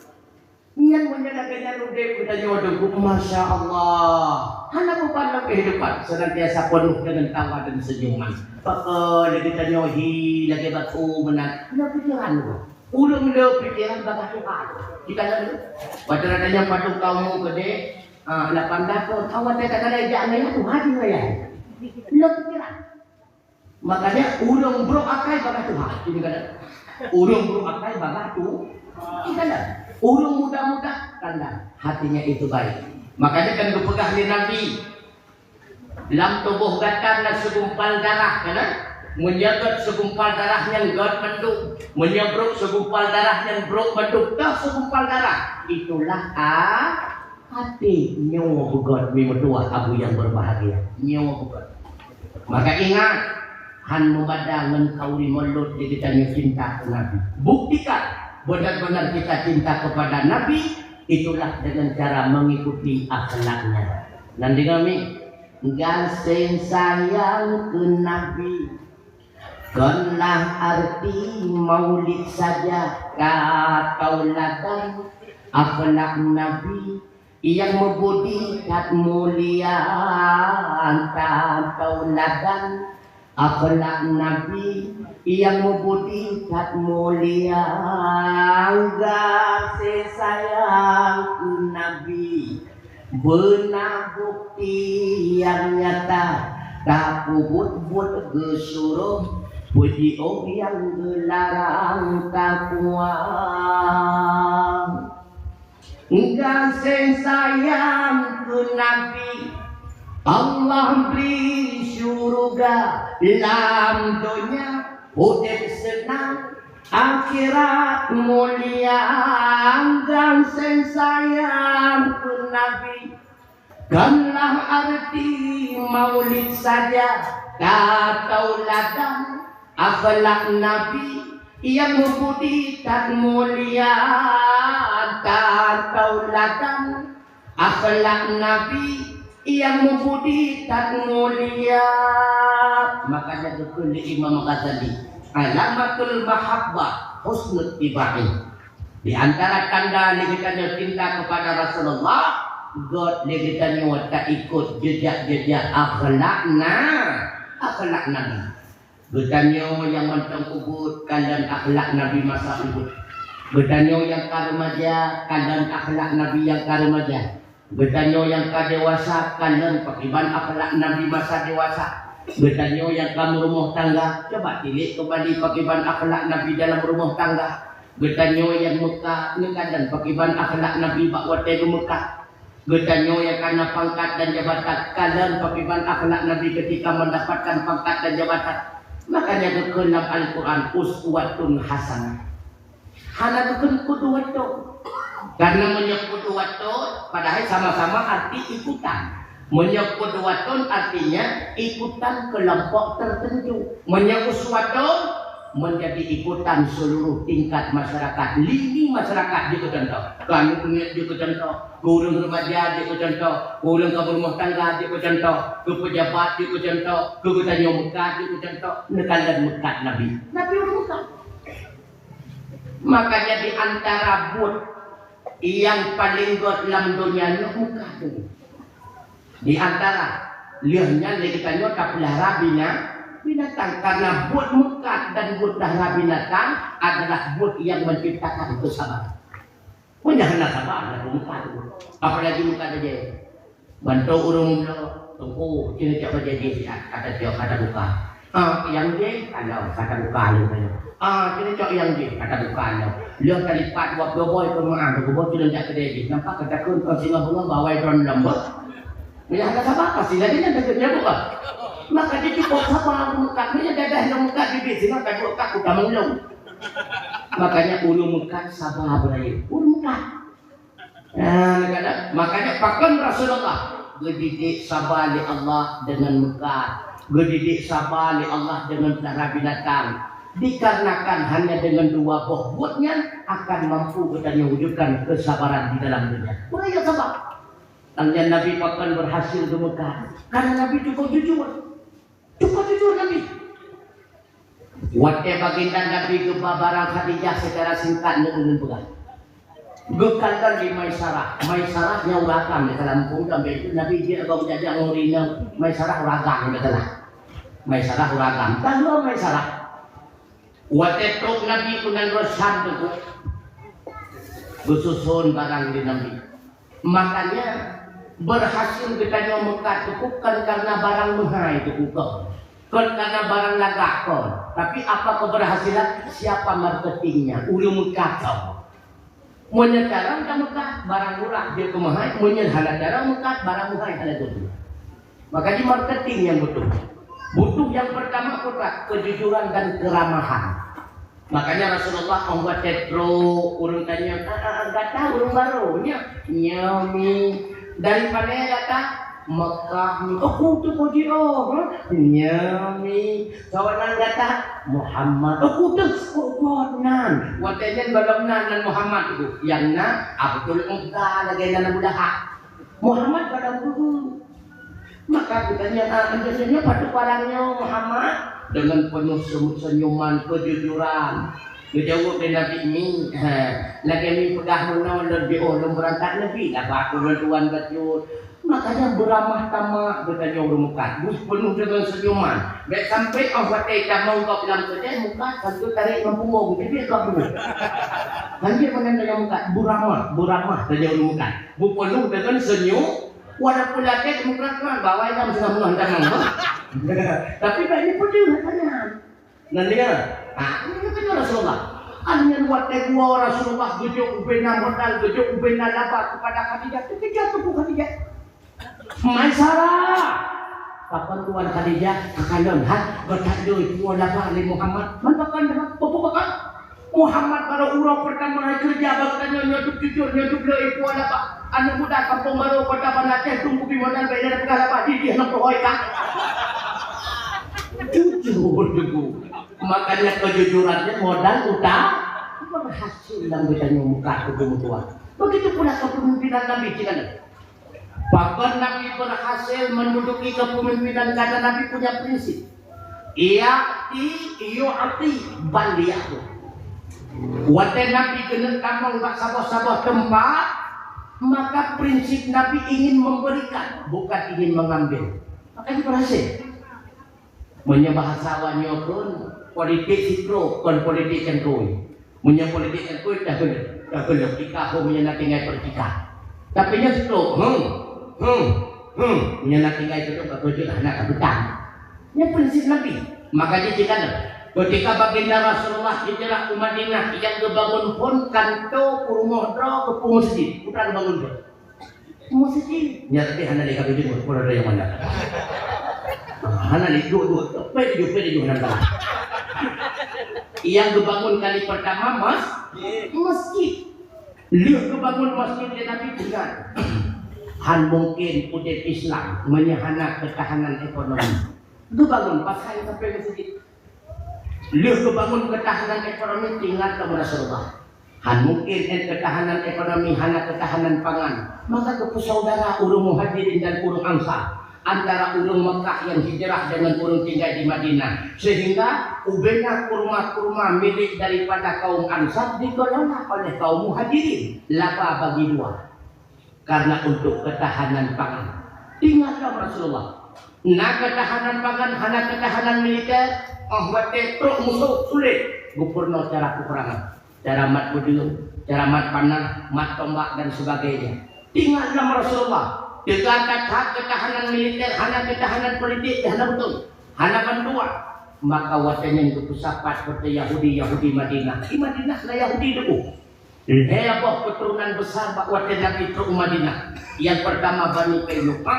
Nyan meunyoe lagèe nyan udép geutanyoe deuh, masya Allah. Hana beuban lam kehidupan, senantiasa penuh dengan tawa dan senyuman. Pakon lagèe geutanyoe hi, lagèe batu meunan. Hana pikiran tu. Ulôn le pikiran bagaih Tuhan. Kita lalu. Pada adanya padum kaum keudéh, ah, lapan belas tahun. Awak tak ada jak ngai Tuhan ngai. Le pikiran. Makanya ureueng brok akai bagaih Tuhan. Ini kan. Ureueng brok akai bagaih tu. Ini kan. Ureueng muda-muda tanda hatinya itu baik. Makanya kan geupeugah lé Nabi, lam tuboh gata na segumpal darah, kan? Meunyoe gèt segumpal darah nyan gèt mandum, meunyoe brok segumpal darah nyan brok mandum, toh segumpal darah. Itulah a-, até nyoe beugèt mi meutuwah abu yang berbahagia. Nyoe beugèt. Maka ingat, han meubada ngon kauri mulod di geutanyoe cinta keu Nabi. Buktikan benar-benar kita cinta kepada Nabi, itulah dengan cara mengikuti akhlaknya. Nan deungoe mi, gaséng sayang keu Nabi, konlah arti maulid saja, ka tauladan akhlak Nabi. Nyang meubudi that mulia, tapeuladan akhlak Nabi. Nyang meubudi that mulia, gaséng sayang keu Nabi. Beuna bukti nyang nyata, tapeubuet-buet geusuroh, peujiôh nyang geularang tapuang. Gaséng sayang keu Nabi, Allah bri syuruga lam donya udép seunang, akhirat mulia. Gaséng sayang keu Nabi, konlah arti maulid saja, ka tauladan akhlak Nabi. Nyang meubudi that mulia, tapeuladan akhlak Nabi. Nyang meubudi that mulia. Makanya geukheun lé Imam Ghazali, alamatul mahabbah husnul tibai. Di antara tanda lé geutanyoe cinta kepada Rasulullah, gèt lé geutanyoe taikot jejak-jejak akhlak na-, akhlak Nabi. Geutanyoe nyang mantong ubit, kalon akhlak Nabi masa ubit. Geutanyoe nyang ka remaja, kalon akhlak Nabi nyang ka remaja. Geutanyoe nyang ka dewasa, kalon pakriban akhlak Nabi masa dewasa. Geutanyoe nyang ka meurumoh tangga, coba tilik keumbali pakriban akhlak Nabi dalam rumoh tangga. Geutanyoe nyang meukat, neukalon pakriban akhlak Nabi bak watèe geumeukat. Geutanyoe nyang ka na pangkat dan jabatan, kalon pakriban akhlak Nabi ketika mendapatkan pangkat dan jabatan. Makanya geukheun lam Al-Quran, uswatun hasanah. Hana geukheun qudwatun. Karena meunyoe qudwatun, padahai sama-sama arti ikutan. Meunyoe qudwatun artinya ikutan kelompok tertentu. Meunyoe uswatun, menjadi ikutan seluruh tingkat masyarakat, lini masyarakat jeuet keu contoh. Keu aneuk miet jeuet keu contoh, keu ureueng remaja jeuet keu contoh, keu ureueng ka beurumoh tangga jeuet keu contoh, keu pejabat jeuet keu contoh, keu geutanyoe meukat jeuet keu contoh, neukalon meukat Nabi. Nabi ureueng meukat. Makanya di antara buet nyang paleng gèt lam donya nyoe meukat tu. Di antara lheueh nyan lé geutanyoe tapeulara bina-, binatang, karena buet meukat dan buet peulahara binatang adalah buet nyang menciptakan keusabaran. Meunyoe hana sabar, hana peumeukat tu. Apalagi meukat saja. Bantu ureueng muda, teungku, sini cok bajèe jih siat, kata cok, kata buka. Ah, nyang jih, kalau kata buka lé tanya. Ah, sini cok nyang jih, kata buka lé. Lheueh talipat buat goboi peumaah, goboi tu jak keudè jih. Nampak kata kun kon singoh beungoh bawai droen lom beuh. Meunyo hana saba, pasti lagèe nyan, lagèe nyan bukan? Maka jicukôp saba ureueng meukat. Meunyo dadah nyang meukat, bibit singoh ka duek kat, utamong lom. Makanya ureueng meukat saba beuraya. Ureueng meukat. Nah, kadang, makanya pakon Rasulullah geudidik saba lé Allah deungon meukat, geudidik saba lé Allah deungon dara binatang. Dikarenakan hanya dengan dua boh buet nyan akan mampu geutanyoe wujudkan kesabaran di dalam dunia. Beuraya saba. Tangian Nabi pakon berhasil geumeukat. Karena Nabi cukup jujur. Cukup jujur Nabi. Watèe baginda Nabi geuba barang Khadijah, secara singkat neuk ulôn peugah. Geukalon lé Maisarah. Maisarah nyan ureueng agam di dalam kampung, sampai itu Nabi jeuet bak jajak ngon ureueng inong. Maisarah ureueng agam di dalam. Maisarah ureueng agam. Tahu Maisarah? Watèe trok Nabi keunan droe Syam teungku, geususon barang lé Nabi. Makanya berhasil geutanyoe meukat teungku kon karena barang meuhai teungku kon. Kon karena barang lagak kon. Tapi apa keberhasilan? Siapa marketingnya? Ureueng meukat kon. Meunyo carông ka meukat, barang murah jeuet keu meuhai, meunyo hana carông meukat, barang meuhai hana jeuet. Maka di marketing nyang butuh. Butuh nyang pertama peugah kejujuran dan keramahan. Makanya Rasulullah ong watèe trok ureueng tanya, "Ah, ah, ah, gata ureueng barô nyoe?" "Nyoe mi." "Dari pane gata?" "Mekah mi." "Oh, kutu ko jiôh, ha?" "Nyoe mi." "Sawan nan gata?" "Muhammad." "Oh, kutu ko nan." Watèe nyan gohlom nan, nan Muhammad tu. Nyang na Abdul Uzza lagèe nan Abu Lahab. Muhammad padang guru. Maka geutanya, "Ah, nyoe, nyoe, nyoe padub barang nyoe, Muhammad?" Dengan penuh senyuman, kejujuran. Geujaweueb lé Nabi, "Mi, ha, lagèe mi peugah meunoe lôn jiôh lôn beurangkat Nabi, laba keu lôn tuan bacut." Makanya beuramah tamah geutanyoe ureueng meukat. Penuh dengan senyuman. Bèk sampai 'oh watèe tamong gob lam keudè, meukat sampoe tarek ngon punggong, jadi gob dulu. Hanjeuet meunan tanyoe meukat, beuramah, beuramah tanyoe ureueng meukat. Beupenuh dengan senyum, walaupun lagèe meukeurah-keurah, bawai ka meuseunah-meunah tamong, bah. Tapi bèk jipeudeuh hata nyan. Nan deungö, ha, ini kata Rasulullah. An nyan watèe geuwoe Rasulullah geujok ubena modal, geujok ubena laba kepada Khadijah, teukeujah teungku Khadijah. Maisarah. Pakon tuan Khadijah, takalon, ha, geutak doi tuwoe laba lé Muhammad. Man pakon, pakon, pakon? Muhammad baru uroe pertama hai keureuja bak tanyoe, nyoe dub jujur, nyoe dub le, ipuan apa? Aneuk muda kampung baru kota Banda Aceh, tunggu pi modal bèk lé peugah laba jih, jih aneuk pohoi ka. Jujur teungku. Makanya kejujuran nyan modal uta-, berhasil lam geutanyoe muka tubuh meutuah. Begitu pula kepemimpinan Nabi kita. Pakon Nabi berhasil menduduki kepemimpinan? Karena Nabi punya prinsip. Ya'ti, yu'ti, bal ya'khudh. Watèe Nabi keuneuk tamong bak saboh-saboh teumpat, maka prinsip Nabi ingin memberikan, bukan ingin mengambil. Maka dia berhasil. Meunyoe bahasa awak nyoe pun, politik sitrok, kon politik cangkôi. Meunyoe politik cangkôi, dah beuleuh, dah beuleuh. Tika hom meunyoe na tinggai politika. Tapi nyoe sitrok, hmm, hmm, hmm. Meunyoe na tinggai sitrok, ka beujeuet hana ka beutang. Nyoe prinsip Nabi. Maka jih cit keunan, ketika Baginda Rasulullah hijrah u Madinah, nyang geubangun phon kantô, peurumoh droe, keu peue meuseujid. Peue geubangun phon? Meuseujid. Nyan tapi hana lé ka tujoh, peue droe nyang mandang. Ah, hana lé, duek, duek. Peuet tujoh, peuet tujoh, hana mandang. Nyang geubangun kali pertama mas-, masjid. Lheueh geubangun masjid lé Nabi, ingat, hana mungken udép Islam meunyoe hana keutahanan ekonomi. Geubangun pasai sampai masjid. Lheueh geubangun keutahanan ekonomi, ingat lom Rasulullah. Hana mungken keutahanan ekonomi, hana keutahanan pangan. Maka geupeusaudara ureueng Muhajirin dan ureueng Ansar, antara ureueng Makkah nyang hijrah deungon ureueng tinggai di Madinah, sehingga ubena kurma-kurma milék daripada kaum Ansar dikelola oleh kaum Muhajirin, laba bagi dua. Karena untuk ketahanan pangan. Ingat lom Rasulullah. Na ketahanan pangan, hana ketahanan militer, 'oh watèe trok musoh sulet, geupeurunoe cara peperangan. Cara mat peudeueng, cara mat panah, mat tombak dan sebagainya. Ingat lom Rasulullah. Teuka that ketahanan militer, hana ketahanan politik, hana beutôi. Hana bantuan. Maka watèe nyan geupeusapat watèe Yahudi, Yahudi Madinah. Di Madinah na Yahudi teungku. Lhèe boh keuturonan besar bak watèe Nabi trok u Madinah. Nyang peurtama Bani Qainuqa,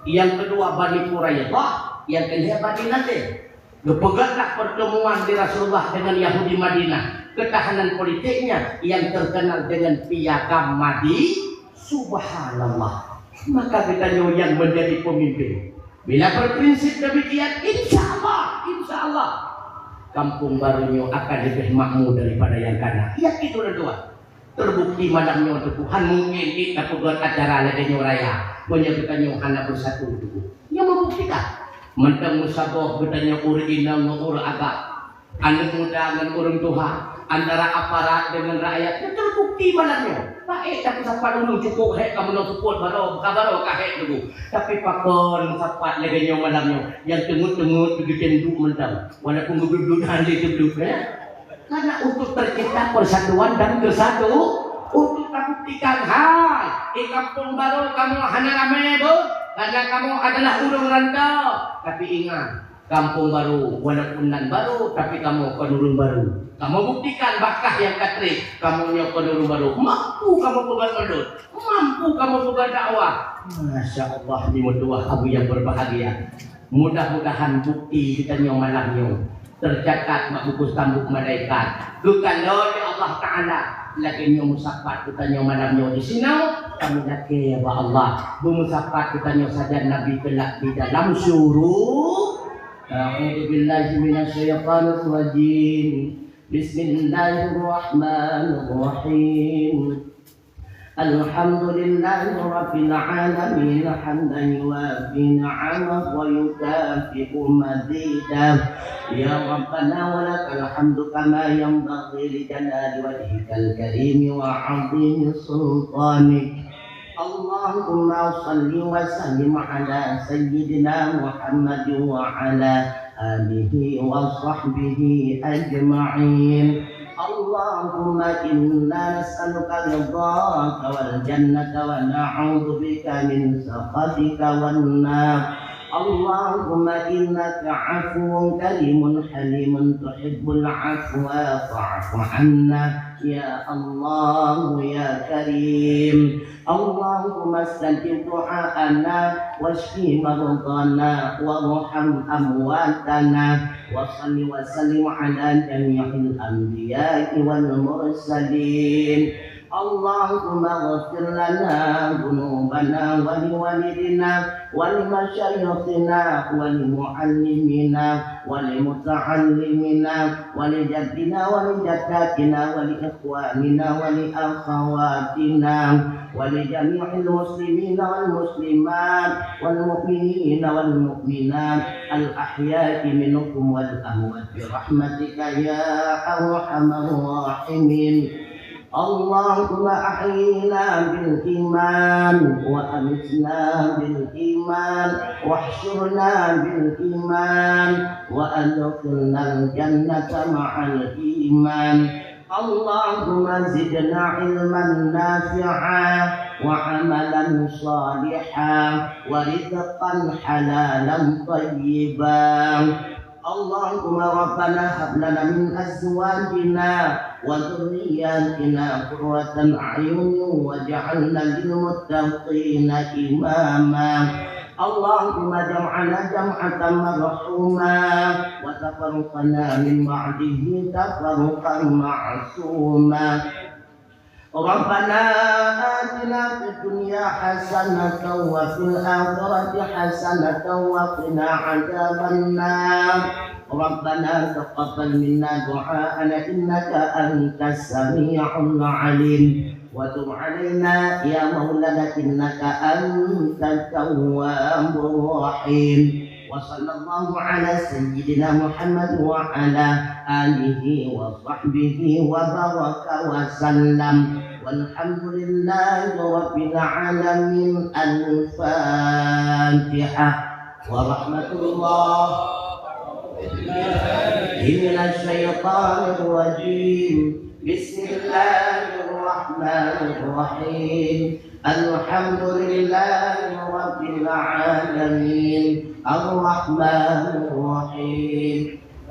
Nyang keudua Bani Quraidah, nyang keulhèe Bani Nadir. Geupeugötlah pertemuan di Rasulullah dengan Yahudi Madinah. Ketahanan politiknya yang terkenal dengan Piagam Madi-, subhanallah. Maka geutanyoe nyang menjadi pemimpin. Bila berprinsip demikian, insya Allah, insya Allah, Kampung Baru nyoe akan lebih makmur daripada nyang kana. Yakin ulôn tuan. Terbukti malam nyoe teuh, han mungkin ék tapeugöt acara lagèe nyoe raya, meunyoe geutanyoe hana beusatu teuh. Nyoe meubuktikan. Mantong meusaboh geutanyoe ureueng inong ngon ureueng agam, aneuk muda ngon ureueng tuha, antara aparat deungon rakyat, nyoe terbukti malam nyoe. Baik, tapi sapat ureueng cukôp hék ka meunoe seupôt baroe, ka baroe ka hék teuh. Tapi pakon sapat lagèe nyoe malam nyoe, nyang teungeut-teungeut geutem duek mantong, walaupun geublut-blut hana lé teublut, ya. Karena untuk tercipta persatuan dan kesatu-, untuk tabuktikan, hai, di Kampung Baru kamoe hana ramé, beuh, karena kamoe adalah ureueng rantau. Tapi ingat, Kampung Baru, walaupun nan baru, tapi kamoe kon ureueng baru. Kamoe buktikan bak kah nyang ka trép, kamoe nyoe kon ureueng baru. Mampu kamoe peugöt meudud, mampu kamoe peugöt dakwah. Masya Allah, di meutuah abu yang berbahagia. Mudah-mudahan bukti geutanyoe malam nyoe teucatat bak buku tambuk malaikat. Geukalon lé Allah Taala lagèe nyoe meusapat geutanyoe malam nyoe di sinoe, kamoe lakèe bak Allah. Beumeusapat geutanyoe sajan Nabi keulak di dalam syuru-, A'udzubillahi minasyaitonirrajim. Bismillahirrahmanirrahim. الحمد لله رب العالمين، حمدا يوافي نعمه ويكافئ مزيده. يا ربنا ولك الحمد كما ينبغي لجلال وجهك الكريم وعظيم سلطانك. اللهم صل وسلم على سيدنا محمد وعلى آله وصحبه أجمعين. اللهم إنا نسألك رضاك والجنة ونعوذ بك من سخطك والنار. اللهم إنك عفو كريم حليم تحب العفو فاعف عنا يا الله يا كريم. اللهم استجب دعاءنا واشف مرضانا وارحم أمواتنا وصل وسلم على جميع الأنبياء والمرسلين. اللهم اغفر لنا ذنوبنا ولوالدنا ولمشايخنا ولمعلمينا ولمتعلمينا ولجدنا ولجداتنا ولإخواننا ولأخواتنا ولجميع المسلمين والمسلمات والمؤمنين والمؤمنات الأحياء منهم والأموات برحمتك يا أرحم الراحمين. اللهم أحينا بالإيمان وأمتنا بالإيمان واحشرنا بالإيمان وأدخلنا الجنة مع الإيمان. اللهم زدنا علما نافعا وعملا صالحا ورزقا حلالا طيبا. اللهم ربنا هب لنا من أزواجنا وذرياتنا قرة أعين واجعلنا للمتقين إماما. اللهم جمعنا جمعة مرحوما وتفرقنا من بعده تفرقا معصوما. ربنا آتنا في الدنيا حسنة وفي الآخرة حسنة وقنا عذاب النار. ربنا تقبل منا دعاءنا إنك أنت السميع العليم وتب علينا يا مولانا إنك أنت التواب الرحيم. وصلى الله على سيدنا محمد وعلى آله وصحبه وبارك وسلم. والحمد لله رب العالمين. الفاتحة. ورحمة الله من الشيطان الرجيم. بسم الله الرحمن الرحيم. الحمد لله رب العالمين. الرحمن الرحيم.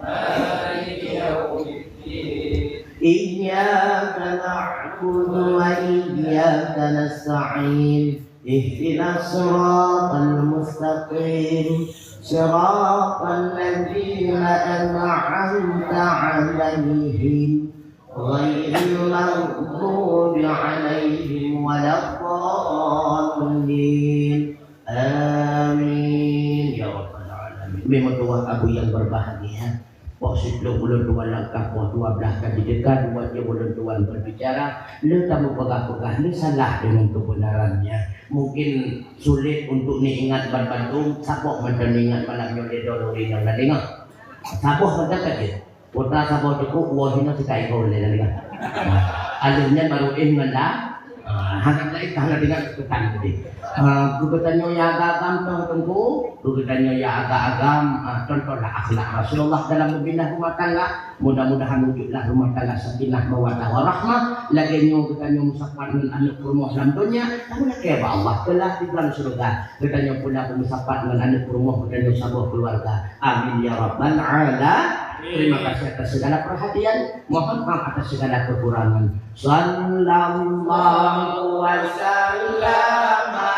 مالك يوم الدين. إياك نعبد وإياك نستعين. اهدنا الصراط المستقيم، صراط الذين أنعمت عليهم، غير المغضوب عليهم ولا الضالين. آمين يا رب العالمين. Memang doa Abu yang berbahagia. Poh siplôh ulôn tuan langkah, poh dua belas ka jiteuka, dua jeuem ulôn tuan berbicara, le tameupeugah-peugah, le salah deungon keubeunarannya. Mungkin sulit untuk niingat ban bandum, saboh mantong niingat malam nyoe lé droeneuh ureueng nyang na deungoe. Saboh mantong ka jeuet. Putra saboh cukup, woe hinoe sikaikô lé na deungoe. Aleuh nyan baru éh ngon la, Ah, hana laén ka hana deungoe keutan tadi. Ah, keu geutanyoe nyang agam-agam toh Teungku, keu geutanyoe nyang agam-agam, ah, contohlah akhlak Rasulullah dalam membina rumah tangga. Mudah-mudahan wujudlah rumah tangga sakinah mawaddah warahmah. Lagèe nyoe geutanyoe meusapat ngon aneuk peurumoh lam donya, kamoe lakèe bak Allah keulah di dalam syeuruga. Geutanyoe pula beumeusapat ngon aneuk peurumoh geutanyoe saboh keuluarga. Amin ya rabbal alamin. Terima kasih atas segala perhatian. Mohon maaf atas segala kekurangan. Sallallahu wa sallama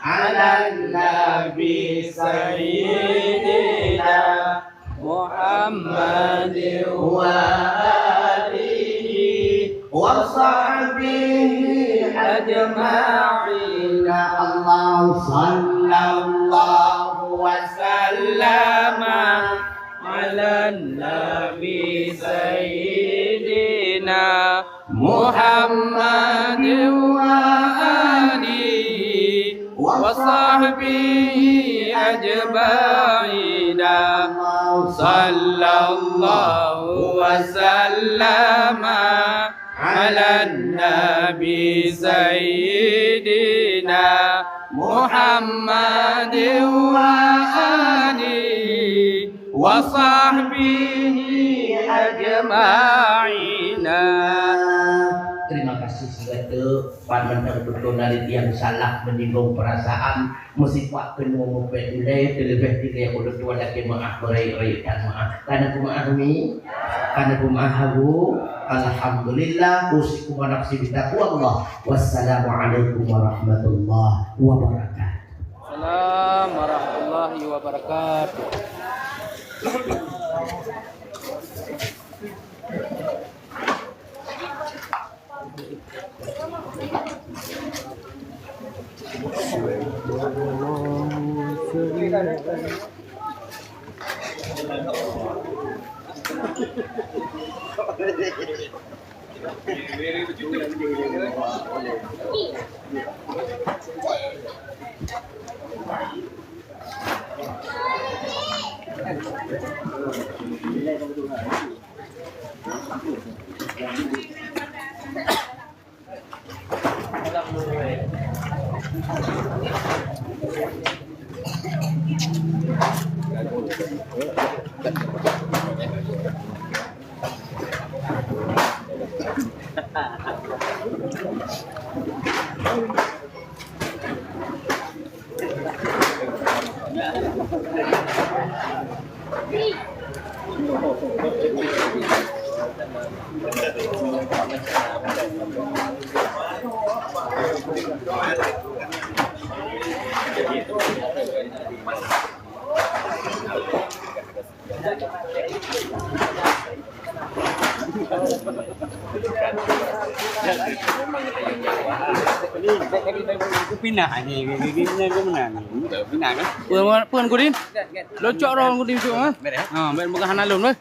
ala nabi sayyidina Muhammadin wa alihi wa sahbihi ajma'in. Allah sallallahu wa sallama ala nabi sayyidina Muhammadin wa alihi wa sahbihi ajma'in. Sallallahu wa sallama ala nabi sayyidina Muhammadin wa alihi wa sahbihi ajma'in. Terima kasih sigateuk, ban mantong beutôi dari tiang salah menyinggung perasaan, meusifat keunoe meupék ulèe, teuleubeh tinggai ulôn tuan lakèe meu'ah, beurayek-rayek that meu'ah. Ka na peumeu'ah, Umi? Ka na peumeu'ah, Abu? Alhamdulillah, usikum wa nafsi bitaqwallah. Wassalamualaikum warahmatullahi wabarakatuh. Salam warahmatullahi wabarakatuh. Pinah ni, pinah ke mana ni? Pinah kan? Pun, pun kudin. Locok roh kudin tu, ha? Ha, baik muka hana lom lah.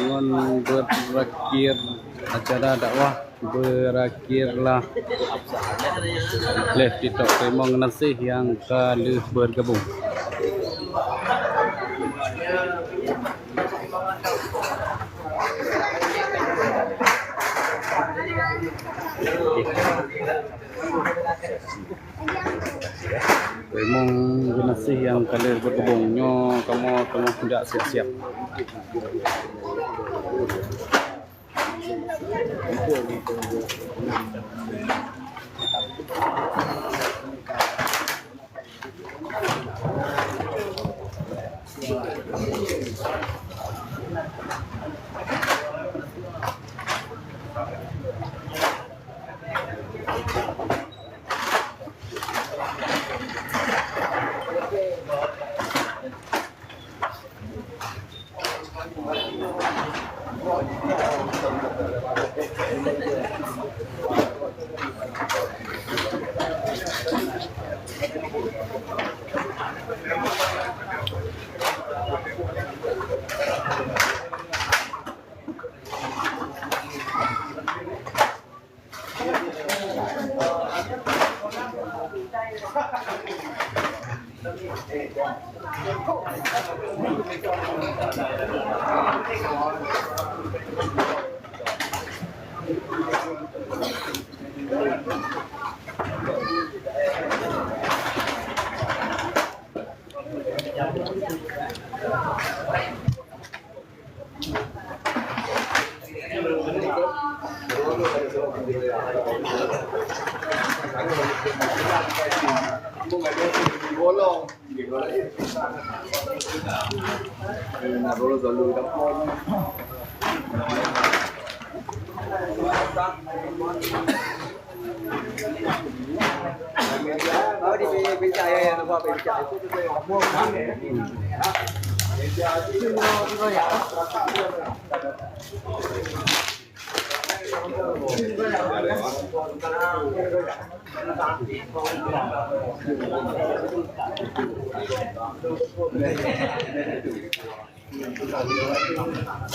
Ngon berakhir acara dakwah Berakhirlah live TikTok. Teurimong geunaséh nyang ka lheueh bergabung. Teurimong geunaséh nyang ka lheueh bergabung. Nyoe kamoe teungoh jak siap-siap.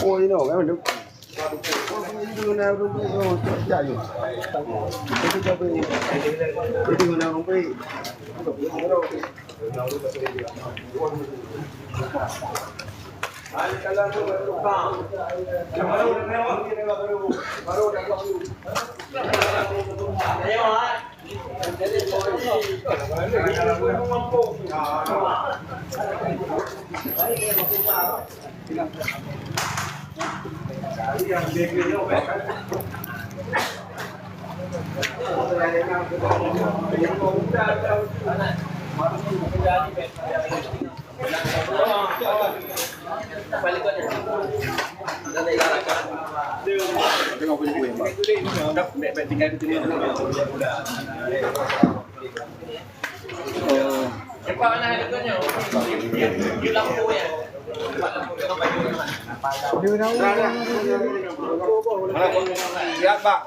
Oh, you know, kan? Siap, Pak.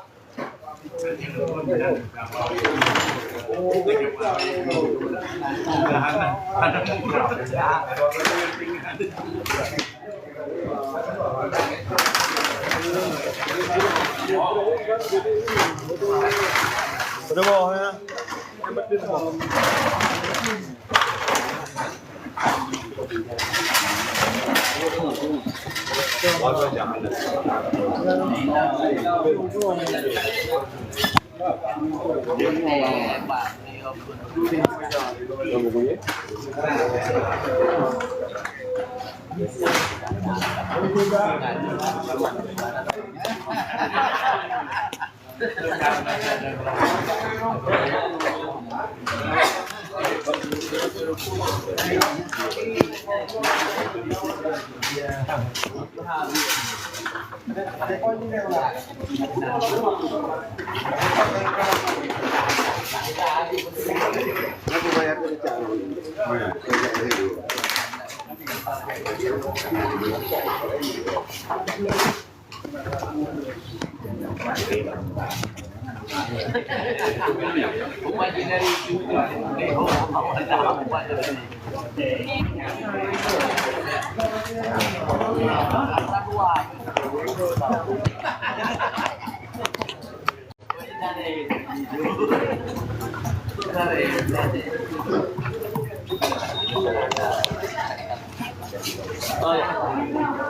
Sudah bawah ya. Oh, ya.